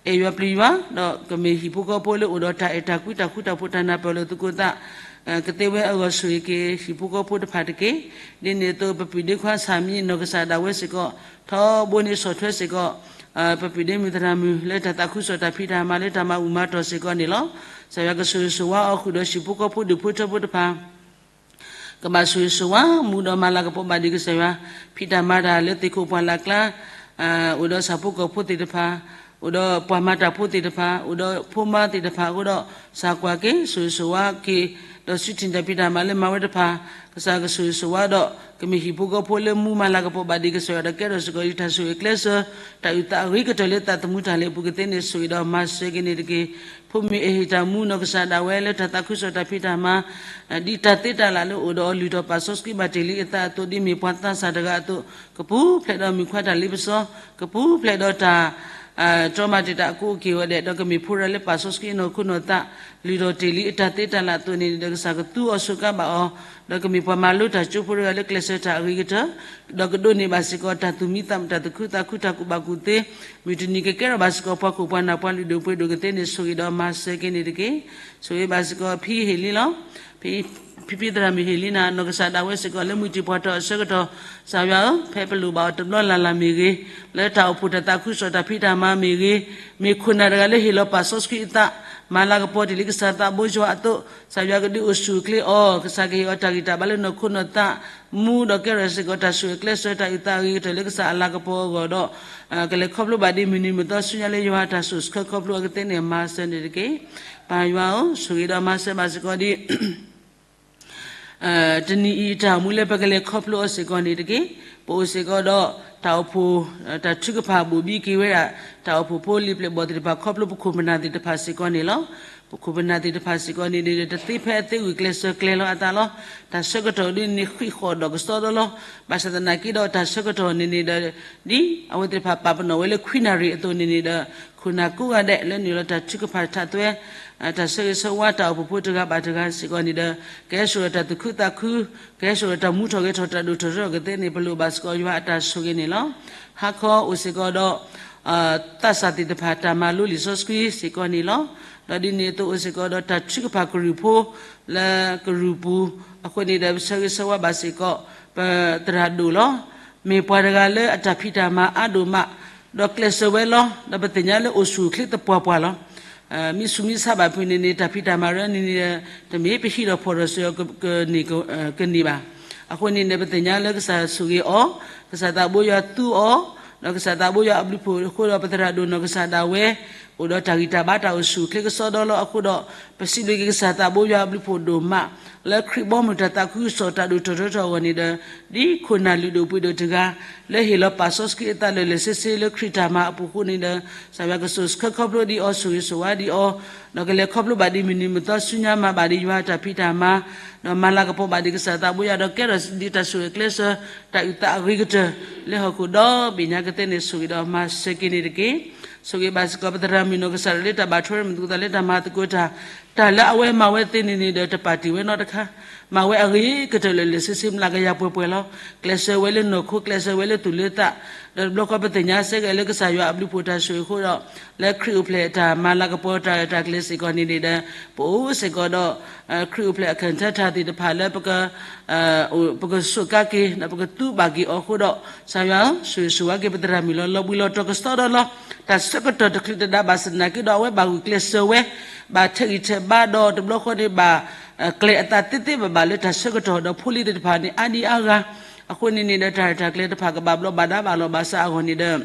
အဲၣ်ယွၤပျံၤယွၤ, ဒီးကမ့ၢ်ဟံၣ်ဖိဃီဖိလၢအိၣ်ဒီးတၢ်အဲၣ်တၢ်ကွံတၢ်ဃူတၢ်ဖိးတၢ်နၢ်ပၢၢ်လိာ်သကိးသး, ကသ့ဝဲအဂီၢ်ဆိၣ်ဂ့ၤက့ၤဟံၣ်ဖိဃီဖိတဖၣ်တက့ၢ်. ဒ်န့ၣ်အသိးပပုၢ်ဒ့ခွါဆၣ်မံအနီၢ်ကစၢ်ဒၣ်ဝဲစ့ၢ်ကီး ထီဘိန့ၣ်ဆီၣ်ထွဲစ့ၢ်ကီး ပပုၢ်ဒ့မုၣ်သရၣ်မုၣ်လၢတၢ်သးခုကစီၣ်တၢ်ဖံးတၢ်မၤလၢတၢ်မၤဘူၣ်မၤတီၢ်စ့ၢ်ကီးန့ၣ်လီၤ. ကစၢ်ယွၤကဆိၣ်ဂ့ၤဆိၣ်ဝါအီၤဃုာ်ဒီးဟံၣ်ဖိဃီဖိဒူၣ်ဖိထၢဖိတဖၣ် ကဘၣ်ဆိၣ်ဂ့ၤဆိၣ်ဝါ မူဒီးမၤလၤကပီၤဘၣ်ဒံးကစၢ်ယွၤ ဖံးတၢ်မၤတၢ်လၢသ့ၣ်ခိၣ်ပှၢ်လၢ်ကျါ, အိၣ်ဒီးဆၣ်ဖိကီၢ်ဖိသ့ၣ်တဖၣ်, အိၣ်ဒီးပှၤမၤတၢ်ဖိသ့ၣ်တဖၣ်, အိၣ်ဒီးဖိမါသ့ၣ်တဖၣ်အဃိဒီး ကစၢ်ကွၢ်က့ၤ ဆိၣ်ဂ့ၤဆိၣ်ဝါက့ၤ ဒီးစုထံၣ်တၢ်ဖံးတၢ်မၤလၢမၤဝဲတဖၣ် ကစၢ်ကဆိၣ်ဂ့ၤဆိၣ်ဝါဒီး ကမ့ၢ်ဟံၣ်ဖိဃီဖိလၢမူမၤလၤကပီၤဘၣ်ဒံးကစၢ်ယွၤဒီးကဲထီၣ်စ့ၢ်ကီးဒ်တၢ်ဆိၣ်ဂ့ၤကျဲးစၢၤ တၢ်အုၣ်သးအဂ့ၤကတၢၢ်လၢသးသမူတၢ်လဲၤအပူၤကသ့န့ၣ် ဆိၣ်ဂ့ၤဒီးမၤစၢၤက့ၤန့ၣ်တက့ၢ်. ဖိမုၣ်အဲၣ်ဟ့ၣ်တၢ်မူနီၢ်ကစၢ်ဒၣ်ဝဲလၢတၢ်သးခုကစီၣ်တၢ်ဖံးတၢ်မၤ ဒ်တၢ်သ့တၢ်လၢ်လၢအိၣ်ဒီးအီၤလုၢ်ထီၣ်ပာ်စီဆှံဘၣ်တ့ၢ်လံအသးအသိး ဒ်မ့ၢ်ပှၤသးစၢ်တဂၤအသိး ကပူၤဖျဲးဒီးမုၣ်ခွါတၢ်လ့ပစီ, ကပူၤဖျဲးဒီးတၢ် တြီမၤတံာ်တာ်အကူအက့ၢ်အဂီၤဒဲး ဒီးကမ့ၢ်ဖိတဂၤလၢပာ်စီဆှံအနီၢ်ခိနီၢ်သး လုၢ်ထီၣ်တ့ၢ်လံအတၢ်သ့တၢ်လၢ်အသိးန့ၣ် ဒီးကစၢ်ကသူအီၤစူးကါဘၣ်အီၤ, ဒီးကမ့ၢ်ပှၤမၤလိတၢ်ကၠိဖိတဂၤလၢကျဲးစၢးတၢ်အဂ့ၤကတၢၢ်, ဒီးကဒိးန့ၢ်ဘၣ်စ့ၢ်ကီးတၢ်သူၣ်မံသးမုာ်တၢ်သူၣ်ခုသးခုတၢ်ကူၣ်ဘၣ်ကူၣ်သ့, မုၢ်တနံၤကကဲထီၣ်ဘၣ်စ့ၢ်ကီးပှၤခိၣ်ပှၤနၢ်ပှၤလုၢ်ဒိၣ်ပှ့ၤဒိၣ်ကသ့န့ၣ် ဆိၣ်ဂ့ၤဒီးမၤစၢၤက့ၤန့ၣ်တက့ၢ်. ဆိၣ်ဂ့ၤဘၣ်စ့ၢ်ကီးဖံဟ့ၣ်လံလီၤ. ဖံ ဖံဖံသရၣ်မုၣ်ဟ့ၣ်လံနၤ နီၢ်ကစၢ်ဒၣ်ဝဲစ့ၢ်ကီးလၢမုၢ်တံၢ်ပှၤတီၢ်အဆၢကတီၢ် ကစၢ်ယွၤဧၢ, ဖဲပလိၣ်ဘၣ်အီၤတဘျီလၢ်လၢ်မ့ၢ်ဂ့ၤ, လၢတၢ်အိၣ်ဖှိၣ်တၢ်သးခုကစီၣ်တၢ်ဖံးတၢ်မၤမ့ၢ်ဂ့ၤ, မ့ၢ်ခိၣ်နၢ်တဂၤလၢဟ့ၣ်လီၤပာ်စီဆှံအသး, မၤလၤကပီၤတ့ၢ်လံကစၢ်သးဘိယွၤအသိး, ကစၢ်ယွၤကဒုးအိၣ်ဆူၣ်အိၣ်ချ့အီၤ, ကစၢ်ကဟ့ၣ်အီၤတၢ်ဂံၢ်တၢ်ဘါလၢနီၢ်ခိနီၢ်သး မူဒီးကဲထီၣ်စ့ၢ်ကီးတၢ်ဆိၣ်ဂ့ၤကျဲးစၢးတၢ်အုၣ်သးအဂ့ၤကတၢၢ်လၢကစၢ်အလၤကပီၤအဂီၢ်ဒီး ကလဲၤခီဖျိဘၣ်ဒ်မုၢ်နံၤမုၢ်သီဆူညါလၢယွၤတၢ်ဆိၣ်ဆှၢခီဖျိအကသ့န့ၣ် မၤစၢၤန့ၣ်တက့ၢ်. ပၢ်ယွၤဧၢ, ဆိၣ်ဂ့ၤဒီးမၤစၢၤဘၣ်စ့ၢ်ကီးဒ် တနံၤအံၤအတၢ်အိၣ်မူလၢပကလဲၤခီဖျိအီၤစ့ၢ်ကီးန့ၣ်တက့ၢ်. ပအိၣ်စ့ၢ်ကီးဒီး တၢ်အိၣ်ဖှိၣ် တၢ်ထုကဖၣ်ဘိၣ်ဘံက့ၤဝဲဒၣ် တၢ်အိၣ်ဖှိၣ်ဖိလံာ်ပျဲၢ်ဘီၣ်သ့ၣ်တဖၣ် ခီဖျိပခိၣ်ပနၢ်သ့ၣ်တဖၣ်စ့ၢ်ကီးန့ၣ်လီၤ. ပခိၣ်ပနၢ်သ့ၣ်တဖၣ်စ့ၢ်ကီးန့ၣ်န့ၣ် တသ့ဖဲအသ့ဝံၤ ကျဲးစၢးကျဲၤလီၤအသးလီၤ. တၢ်ဆၢကတီၢ်ဒ်န့ၣ် ဃံးဃီၣ်ဒီးကစီဒီလီၤ. ဘၣ်ဆၣ်သနာ်က့ဒီး တၢ်ဆၢကတီၢ်န့ၣ်န့ၣ်ဒီး ဒ်အဝဲသ့ၣ်တဖၣ်ပာ်ပနီၣ်ဝဲလၢခွံနၣ်ရံၣ်အသိးန့ၣ်န့ၣ်ဒီး ခိၣ်နၢ်ကိးဂၤဒဲးလၢနုာ်လီၤတၢ်ထုကဖၣ်ထးသွဲ တၢ်ဆၢဂ့ၤဆၢဝါတၢ်အိၣ်ဖှိၣ်ဖိတဂၤဘၣ်တဂၤစ့ၢ်ကီးန့ၣ်ဒီး ကဟဲစိာ်ဒီးတၢ်သူၣ်ခုသးခု, ကဟဲစိာ်ဒီးတၢ်မူထီၣ်ဂဲၤထီၣ် တၢ်ဒိၣ်ထီၣ်ထီထီၣ်ကသ့န့ၣ် ပလိၣ်ဘၣ်စ့ၢ်ကီးယွၤအတၢ်ဆိၣ်ဂ့ၤန့ၣ်လီၤ. ဟါခီအိၣ်စ့ၢ်ကီးဒီး သးစၢ်သ့ၣ်တဖၣ် တၢ်မၤလိလံာ်စီဆှံစ့ၢ်ကီးန့ၣ်လီၤ. ဒီးဒ်န့ၣ်အသိးအိၣ်စ့ၢ်ကီးဒီးတၢ်ထုကဖၣ်ကရူၢ်ဖိ လၢကရူၢ်ပူၤအဃိန့ၣ်ဒီး ပဆၢဂ့ၤဆၢဝါဘၣ်စ့ၢ်ကီး ပသရၣ်ဒိၣ်လီၤ. မ့ၢ်ပှၤတဂၤလၢအတၢ်ဖံးတၢ်မၤအါဒိၣ်မး ဒီးကျဲးစၢးဝဲလီၤ. ဒီးပသ့ၣ်ညါလၢအိၣ်ဆူၣ်အိၣ်ချ့သပှၢ်ပှၢ်လီၤ. မ့ၢ်ဆူးမ့ၢ်ဆါဘၣ်ဖုးန့ၣ်န့ၣ် တၢ်ဖံးတၢ်မၤရၢန့ၣ်န့ၣ် တမ့ၢ်ပဟံးထီၣ်ဖီၣ်ထီၣ်စၢၤအီၤကန့ၢ်ဘၣ်. အဃိန့ၣ်န့ၣ် ပသ့ၣ်ညါလၢကစၢ်ဆိၣ်ဂ့ၤအီၤ, ကစၢ်သးဘိယွၤသူအီၤ, ဒီးကစၢ်သးဘိယွၤအဘျုးဖှိၣ်အဃိဒီး ပသရၣ်ဒိၣ်နီၢ်ကစၢ်ဒၣ်ဝဲ အိၣ်ဒီးတၢ်ဂံၢ်တၢ်ဘါတၢ်အိၣ်ဆူၣ်အိၣ်ချ့ကစီဒီလီၤ. အဃိဒီး ပစံးဘျုးက့ၤကစၢ်သးဘိယွၤအဘျုးဖှိၣ်ဒိၣ်မး လၢခရံာ်ဘီမုၢ်တၢ်သးခုကစီၣ်တၢ်ဒိၣ်ထီၣ်ထီထီၣ်အဂီၢ်န့ၣ်ဒီး ဒ်ခိၣ်နၢ်လုၢ်ဒိၣ်ပှ့ၤဒိၣ်တဂၤ လၢဟ့ၣ်လီၤပာ်စီဆှံအသးလၢာ်လၢာ်ဆ့ဆ့လၢခရံာ်တၢ်မၤအပူၤအဃိန့ၣ်ဒီး ကစၢ်ယွၤကဆိၣ်ဆၢခီဖျိဒံးအီၤ ဆိၣ်ဂ့ၤဆိၣ်ဝါဒံးအီၤ, ဒီးကလဲၤခီဖျိဘၣ်ဒံးမုၢ်နံၤမုၢ်သီဆူညါမၤဘၣ်ဒံးယွၤတၢ်ဖံးတၢ်မၤ, ဒီးမၤလၤကပီၤဘၣ်ဒံးကစၢ်သးဘိယွၤ ဒီးကဲထီၣ်ဒံးတၢ်ဆိၣ်ဂ့ၤကျဲးစၢး တၢ်အုၣ်သးအဂ့ၤကတၢၢ် လၢဟီၣ်ခိၣ်ဒီဘ့ၣ်ညါကသ့န့ၣ် ဆိၣ်ဂ့ၤဒီးမၤစၢၤက့ၤန့ၣ်တက့ၢ်. ဆိၣ်ဂ့ၤဘၣ်စ့ၢ်ကီးပသရၣ်မုၣ်နီၢ်ကစၢ်ဒၣ်လၢတၢ်ဘၣ်ထွဲမုၢ်သကိးသးလၢတၢ်မၤသကိးတၢ်, တၢ်လၢအဝဲမၤဝဲသ့န့ၣ်န့ၣ်ဒီး တပာ်တ့ၢ်ဝဲနီတခါ, မၤဝဲအဂ့ၤကတၢၢ်လၢာ်လၢာ်ဆ့ဆ့မျးကယၤပှဲၤပှဲၤလီၤ. ကျဲးစၢးဝဲလၢနီၢ်ခိ ကျဲးစၢးဝဲလၢသူၣ်လၢသး, ဒီးတဘျီဃီပသ့ၣ်ညါစ့ၢ်ကီးလၢကစၢ်ယွၤအဘျုးဖှိၣ်တၢ်ဆိၣ်ဂ့ၤအဃိဒီး လၢခရံာ်အိၣ်ဖျဲၣ်တၢ်မၤလၤကပီၤတၢ်ရဲၣ်တၢ်ကျဲၤစ့ၢ်ကီးန့ၣ်န့ၣ်ဒီး ပအိၣ်စ့ၢ်ကီးဒီး ခရံာ်အိၣ်ဖျဲၣ်အခၢၣ်ထၢတၢ်သ့ၣ်တဖၣ်လၢ ပကစူးကါက့ၤ ဒီးပကသူဘၣ်က့ၤအီၤအဃိဒီး ကစၢ်ယွၤဧၢ, ဆိၣ်ဂ့ၤဆိၣ်ဝါက့ၤပသရၣ်မုၣ်လီၤ. လီၤဘှံးလီၤတီၤကစီဒီလီၤ. တၢ်ဆၢကတီၢ်တချုးတဒါဘၣ်ဆၣ်သနာ်က့ဒီး အဝဲဘၣ်ဂုာ်ကျဲးစၢးဝဲ, ဘၣ်ထဲးဂံၢ်ထဲးဘါဒီးတဘျီဃီန့ၣ်ဘၣ် ကျဲၤအသးသ့သ့ဘၣ်ဘၣ်လၢတၢ်ဆၢကတီၢ်ဒီးဖိလံၤသ့ၣ်တဖၣ်န့ၣ် အါဒံအါဂၤ, အဃိန့ၣ်န့ၣ်ဒီး တၢ်ရဲၣ်တၢ်ကျဲၤတဖၣ်ကဘၣ်ဘျီးဘၣ်ဒါဘၣ်လီၤဘၣ်စးအဂီၢ်န့ၣ်ဒီး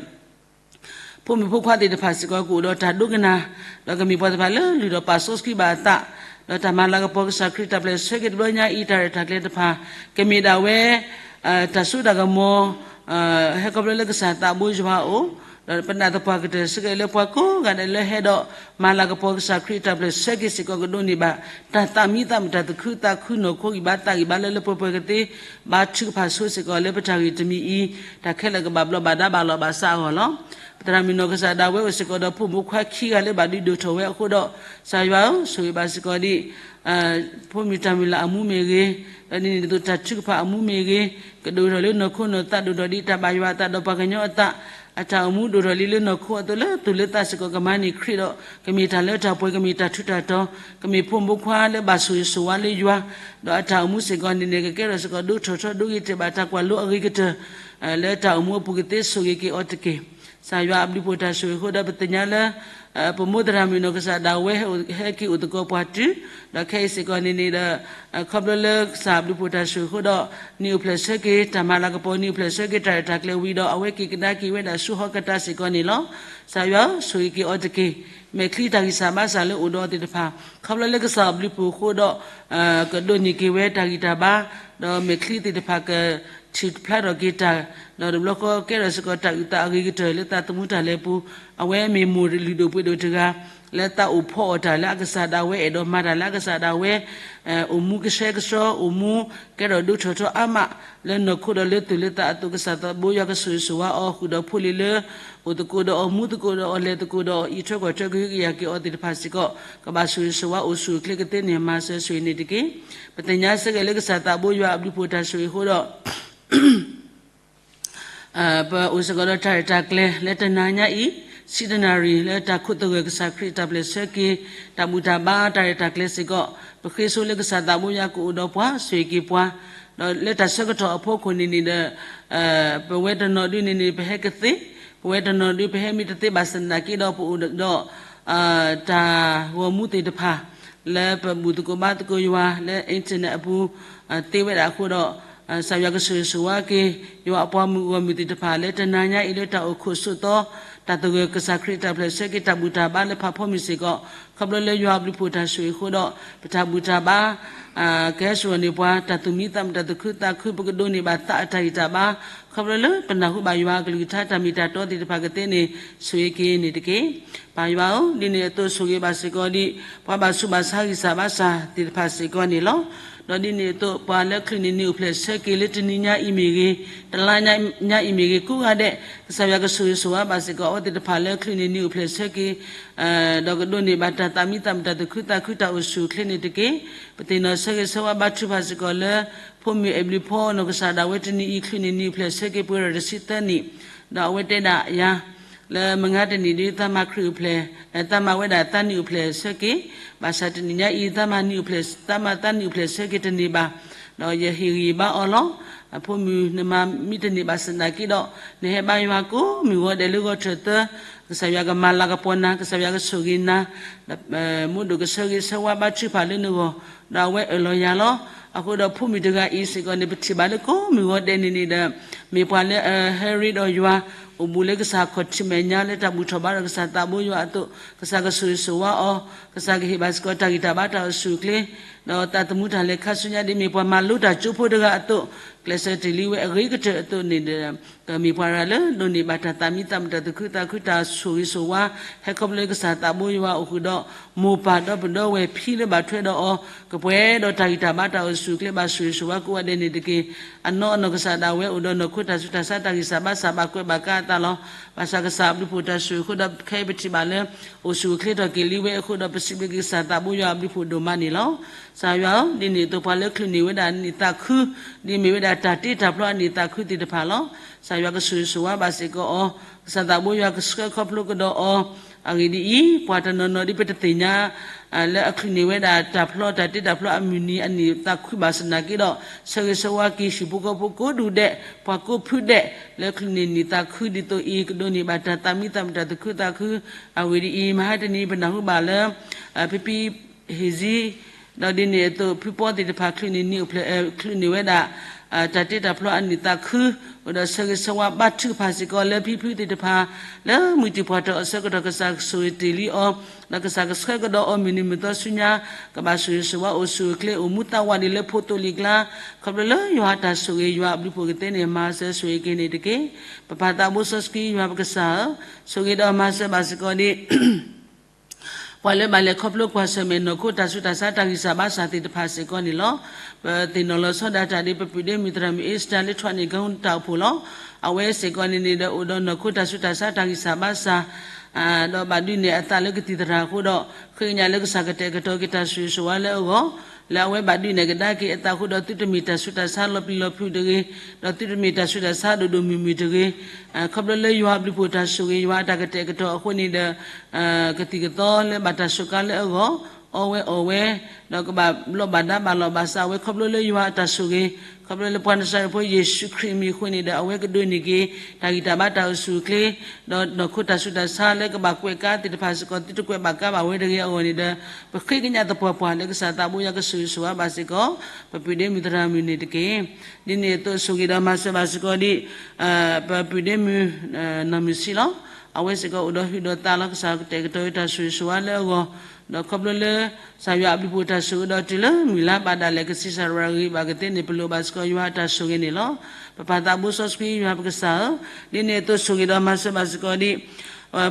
ဖိမုၣ်ဖိခွါသ့ၣ်တဖၣ်စ့ၢ်ကီးကအိၣ်ဒီးတၢ်ဒိကနၣ်, ဒီးကမ့ၢ်ပှၤသ့ၣ်တဖၣ်လၢလုၢ်ထီၣ်ပာ်စီဆှံဘၣ်အသး, ဒီးတၢ်မၤလၤကပီၤကစၢ်ခရံာ်တၢ်ပျဲၢ်ဆၢက့ၤတဘျီညါအံၤ တၢ်ရဲၣ်တၢ်ကျဲၤတဖၣ် ကမ့ၢ်ဒၣ်ဝဲ တၢ်စိတၢ်ကမီၤ ဟဲခီဖျိလၢကစၢ်သးဘိယွၤအအိၣ်, ဒီးပနာ်သပှၢ်ကတၢၢ်စ့ၢ်ကီးလၢပှၤကိးဂၤဒဲးလၢဟဲဒီး မၤလၤကပီၤကစၢ်ခရံာ်တၢ်ပျဲၢ်ဆၢက့ၤစ့ၢ်ကီးကဒိးန့ၢ်ဘၣ် တၢ်သးမံသးမုာ်တၢ်သူၣ်ခုသးခုနီၢ်ခိဂံၢ်ဘါသးဂံၢ်ဘါလၢလၢပှဲၤပှဲၤကသ့ ဘါထုကဖၣ်ဆိစ့ၢ်ကီးလၢပတၢ်ဂ့ၢ်တမံၤအံၤ တၢ်ခဲလၢာ်ကဘၣ်ဘျီးဘၣ်ဒါဘၣ်လီၤဘၣ်စးအဂီၢ်လီၤ. ပသရၣ်မုၣ်နီၢ်ကစၢ်ဒၣ်ဝဲအိၣ်စ့ၢ်ကီးဒီးဖိမုၣ်ဖိခွါခံဂၤလၢဘၣ်ဒုးဒိၣ်ထီၣ်ဝဲအဃိဒီး ကစၢ်ယွၤဧၢ, ဆိၣ်ဂ့ၤဘၣ်စ့ၢ်ကီးဒံး ဖိမုၣ်တၢ်မုၢ်လၢ်အမူမ့ၢ်ဂ့ၤ, ဒီးဒ်န့ၣ်အသိးတၢ်ထုကဖၣ်အမူမ့ၢ်ဂ့ၤ, ကဒိၣ်ထီၣ်လၢနီၢ်ခိနီၢ်သး ဒိၣ်ထီၣ်ဒ်တၢ်ဘၣ်ယွၤအသးဒီးပှၤကညီအသး, အတၢ်အိၣ်မူဒိၣ်ထီၣ်လံလၢနီၢ်ခိအသိးလၢသူၣ်လၢသးစ့ၢ်ကီးကမၤန့ၢ်ခရံာ်ဒီး ကမ့ၢ်တၢ်လၢတၢ်ပှဲၤ ကမ့ၢ်တၢ်ထူးတၢ်တီၤ, ကမ့ၢ်ဖိမုၣ်ဖိခွါလၢဘၣ်ဆိၣ်ဂ့ၤဆိၣ်ဝါလၢယွၤ, ဒီးအတၢ်အိၣ်မူစ့ၢ်ကီးန့ၣ်န့ၣ် ကကဲထီၣ်စ့ၢ်ကီးဒိၣ်ထီၣ်ထီဒိၣ်ဂ့ၤတဲာ်ဘၣ်တၢ်ကွၢ်လိအဂ့ၤကတၢၢ် လၢတၢ်အိၣ်မူအပူၤကသ့ဆိၣ်ဂ့ၤက့ၤအီၤတက့ၢ်. ကစၢ်ယွၤအဘျုးဖှိၣ်တၢ်ဆိၣ်ဂ့ၤအဃိဒီးပသ့ၣ်ညါလၢ ပမိၢ်သရၣ်မုၣ်နီၢ်ကစၢ်ဒၣ်ဝဲ ဟဲက့ၤအိၣ်သကိးပှၤတုၤ, ဒီးခဲအံၤစ့ၢ်ကီးန့ၣ်န့ၣ်ဒီး ခီဖျိလၢကစၢ်အဘျုးဖှိၣ်တၢ်ဆိၣ်ဂ့ၤအဃိဒီး န့ၢ်အိၣ်ဖျဲၣ်ဆၢက့ၤ တၢ်မၤလၤကပီၤန့ၢ်အိၣ်ဖျဲၣ်ဆၢက့ၤ တၢ်ရဲၣ်တၢ်ကျဲၤဝံၤဒီး အဝဲက့ၤကဒါက့ၤဝဲဒၣ်ဆူဟီၣ်ကတၢၢ်စ့ၢ်ကီးန့ၣ်လီၤ. ကစၢ်ယွၤဧၢ, ဆိၣ်ဂ့ၤက့ၤအီၤတက့ၢ်. မဲာ်ချံတၢ်ဂံၢ်စၢ်ဘါစၢ်လၢအိၣ်ဒီးအီၤသ့ၣ်တဖၣ် ခီဖျိလၢကစၢ်အဘျုးဖှိၣ်အဃိဒီး ကဒိးန့ၢ်က့ၤဝဲတၢ်ဂံၢ်တၢ်ဘါ, ဒီးမဲာ်ချံသ့ၣ်တဖၣ်ကထံၣ်ဖျါထီၣ်က့ၤတၢ်, ဒီးတဘျီဃီကဲထီၣ်စ့ၢ်ကီးတၢ်အုၣ်သးအဂ့ၤကတၢၢ်လၢသးသမူတၢ်လဲၤအပူၤ, အဝဲမ့ၢ်မိၢ်လုၢ်ဒိၣ်ပှ့ၤဒိၣ်တဂၤ လၢသးအိၣ်ဖီအီၣ်တၢ်လၢအကစၢ်ဒၣ်ဝဲအဲၣ်ဒိးမၤတၢ်လၢအကစၢ်ဒၣ်ဝဲ အိၣ်မူကဆှဲကဆှီ အိၣ်မူကဲထီၣ်ဒိၣ်ထီၣ်ထီအါမး လၢနီၢ်ခိဒီးလၢသူၣ်လၢသးအသိး ကစၢ်သးဘိယွၤကဆိၣ်ဂ့ၤဆိၣ်ဝါအီၤ ဃုာ်ဒီးဖိလံၤလၢ အိၣ်သကိးဒီးအီၤ မူသကိးဒီးအီၤ လဲၤသကိးဒီးအီၤ အံးထွဲကွၢ်ထွဲကဟုကယာ်က့ၤအီၤသ့ၣ်တဖၣ်စ့ၢ်ကီး ကဘၣ်ဆိၣ်ဂ့ၤဆိၣ်ဝါအိၣ်ဆူၣ်အိၣ်ချ့ကသ့န့ၣ် မၤစၢၤဆိၣ်ဂ့ၤန့ၣ်တက့ၢ်. ပသ့ၣ်ညါစ့ၢ်ကီးလၢကစၢ်သးဘိယွၤအဘျုးဖှိၣ်တၢ်ဆိၣ်ဂ့ၤအဃိဒီး ပအိၣ်စ့ၢ်ကီးဒီးတၢ်ရဲၣ်တၢ်ကျဲၤလၢတနၤညါအံၤ ဆံတနၣ်ရံၣ် လၢတၢ်ခိးသဂၢၢ်ကစၢ်ခရံာ်တၢ်ပျဲၢ်ဆၢက့ၤ တၢ်ဘူၣ်တၢ်ဘါတၢ်ရဲၣ်တၢ်ကျဲၤစ့ၢ်ကီး ပဃ့ဆိလၢကစၢ်သးဘိယွၤကအိၣ်ဒီးပှၤ ဆိၣ်ဂ့ၤက့ၤပှၤ ဒီးလၢတၢ်ဆၢကတီၢ်အဖီခိၣ်န့ၣ်န့ၣ်ဒီး ပဝဲတနီၤဒုန့ၣ်န့ၣ် ပဟဲကသ့, ပဝဲတနီၤဒု ပဟဲမ့ၢ်တသ့ဘၣ်ဆၣ်သနာ်က့ဒီး ပအိၣ်ဒီး တၢ်ဂီၤမူသ့ၣ်တဖၣ် လၢပဘူၣ်သကိးဘါသကိးယွၤလၢ internet အပူၤ သ့ဝဲဒၣ်အဃိဒီး ကစၢ်ယွၤကဆိၣ်ဂ့ၤဆိၣ်ဝါက့ၤ ယွၤအပှၤမုၣ်ဂီၢ်မုၢ်သ့ၣ်တဖၣ်လၢတနၤညါအံၤလၢတၢ်အိၣ်ခိးဆိးသီ တၢ်သဂၢၢ်ကစၢ်ခရံာ်တၢ်ပျဲၢ်ဆၢက့ၤတၢ်ဘူၣ်တၢ်ဘါလၢဖးဖီမုၢ်စ့ၢ်ကီး ခီဖျိလၢယွၤအဘျုးအဖှိၣ်တၢ်ဆိၣ်ဂ့ၤအဃိဒီး ပတၢ်ဘူၣ်တၢ်ဘါ ကဟဲစိာ်န့ၢ်ပှၤ တၢ်သူၣ်မံသးမုာ် တၢ်သူၣ်ခုသးခု ပကဒိးန့ၢ်ဘၣ်သးအတၢ်ဂံၢ်တၢ်ဘါ ခီဖျိလၢပနၢ်ဟူဘၣ်ယွၤအကလုၢ်ကထါ တၢ်မ့ၢ်တၢ်တီသ့ၣ်တဖၣ်ကသ့န့ၣ် ဆိၣ်ဂ့ၤက့ၤန့ၣ်တက့ၢ်. ပၢ်ယွၤဧၢ, ဒ်န့ၣ်အသိးဆိၣ်ဂ့ၤဘၣ်စ့ၢ်ကီးဒ် ပှၤဘၣ်ဆူးဘၣ်ဆါဂံၢ်စၢ်ဘါစၢ်သ့ၣ်တဖၣ်စ့ၢ်ကီးန့ၣ်လီၤ. ဒီးဒ်န့ၣ်အသိး ပှၤလၢအချုးန့ၢ်နံၣ်အိၣ်ဖျဲၣ်ဆၢက့ၤ လၢတနံၤညါအံၤမ့ၢ်ဂ့ၤ, တလါညါအံၤမ့ၢ်ဂ့ၤ ကိးဂၤဒဲး ကစၢ်ယွၤကဆိၣ်ဂ့ၤဆိၣ်ဝါဘၣ်စ့ၢ်ကီး အဝဲသ့ၣ်တဖၣ်လၢချုးန့ၢ်နံၣ်အိၣ်ဖျဲၣ်ဆၢက့ၤ ဒီးကဒိးန့ၢ်ဘၣ်တၢ်သးမံသးမုာ် တၢ်သူၣ်ခုသးခု တၢ်အိၣ်ဆူၣ်အိၣ်ချ့န့ၣ်တက့ၢ်. ပသ့ၣ်နီၣ်ဆၢဂ့ၤဆၢဝါဘါထုကဖၣ်စ့ၢ်ကီးလၢ ဖိမုၣ်အဲၣ်ဘျုးဖီ နီၢ်ကစၢ်ဒၣ်ဝဲတနံၤအံၤ ချုးန့ၢ်နံၣ်အိၣ်ဖျဲၣ်ဆၢက့ၤ ပှဲၤဒီးတဆံသၢနံၣ်, ဒီးအဝဲတဲဒၣ်ယၤ လၢမုၢ်ဂၤတနံၣ်ဒီး သးမၤခရံာ်အိၣ်ဖျဲၣ်, သးမၤဝဲဒၣ်သးနံၣ်အိၣ်ဖျဲၣ်ဆၢက့ၤ, ဘၣ်ဆၣ်တနံၤညါအံၤ သးမၤနံၣ်အိၣ်ဖျဲၣ်, သးမၤသးနံၣ်အိၣ်ဖျဲၣ်ဆၢက့ၤတန့ၢ်ဘၣ်, ဒီးယဟ့ၣ်ဂံၢ်ဘါအီၤလီၤ. အဖိမုၣ် နမၤမ့ၢ်တန့ၢ်ဘၣ်ဆၣ်သနာ်က့ဒီး နဟဲဘါယွၤကိးမုၢ်ဂီၤဒဲးလၢဂီၤထၢၣ်သၢ, ကစၢ်ယွၤကမၤလၤကပီၤနၤ, ကစၢ်ယွၤကဆိၣ်ဂ့ၤနၤ, ဒီးမိၢ်ဒိၣ်ကဆၢဂ့ၤဆၢဝါဘါထုကဖၣ်လၢနဂီၢ်, ဒီးအဝဲအၢၣ်လီၤယၤလီၤ. အဃိဒီးဖိမုၣ်တဂၤအံၤစ့ၢ်ကီးန့ၣ် ပထံၣ်ဘၣ်လၢကိးမုၢ်ဂီၤဒဲးန့ၣ်န့ၣ်ဒီး မ့ၢ်ပှၤလၢအဟဲရ့ဒီးယွၤ, အိၣ်ဘူးလၢကစၢ်ခီၣ်ထံးမဲာ်ညါ လၢတၢ်ဘူၣ်ထီၣ်ဘါထီၣ်ကစၢ်သးဘိယွၤအသိး, ကစၢ်ကဆိၣ်ဂ့ၤဆိၣ်ဝါအီၤ, ကစၢ်ကဟ့ၣ်ဘၣ်စ့ၢ်ကီးတၢ်ဂံၢ်တၢ်ဘါ တၢ်အိၣ်ဆူၣ်အိၣ်ချ့, ဒီးသးသမူတၢ်လဲၤခါဆူညါ ဒ်မ့ၢ်ပှၤမၤလိတၢ်ကၠိဖိတဂၤအသိး, ကျဲးစၢးတ့ၢ်လံဝဲအဂ့ၤကတၢၢ်အသိးန့ၣ်ဒီး ကမ့ၢ်ပှၤတဂၤလၢဒိးန့ၢ်ဘၣ်တၢ်သးမံသးမုာ် တၢ်သူၣ်ခုသးခု တၢ်ဆိၣ်ဂ့ၤဆိၣ်ဝါ ဟဲခီဖျိလၢကစၢ်သးဘိယွၤအအိၣ်ဃုာ်ဒီး မိၢ်ပၢ်ဒီပုၢ်ဒီဝဲၢ်ဖံလၢဘၣ်ထွဲဒီးအီၤ ကပှဲၤဒီးတၢ်ဂံၢ်တၢ်ဘါ တၢ်အိၣ်ဆူၣ်အိၣ်ချ့ ဘၣ်ဆိၣ်ဂ့ၤဆိၣ်ဝါကိးဂၤဒဲးန့ၣ်တက့ၢ်. အနီၢ်အနီၢ်ကစၢ်ဒၣ်ဝဲအိၣ်ဒီးနီၢ်ခိတၢ်ဆူးတၢ်ဆါ တၢ်ဂံၢ်စၢ်ဘါစၢ် ဘၣ်ကွဲးဘၣ်ကါအသးလီၤ. ဘၣ်ဆၣ်ကစၢ်အဘျုးဖှိၣ်တၢ်ဆိၣ်ဂ့ၤအဃိဒီး ခဲအံၤပထံၣ်ဘၣ်လၢ အိၣ်ဆူၣ်အိၣ်ချ့ထီၣ်က့ၤလံဝဲအဃိဒီး ပစံးဘျုးက့ၤကစၢ်သးဘိယွၤအဘျုးဖှိၣ်ဒိၣ်မးန့ၣ်လီၤ. ကစၢ်ယွၤဧၢ, ဒ်န့ၣ်အသိး ပှၤလၢချုးန့ၢ်ဝဲဒၣ်နံၣ်သးခု ဒ်မ့ၢ်ဝဲဒၣ်တၢ်တ့တၢ်ဖျီအနံၣ်သးခုသ့ၣ်တဖၣ်လီၤ. ကစၢ်ယွၤကဆိၣ်ဂ့ၤဆိၣ်ဝါဘၣ်စ့ၢ်ကီးအီၤ, ကစၢ်သးဘိယွၤကဆှၢခီဖျိကဒီးအီၤ, အဂ့ၢ်ဒ်အံၤ, ပှၤတနီၤနီၤဒ်ပတသ့ၣ်ညါ လၢအချုးန့ၢ်ဝဲဒၣ်တၢ်ဖျီ တၢ်တ့တၢ်ဖျီအမုၢ်နံၤအနံၣ်သးခုဘၣ်ဆၣ်သနာ်က့ဒီး ဆၢဂ့ၤဆၢဝါက့ၤဟံၣ်ဖိဃီဖိကိးဒူၣ်ဒဲး ပှၤကိးဖုဒဲး လၢချုးန့ၢ်နံၣ်သးခုဒ်သိးအံၤ ကဒိးန့ၢ်ဘၣ်တၢ်သးမံသးမုာ် တၢ်သူၣ်ခုသးခု. အဂ့ၢ်ဒ်အံၤ, မဟါတနံၤပနၢ်ဟူဘၣ်လၢ ဖံဖံ ဟ့ၣ်စံ ဒီးဒ်န့ၣ်အသိး ဖုပီသ့ၣ်တဖၣ် ချုးန့ၢ်နံၣ်အိၣ်ဖျဲၣ် ချုးန့ၢ်ဝဲဒၣ် တၢ်တ့တၢ်ဖျီအနံၣ်သးခု, အိၣ်ဒီးဆၢဂ့ၤဆၢဝါဘါထုကဖၣ်စ့ၢ်ကီးလၢဖံဖုသ့ၣ်တဖၣ် လၢမုၢ်တံၢ်ပှၢ်ထီၣ်အဆၢကတီၢ် ကစၢ်ကဆိၣ်ဂ့ၤတ့ၢ်လံအီၤ, ဒီးကစၢ်ကဆှၢကဒီးအီၤ မုၢ်နံၤမုၢ်သီဆူညါ ကဘၣ်ဆိၣ်ဂ့ၤဆိၣ်ဝါ အိၣ်ဆူၣ်အိၣ်ချ့ အိၣ်မူသးဝးဒ်လၢဖိသိလံၤကျါ, ခီဖျိလၢယွၤအတၢ်ဆိၣ်ဂ့ၤ ယွၤအဘျုးဖှိၣ်ကသ့န့ၣ် မၤစၢၤဆိၣ်ဂ့ၤက့ၤန့ၣ်တက့ၢ်. ပပၢ်သးဘိစီဆှံ ယွၤပကစၢ်ဧၢ, ဆိၣ်ဂ့ၤဒီးမၤစၢၤဘၣ်စ့ၢ်ကီးဒ် ပှၤလၢဘၣ်လဲၤခီဖျိကွၢ်ဆၢၣ်မဲာ် နီၢ်ခိတၢ်ဆူးတၢ်ဆါ တၢ်ဂံၢ်စၢ်ဘါစၢ်သ့ၣ်တဖၣ်စ့ၢ်ကီးန့ၣ်လီၤ. ပသ့ၣ်နီၣ်လီၤဆီဒၣ်တၢ်ဒ် ပပုၢ်ဒ့မုၣ်သရၣ်မုၣ်အ့စတၢ် လၢထွးန့ၢ်ကဟုတၢ်အိၣ်ဖှိၣ်လီၤ. အဝဲစ့ၢ်ကီးန့ၣ်န့ၣ်ဒီး အိၣ်ဒီးနီၢ်ခိတၢ်ဆူးတၢ်ဆါ တၢ်ဂံၢ်စၢ်ဘါစၢ် ဒီးဘၣ်ဒုးနဲၣ်အသးလၢကသံၣ်သရၣ်အဃိဒီး ဃ့ကညးလၢကစၢ်ကတဲာ်ကတီၤက့ၤတၢ်ဆိၣ်ဂ့ၤဆိၣ်ဝါလၢအဂီၢ်, လၢအဝဲဘၣ်ဒုးနဲၣ်ကဒါက့ၤအသးအဃိဒီး သုတမ့ၢ်တၢ်ဆူးတၢ်ဆါလီၤပျံၤလီၤဖုးတဂ့ၤ, ဒီးသုတမ့ၢ်တၢ်ဆူးတၢ်ဆါဒိၣ်ဒိၣ်မုၢ်မုၢ်တဂ့ၤ, ခီဖျိလၢယွၤအဘျုးဖှိၣ်တၢ်ဆိၣ်ဂ့ၤ ယွၤအတၢ်ကတဲာ်ကတီၤအဃိန့ၣ်ဒီး ကသံၣ်ကသီလၢဘၣ်တၢ်စူးကါလၢအဂီၢ်, အီဝဲအီၣ်ဝဲ, ဒီးကဘၣ်ဘျီးဘၣ်ဒါဘၣ်လီၤဘၣ်စးဝဲ ခီဖျိလၢယွၤအတၢ်ဆိၣ်ဂ့ၤ, ခီဖျိလၢပှၤနၤစၤရ့းဖိယ့ၣ်ၡူးခရံာ်အမံၤအဃိန့ၣ်ဒီး အဝဲကဒိးန့ၢ်က့ၤ တၢ်ဂံၢ်တၢ်ဘါတၢ်အိၣ်ဆူၣ်အိၣ်ချ့, ဒီးနီၢ်ခိတၢ်ဆူးတၢ်ဆါလၢကဘၣ်ကွဲးကါသ့ၣ်တဖၣ်စ့ၢ်ကီး သုတကွဲးဘၣ်ကါဘၣ်ဝဲတဂ့ၤအဂီၢ်န့ၣ်ဒီး ပဃ့ကညးသပှၢ်ပှၢ်လၢကစၢ်သးဘိယွၤကဆိၣ်ဂ့ၤဆိၣ်ဝါဘၣ်စ့ၢ်ကီး ပပုၢ်ဒ့မုၣ်သရၣ်မုၣ်န့ၣ်တက့ၢ်. ဒ်န့ၣ်အသိးဆိၣ်ဂ့ၤဒီးမၤစၢၤဘၣ်စ့ၢ်ကီးဒ် ပပုၢ်ဒ့မုၣ် နီၢ်မုၢ်ဆံးလီၤ. အဝဲစ့ၢ်ကီးအိၣ်ဒီးဟုးဒီးသးလီၤ ကစၢ်ကတဲာ်ကတီၤတၢ်ဆိၣ်ဂ့ၤဆိၣ်ဝါလၢအဂီၢ်, ဒီးခီဖျိလၢ ကစၢ်ယွၤအဘျုးဖှိၣ်တၢ်ဆိၣ်ဂ့ၤဒီးတုၤလၢမုၢ်လါဘၣ်ဒၣ်လဲာ် ကဆံးစၢ်ရၤဂ့ၤဘၣ်ကသ့န့ၣ် ပလိၣ်ဘၣ်စ့ၢ်ကီးယွၤအတၢ်ဆိၣ်ဂ့ၤန့ၣ်လီၤ. ပပၢ်သးဘိစီဆှံယွၤပကစၢ်ဧၢ, ဒ်န့ၣ်အသိးဆိၣ်ဂ့ၤဒီးမၤစၢၤဘၣ်စ့ၢ်ကီးဒ်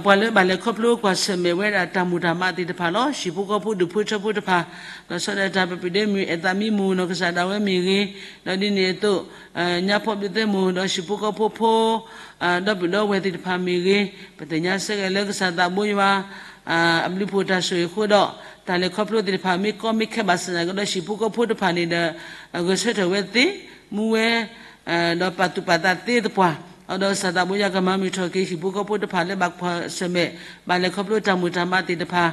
ပှၤလၢဘၣ်လဲၤခီဖျိကွၢ်ဆၢၣ်မဲာ်ဝဲဒၣ်တၢ်မိၢ်တၢ်မးသ့ၣ်တဖၣ်လီၤ. ဟံၣ်ဖိဃီဖိဒူၣ်ဖိထၢဖိတဖၣ်, ဒီးဆီဒၣ်တၢ်ပပုၢ်ဒ့မုၣ်အဲၣ်သးမံမူနီၢ်ကစၢ်ဒၣ်ဝဲမ့ၢ်ဂ့ၤ, ဒီးဒ်န့ၣ်အသိး ညါဖီဘျုးသ့ၣ်မူ ဒီးဟံၣ်ဖိဃီဖိဖိ ဒီပုၢ်ဒီဝဲၢ်သ့ၣ်တဖၣ်မ့ၢ်ဂ့ၤ, ပသ့ၣ်ညါဆၢဂ့ၤလၢကစၢ်သးဘိယွၤ အဘျုးဖှိၣ်တၢ်ဆိၣ်ဂ့ၤအဃိဒီး တၢ်လဲၤခီဖျိသ့ၣ်တဖၣ်မ့ၢ်ကီမ့ၢ်ခဲဘၣ်ဆၣ်သနာ်က့ဒီး ဟံၣ်ဖိဃီဖိတဖၣ်န့ၣ်ဒီး ဂဲၤဆၢထၢၣ်ဝဲသ့ မူဝဲ ဒီးပာ်သူၣ်ပာ်သးသ့သပှၢ်, ဒီးကစၢ်သးဘိယွၤကမၤမုာ်ထီၣ်က့ၤ ဟံၣ်ဖိဃီဖိတဖၣ်လၢဘၣ်ကွၢ်ဆၢၣ်မဲာ် ဘၣ်လဲၤခီဖျိတၢ်မိၢ်တၢ်မးသ့ၣ်တဖၣ်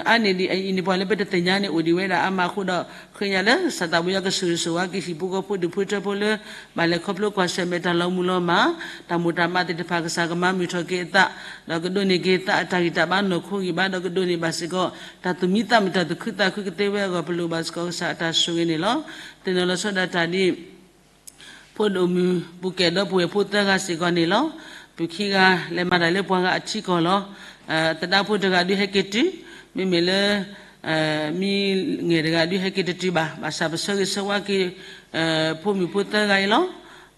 အါန့ၢ်ဒ်အံၤန့ၣ် ပှၤလၢပတသ့ၣ်ညါန့ၣ် အိၣ်ဒံးဝဲဒၣ်အါမးအဃိဒီး ဃ့ကညးလၢကစၢ်သးဘိယွၤကဆိၣ်ဂ့ၤဆိၣ်ဝါက့ၤ ဟံၣ်ဖိဃီဖိဒူၣ်ဖိထၢဖိလၢ ဘၣ်လဲၤခီဖျိကွၢ်ဆၢၣ်မဲာ်တၢ်လီၤမုၢ်လီၤမး တၢ်မိၢ်တၢ်မးသ့ၣ်တဖၣ် ကစၢ်ကမၤမုာ်ထီၣ်က့ၤအသး, ဒီးကဒိးန့ၢ်က့ၤသးအတၢ်ဂံၢ်တၢ်ဘါနီၢ်ခိဂံၢ်ဘါ ဒီးကဒိးန့ၢ်ဘၣ်စ့ၢ်ကီး တၢ်သူၣ်မံသးမုာ်တၢ်သူၣ်ခုသးခုကသ့ဝဲအဂီၢ် ပလိၣ်ဘၣ်စ့ၢ်ကီးကစၢ်အတၢ်ဆိၣ်ဂ့ၤန့ၣ်လီၤ. သ့ၣ်နီၣ်လီၤဆီဒၣ်တၢ်ဒ် ဖိဒိၣ်မုၣ်ပူၤကဲဒီပုၢ်ဝဲၢ်ဖိသၢဂၤစ့ၢ်ကီးန့ၣ်လီၤ. ပုၢ်ခံဂၤလဲၤမၤတၢ်လၢပှၤဂၤအထံကီၢ်လီၤ. သဒါဖိတဂၤဒုးဟဲက့ၤတုၤ မ့မ့ၢ်လၢ မံငယ်တဂၤဒုးဟဲက့ၤတတုၤဘၣ်, ဘၣ်ဆၣ်ပဆၢဂ့ၤဆၢဝါက့ၤ ဖိမုၣ်ဖိသၢဂၤအံၤလီၤ.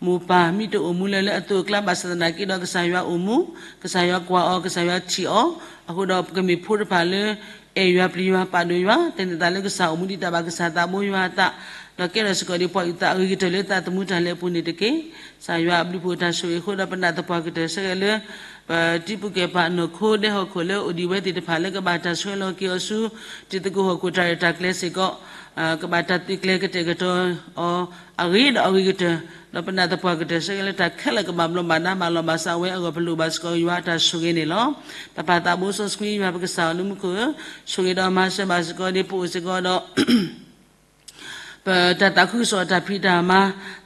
မိၢ်ပၢ်မံတအိၣ်မူလၢၤလၢအသိးအကျါဘၣ် ဆၣ်သနာ်က့ဒီးကစၢ်ယွၤအိၣ်မူ, ကစၢ်ယွၤကွၢ်အီၤ, ကစၢ်ယွၤထံၣ်အီၤ, အဃိဒီးပကမ့ၢ်ဖိတဖၣ်လၢ အဲၣ်ယွၤပျံၤယွၤပာ်ဒိၣ်ယွၤ သန့ၤသးလၢကစၢ်အိၣ်မူဒံးတၢ်ဘၣ်ကစၢ်သးဘိယွၤအသး, ဒီးကဲထီၣ်စ့ၢ်ကီးဒ်ပှၤအုၣ်သးအဂ့ၤကတၢၢ်လၢသးသမူတၢ်လဲၤအပူၤန့ၣ်တက့ၢ်. ကစၢ်ယွၤအဘျုးဖှိၣ်တၢ်ဆိၣ်ဂ့ၤအဃိဒီးပနာ်သပှၢ်ကတၢၢ်ဆၢက့ၤလၢ ပထံပူၤကဲပာ်နီၢ်ခိဒဲဟီၣ်ခိၣ်လၢအိၣ်ဒံးဝဲသ့ၣ်တဖၣ်လၢကဘၣ်တၢ်ဆှၢလီၤက့ၤအီၤဆူ တံၤသကိးဟီၣ်ခိၣ်တၢ်ရဲၣ်တၢ်ကျဲၤစ့ၢ်ကီး ကဘၣ်တၢ်သုးကျဲၤကတဲာ်ကတီၤအီၤအဂ့ၤဒီးအဂ့ၤကတၢၢ်, ဒီးပနာ်သပှၢ်ကတၢၢ်ဆၢက့ၤလၢတၢ်ခဲလၢာ်ကဘၣ်ဘျီးဘၣ်ဒါ ဘၣ်လီၢ်ဘၣ်စးဝဲအဂီၢ် ပလိၣ်ဘၣ်စ့ၢ်ကီးယွၤအတၢ်ဆိၣ်ဂ့ၤန့ၣ်လီၤ. ပပၢ်သးဘိစီဆှံယွၤပကစၢ်အီၤလၢမူခိၣ်ဧၢ, ဆိၣ်ဂ့ၤဒီးမၤစၢၤဘၣ်စ့ၢ်ကီးဒ်ပအိၣ်စ့ၢ်ကီးဒီး ပတၢ်သးခုကစီၣ်တၢ်ဖံးတၢ်မၤ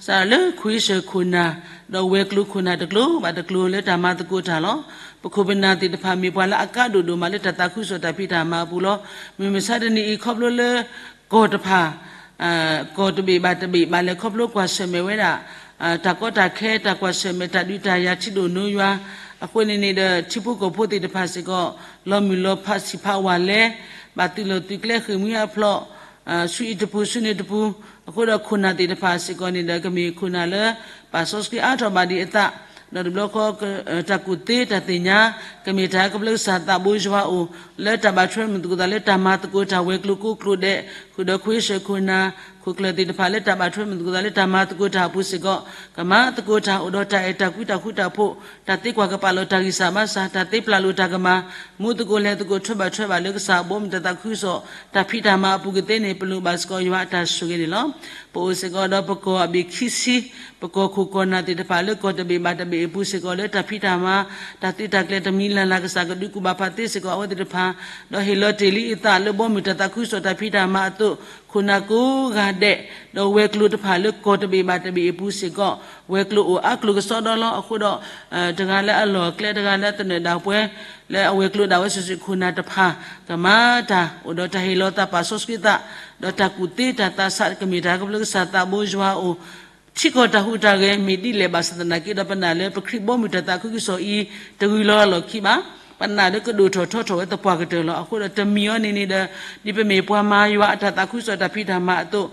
စးထီၣ်လၢခွံဆၢၣ်ခိၣ်နၢ် ဒီးဝဲၤကျိၤခိၣ်နၢ်တကျိၤဘၣ်တကျိၤလၢတၢ်မၤသကိးတၢ်လီၤ. ပခိၣ်ပနၢ်သ့ၣ်တဖၣ်မ့ၢ်ပှၤလၢအကါဒိၣ်ဒိၣ်မးလၢတၢ်သးခုကစီၣ်တၢ်ဖံးတၢ်မၤအပူၤလီၤ. မုၢ်မဆါတနံၤအံၤခီဖျိလၢ ကီၢ်တဖၣ် ကီၢ်တဘ့ၣ်ဘၣ်တဘ့ၣ်ဘၣ်လဲၤခီဖျိကွၢ်ဆၢၣ်မဲာ်ဝဲဒၣ် တၢ်ကီတၢ်ခဲ တၢ်ကွၢ်ဆၢၣ်မဲာ် တၢ်ဒုးတၢ်ယၤထံဒိၣ်နိယွၤ အဃိန့ၣ်န့ၣ်ဒီး ထံဖိကီၢ်ဖိသ့ၣ်တဖၣ်စ့ၢ်ကီး လီၤမုၢ်လီၤဖးဆံးဖးဝးလဲ ဘၣ်သုးလီၢ်သုးကျဲဃ့ၢ်မှံဟးဖျိး ဆူအံၤတပူၤဆူန့ၣ်တပူၤ, အဃိဒီးခိၣ်နၢ်သ့ၣ်တဖၣ်စ့ၢ်ကီးန့ၣ်ဒီး ကမ့ၢ်ခိၣ်နၢ်လၢ ပာ်စီဆှံအါထီၣ်ဘၣ်ဒံးအသး, ဒီးတဘျီဃီ တၢ်ကူၣ်သ့တၢ်သ့ၣ်ညါ ကမ့ၢ်တၢ်ဟဲကပျၢကစၢ်သးဘိယွၤအအိၣ် လၢတၢ်ဘၣ်ထွဲမုာ်သကိးသးလၢတၢ်မၤသကိးတၢ်ဝဲၤကျိၤကိးကျိၤဒဲး ဃုာ်ဒီးခွံဆၢၣ်ခိၣ်နၢ် ခိၣ်ကျၢၢ်သ့ၣ်တဖၣ်လၢတၢ်ဘၣ်ထွဲမုာ်သကိးသးလၢတၢ်မၤသကိးတၢ်အပူၤစ့ၢ်ကီး ကမၤသကိးတၢ်အိၣ်ဒီးတၢ်အဲၣ်တၢ်ကွံတၢ်ဃူတၢ်ဖိး, တၢ်သ့ကွၢ်ကပာ်လီၤတၢ်ဂံၢ်စၢ်ဘါစၢ်, တၢ်သ့ပျၢ်လိာ်တၢ်ကမၣ်, မူသကိးလဲၤသကိးထွဲဘၣ်ထွဲဘၣ်လၢကစၢ်ဘီမုၢ်တၢ်သးခုကစီၣ် တၢ်ဖံးတၢ်မၤအပူၤကသ့န့ၣ် ပလိၣ်ဘၣ်စ့ၢ်ကီးယွၤအတၢ်ဆိၣ်ဂ့ၤန့ၣ်လီၤ. ပအိၣ်စ့ၢ်ကီးဒီးပကီၢ်အဘ့ၣ်ခံဆံ, ပကီၢ်ခိၣ်ကီၢ်နၢ်သ့ၣ်တဖၣ်လၢကီၢ်တဘ့ၣ်ဘၣ်တဘ့ၣ်အပူၤစ့ၢ်ကီးလၢတၢ်ဖံးတၢ်မၤ, တၢ်သုးတၢ်ကျဲၤတမံၤလၢ်လၢ် ကစၢ်ကဒုးကူၣ်ဘၣ်ဖးသ့စ့ၢ်ကီးအဝဲသ့ၣ်တဖၣ်, ဒီးဟ့ၣ်လီၤတ့ၢ်လံအသးလၢဘီမုၢ်တၢ်သးခုကစီၣ်တၢ်ဖံးတၢ်မၤအသိး ခိၣ်နၢ်ကိးဂၤဒဲး, ဒီးဝဲၤကျိၤတဖၣ်လၢကီၢ်တဘ့ၣ်ဘၣ်တဘ့ၣ်အပူၤစ့ၢ်ကီး, ဝဲၤကျိၤအိၣ်အါကျိၤကစီဒီလီၤ. အဃိဒီး တဂၤလၢအလီၢ်အကျဲ တဂၤလၢအသနၢၣ်ဒၣ်ပှဲၤ လၢအဝဲၤကျိၤဒၣ်ဝဲစုာ်စုာ် ခိၣ်နၢ်တဖၣ် ကမၤတၢ်အိၣ်ဒီးတၢ်ဟ့ၣ်လီၤသးပာ်စီဆှံသး, ဒီးတၢ်ကူၣ်သ့တၢ်သးဆး ကမ့ၢ်တၢ်ကပျၢကစၢ်သးဘိယွၤအအိၣ် ထံကီၢ်တၢ်ဟူးတၢ်ဂဲၤမ့ၢ်ဒ်လဲၣ်ဘၣ်ဆၣ်သနာ်က့ဒီး ပနာ်လၢပခရံာ်ဘီမုၢ်တၢ်သးခုကစီၣ်အံၤ တဂုၤလီၤလီၢ်ခံဘၣ်. ပနာ်လၢကဒိၣ်ထီၣ်ထီထီၣ်ဝဲသပှၢ်ကတၢၢ်လီၤ. အဃိဒီးတမံၤအံၤန့ၣ်န့ၣ်ဒီး ဒ်ပမ့ၢ်ပှၤမၤယွၤအတၢ်သးခုကစီၣ်တၢ်ဖံးတၢ်မၤအသိး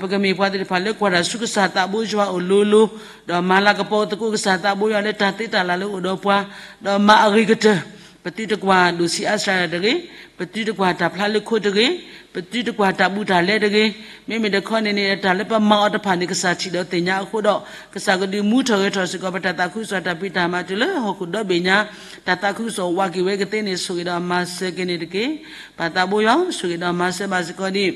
ပကမ့ၢ်ပှၤသ့ၣ်တဖၣ်လၢကွၢ်တၢ်ဆူကစၢ်သးဘိယွၤအအိၣ်လိၤလိၤ, ဒီးမၤလၤကပီၤသကိးကစၢ်သးဘိယွၤလၢတၢ်သ့တၢ်လၢ်လၢအိၣ်ဒီးပှၤ, ဒီးမၤအဂ့ၤကတၢၢ်, ပသုတကွၢ်ဒိၣ်ဆံးအါစှၤတၢ်တဂ့ၤ, ပသုတကွၢ်တၢ်ဖျါလၢခိတဂ့ၤ, ပသုတကွၢ်တၢ်ဘူးတၢ်လဲတဂ့ၤ, မ့မ့ၢ်တခီန့ၣ်န့ၣ် တၢ်လၢပမၤအီၤတဖၣ်န့ၣ် ကစၢ်ထံၣ်ဒီးသ့ၣ်ညါအဃိဒီး ကစၢ်ကဒုးမူထီၣ်ဂဲၤထီၣ်စ့ၢ်ကီး ပတၢ်သးခုကစီၣ်တၢ်ဖံးတၢ်မၤတုၤလၢဟီၣ်ခိၣ်ဒီဘ့ၣ်ညါ, တၢ်သးခုကစီၣ်ဝးက့ၤဝဲကသ့န့ၣ် ဆိၣ်ဂ့ၤဒီးမၤစၢၤက့ၤန့ၣ်တက့ၢ်. ပၢ်သးဘိယွၤ ဆိၣ်ဂ့ၤဒီးမၤစၢၤဘၣ်စ့ၢ်ကီးဒ်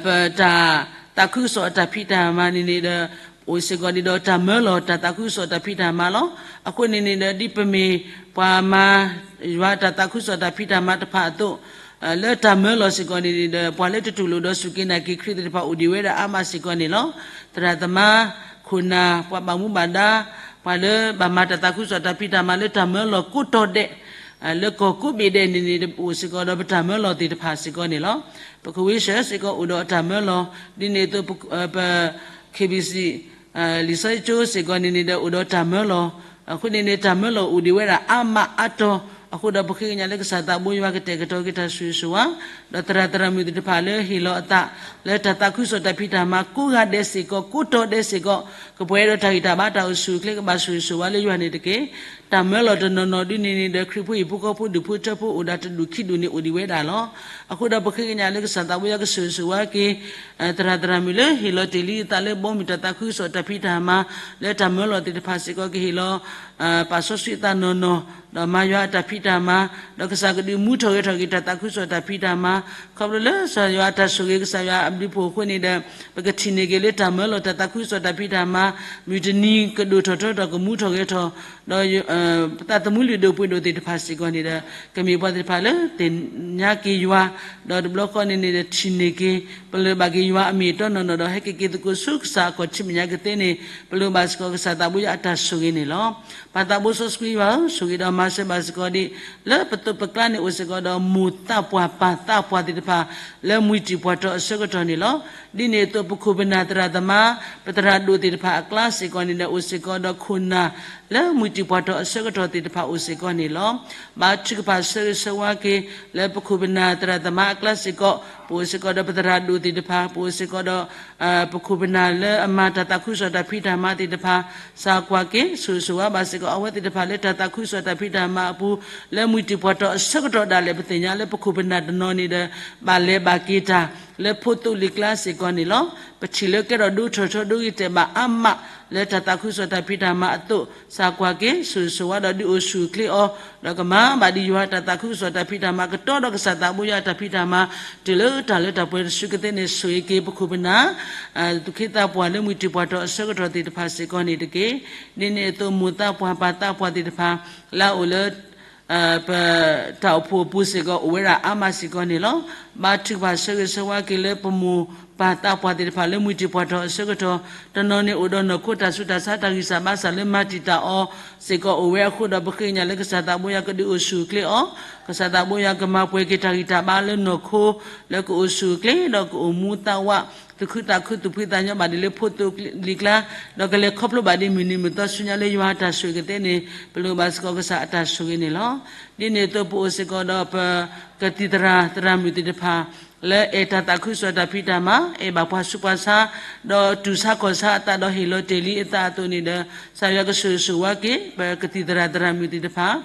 ပတၢ်သးခုကစီၣ်အတၢ်ဖံးတၢ်မၤန့ၣ်န့ၣ်ဒီး အိၣ်စ့ၢ်ကီးဒ်ဒီးတၢ်မၢလီၤတၢ်သးခုကစီၣ်တၢ်ဖံးတၢ်မၤလီၤ. အဃိန့ၣ်န့ၣ်ဒီး ဒ်ပမ့ၢ်ပှၤမၤယွၤတၢ်သးခုကစီၣ်တၢ်ဖံးတၢ်မၤတဖၣ်အသိး လၢတၢ်မၢလီၤစ့ၢ်ကီးန့ၣ်န့ၣ်ဒီး ပှၤလၢတတူၢ်လိာ်ဒီးစူၢ်က့ၤနာ်က့ၤခရံာ်သ့ၣ်တဖၣ်အိၣ်ဒံးဝဲဒၣ်အါမးစ့ၢ်ကီးန့ၣ်လီၤ. သရၣ်သမါ, ခိၣ်နၢ်, ပှၤဘၣ်မူဘၣ်ဒါ, ပှၤလၢဘၣ်မၤတၢ်သးခုကစီၣ်တၢ်ဖံးတၢ်မၤလၢတၢ်မၢလီၤကိးတီၤဒဲး လၢကီၢ်ကိးဘ့ၣ်ဒဲးန့ၣ်န့ၣ် အိၣ်စ့ၢ်ကီးဒီးပတၢ်မၢလီၤသ့ၣ်တဖၣ်စ့ၢ်ကီးန့ၣ်လီၤ. ပကဝ့ၢ်စၢၤစ့ၢ်ကီးအိၣ်ဒီးတၢ်မၢလီၤ, ဒ်န့ၣ်အသိး ပ KBC လံာ်စီဆှံကၠိစ့ၢ်ကီးန့ၣ်န့ၣ်ဒီး အိၣ်ဒီးတၢ်မၢလီၤ, အဃိန့ၣ်န့ၣ် တၢ်မၢလီၤအိၣ်ဒံးဝဲဒၣ်အါမးအါတီၤ, အဃိဒီးပဃ့ကညးလၢကစၢ်သးဘိယွၤကတဲာ်ကတီၤက့ၤတၢ်ဆိၣ်ဂ့ၤဆိၣ်ဝါ, ဒီးသရၣ်သရၣ်မုၣ်သ့ၣ်တဖၣ်လၢဟ့ၣ်လီၤအသး လၢတၢ်သးခုကစီၣ်တၢ်ဖံးတၢ်မၤကိးဂၤဒဲးစ့ၢ်ကီး ကိးတီၤဒဲးစ့ၢ်ကီး ကပှဲၤဒီးတၢ်ဂံၢ်တၢ်ဘါတၢ်အိၣ်ဆူၣ်အိၣ်ချ့ကဘၣ်ဆိၣ်ဂ့ၤဆိၣ်ဝါလၢယွၤန့ၣ်တက့ၢ်. တၢ်မၢလီၤတနီၤနီၤဒ်န့ၣ်န့ၣ်ဒီး ခရံာ်ဖိဟံၣ်ဖိဃီဖိဒူၣ်ဖိထၢဖိ အိၣ်ဒၣ်တဒူၣ်ခံဒူၣ်န့ၣ်အိၣ်ဒံးဝဲဒၣ်လီၤ. အဃိဒီးပဃ့ကညးလၢကစၢ်သးဘိယွၤကဆိၣ်ဂ့ၤဆိၣ်ဝါက့ၤ သရၣ်သရၣ်မုၣ်လၢဟ့ၣ်လီၤတ့ၢ်လံအသးလၢဘီမုၢ်တၢ်သးခုကစီၣ်တၢ်ဖံးတၢ်မၤ လၢတၢ်မၢလီၤသ့ၣ်တဖၣ်စ့ၢ်ကီး ကဟ့ၣ်လီၤ ပာ်စီဆှံအသးနီၢ်နီၢ်, ဒီးမၤယွၤအတၢ်ဖံးတၢ်မၤ, ဒီးကစၢ်ကဒုးမူထီၣ်ဂဲၤထီၣ်က့ၤတၢ်သးခုကစီၣ်တၢ်ဖံးတၢ်မၤ, ခီဖျိလၢကစၢ်ယွၤအတၢ်ဆိၣ်ဂ့ၤ ကစၢ်ယွၤအဘျုးဖှိၣ်အဃိန့ၣ်ဒီး ပကထံၣ်န့ၢ်က့ၤလၢတၢ်မၢလီၤတၢ်သးခုကစီၣ်တၢ်ဖံးတၢ်မၤ မုၢ်တနံၤကဒိၣ်ထီၣ်ထီထီၣ်ကမူထီၣ်ဂဲၤထီၣ်, ဒီး ပသးသမူလုၢ်ဒိၣ်ပှ့ၤဒိၣ်သ့ၣ်တဖၣ်စ့ၢ်ကီးန့ၣ်ဒီး ကမ့ၢ်ပှၤသ့ၣ်တဖၣ်လၢသ့ၣ်ညါက့ၤယွၤ, ဒီးတဘျီဃီန့ၣ်န့ၣ်ဒီးထံၣ်န့ၢ်က့ၤ ပလၢၤဘၣ်က့ၤယွၤအမ့ၢ်အတီနီၢ်နီၢ်ဒီး ဟဲက့ၤက့ၤသကိးဆူကစၢ်အခီၣ်ထံးမဲာ်ညါကသ့န့ၣ် ပလိၣ်ဘၣ်စ့ၢ်ကီးကစၢ်သးဘိယွၤအတၢ်ဆိၣ်ဂ့ၤန့ၣ်လီၤ. ပၢ်သးဘိစီဆှံယွၤဧၢ, ဆိၣ်ဂ့ၤဒီးမၤစၢၤဘၣ်စ့ၢ်ကီးဒ် လၢပသိးပကျါန့ၣ်အိၣ်စ့ၢ်ကီးဒီးမိၢ်သးပှၢ်ပၢ်သးပှၢ်သ့ၣ်တဖၣ် လၢမှံၤတံၢ်ပှၢ်တီအဆၢကတီၢ်န့ၣ်လီၤ. ဒ်န့ၣ်အသိးပခိၣ်ပနၢ်သရၣ်သမါ ပသရၣ်ဒိၣ်သ့ၣ်တဖၣ်အကျါစ့ၢ်ကီးန့ၣ်ဒီး အိၣ်စ့ၢ်ကီးဒီးခိၣ်နၢ်လၢ မုၢ်တံၤပှၤတီၤအဆၢကတီၢ်သ့ၣ်တဖၣ်အိၣ်စ့ၢ်ကီးန့ၣ်လီၤ. ဘါထုကဖၣ်ဆၢဂ့ၤဆၢဝါက့ၤ လၢပခိၣ်ပနၢ်သရၣ်သမါအကျါစ့ၢ်ကီး, ပအိၣ်စ့ၢ်ကီးဒီးပသရၣ်ဒိၣ်သ့ၣ်တဖၣ်, ပအိၣ်စ့ၢ်ကီးဒီး ပခိၣ်ပနၢ်လၢအမၤတၢ်သးခုကစီၣ်တၢ်ဖံးတၢ်မၤသ့ၣ်တဖၣ်, စၢ်ကွၢ်က့ၤ ဆိၣ်ဂ့ၤဆိၣ်ဝါဘၣ်စ့ၢ်ကီး အဝဲသ့ၣ်တဖၣ်လၢတၢ်သးခုကစီၣ်တၢ်ဖံးတၢ်မၤအပူၤ, လၢမုၢ်တံၤပှၤတီၤအဆၢကတီၢ်ဒၣ်လဲာ် ပသ့ၣ်ညါလၢပခိၣ်ပနၢ်တနီၤန့ၣ်ဒီး ဘၣ်လဲၤဘၣ်က့ၤတၢ် လၢဖိသိလံၤကျါစ့ၢ်ကီးန့ၣ်လီၤ. ပထံၣ်လၢကဲထီၣ်ဒိထီၣ်ထီဒိဂ့ၤတဲာ်ဘၣ်အါမး လၢတၢ်သးခုကစီၣ်တၢ်ဖံးတၢ်မၤအသိး, စၢ်ကွၢ်က့ၤ ဆိၣ်ဂ့ၤဆိၣ်ဝါဒီးဒုးအိၣ်ဆူၣ်အိၣ်ချ့အီၤ, ဒီးကမၤဘၣ်ဒံးယွၤတၢ်သးခုကစီၣ်တၢ်ဖံးတၢ်မၤ ကတီဒီးကစၢ်သးဘိယွၤတၢ်ဖံးတၢ်မၤ တုၤလၢတၢ်လၢတၢ်ပှဲၤတစုကသ့န့ၣ် ဆိၣ်ဂ့ၤက့ၤပခိၣ်ပနၢ် သူၣ်က့သးပှၢ်လၢမုၢ်တံၤပှၤတီၤအဆၢကတီၢ်သ့ၣ်တဖၣ်စ့ၢ်ကီးန့ၣ်တက့ၢ်. ဒ်န့ၣ်အသိးမိၢ်သးပှၢ်ပၢ်သးပှၢ်သ့ၣ်တဖၣ် လၢအအိၣ်လၢ ပတၢ်အိၣ်ဖှိၣ်အပူၤစ့ၢ်ကီး အိၣ်ဝဲဒၣ်အါမးစ့ၢ်ကီးန့ၣ်လီၤ. ဘါထုကဖၣ်ဆၢဂ့ၤဆၢဝါက့ၤလၢပမိၢ်ပၢ်သးပှၢ်သ့ၣ်တဖၣ်လၢမုၢ်တံၤပှၤတီၤအဆၢကတီၢ်, တနီၤန့ၣ်အိၣ်ဒီးနီၢ်ခိတၢ်ဆူးတၢ်ဆါတၢ်ဂံၢ်စၢ်ဘါစၢ်လၢမၤတံာ်တာ်အီၤစ့ၢ်ကီးအိၣ်ဝဲအဃိဒီး ပဃ့ကညးလၢကစၢ်သးဘိယွၤကဒုးအိၣ်ဆူၣ်အိၣ်ချ့အီၤ, ကစၢ်သးဘိယွၤကမၤပှဲၤက့ၤတၢ်ဂံၢ်တၢ်ဘါလၢနီၢ်ခိ လၢကအိၣ်ဆူၣ်အိၣ်ချ့ဒီးကအိၣ်မူသးဝး သူၣ်ခုသးခုသူၣ်ဖှံသးညီဘၣ်ဒံးလၢဖိသိလံၤကျါ, ဒီးကလဲၤခီဖျိဘၣ်ဒံးမုၢ်နံၤမုၢ်သီဆူညါလၢယွၤအတၢ်ဆိၣ်ဂ့ၤကသ့န့ၣ် ပလိၣ်ဘၣ်စ့ၢ်ကီးကစၢ်အတၢ်ဆိၣ်ဂ့ၤန့ၣ်လီၤ. ဒ်န့ၣ်အသိးပအိၣ်စ့ၢ်ကီးဒီးပ ကသံၣ်သရၣ်သရၣ်မုၣ်သ့ၣ်တဖၣ် လၢအဲၣ်တၢ်သးခုကစီၣ်တၢ်ဖံးတၢ်မၤ အဲၣ်ဘၣ်ပှၤဆူးပှၤဆါ ဒီးတူၢ်ဆါခီၣ်ဆါအသးဒီးဟ့ၣ်လီၤတ့ၢ်လံအသးအသိးန့ၣ်ဒီး ကစၢ်ယွၤကဆိၣ်ဂ့ၤဆိၣ်ဝါက့ၤ ပကသံၣ်သရၣ်သရၣ်မုၣ်သ့ၣ်တဖၣ်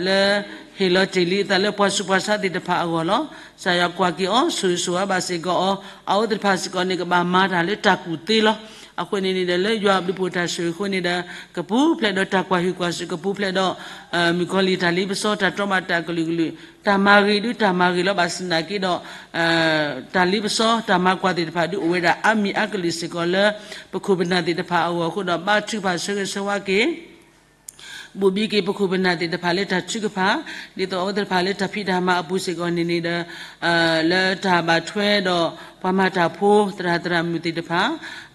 လၢဟ့ၣ်လီၤတ့ၢ်လံအသးလၢပှၤဆူးပှၤဆါသ့ၣ်တဖၣ်အဂီၢ်လီၤ. ကစၢ်ယွၤကွၢ်က့ၤအီၤ ဆိၣ်ဂ့ၤဆိၣ်ဝါဘၣ်စ့ၢ်ကီးအီၤ, အဝဲသ့ၣ်တဖၣ်စ့ၢ်ကီးန့ၣ် ကဘၣ်မၤတၢ်လၢတၢ်ကူၣ်သ့လီၤ. အဃိန့ၣ်န့ၣ်ဒီး လၢယွၤအဘျုးဖှိၣ်တၢ်ဆိၣ်ဂ့ၤအဃိန့ၣ်ဒီး ကပူၤဖျဲးဒီးတၢ်ကွၢ်ဟုၣ်ကွၢ်စူၣ် ကပူၤဖျဲးဒီး မုၣ်ကီၤလံၢ်တၢ်လ့ပစီ တၢ်တြီမးတၢ်ကလုာ်ကလုာ် တၢ်မၤဂ့ၤဒုတၢ်မၤဂ့ၤလီၤဘၣ်ဆၣ်သနာ်က့ဒီး တၢ်လ့ပစီ တၢ်မၤကွၢ်သ့ၣ်တဖၣ်ဒုးအိၣ်ဝဲဒၣ်အါမံၤအါကလုာ်စ့ၢ်ကီးလၢ ပခိၣ်ပနၢ်သ့ၣ်တဖၣ်အဂီၢ်အဃိဒီး ဘါထုကဖၣ်ဆၢဂ့ၤဆၢဝါက့ၤ ဘိၣ်ဘံက့ၤပခိၣ်ပနၢ်သ့ၣ်တဖၣ်လၢတၢ်ထုကဖၣ် ဒ်သိးအဝဲသ့ၣ်တဖၣ်လၢတၢ်ဖံးတၢ်မၤအပူၤစ့ၢ်ကီးန့ၣ်န့ၣ်ဒီး လၢတၢ်ဘၣ်ထွဲဒီး ပှၤမၤတၢ်ဖိ သရၣ်သရၣ်မုၣ်သ့ၣ်တဖၣ်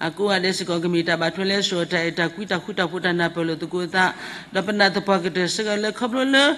အကိးဂၤဒဲးစ့ၢ်ကီး ကမ့ၢ်တၢ်ဘၣ်ထွဲလၢစိၤတၢ်အဲၣ်တၢ်ကွံ တၢ်ဃူတၢ်ဖိး တၢ်နၢ်ပၢၢ်လိာ်သကိးသး ဒီးပနာ်သပှၢ်ကတၢၢ်စ့ၢ်ကီးလၢခီဖျိလၢ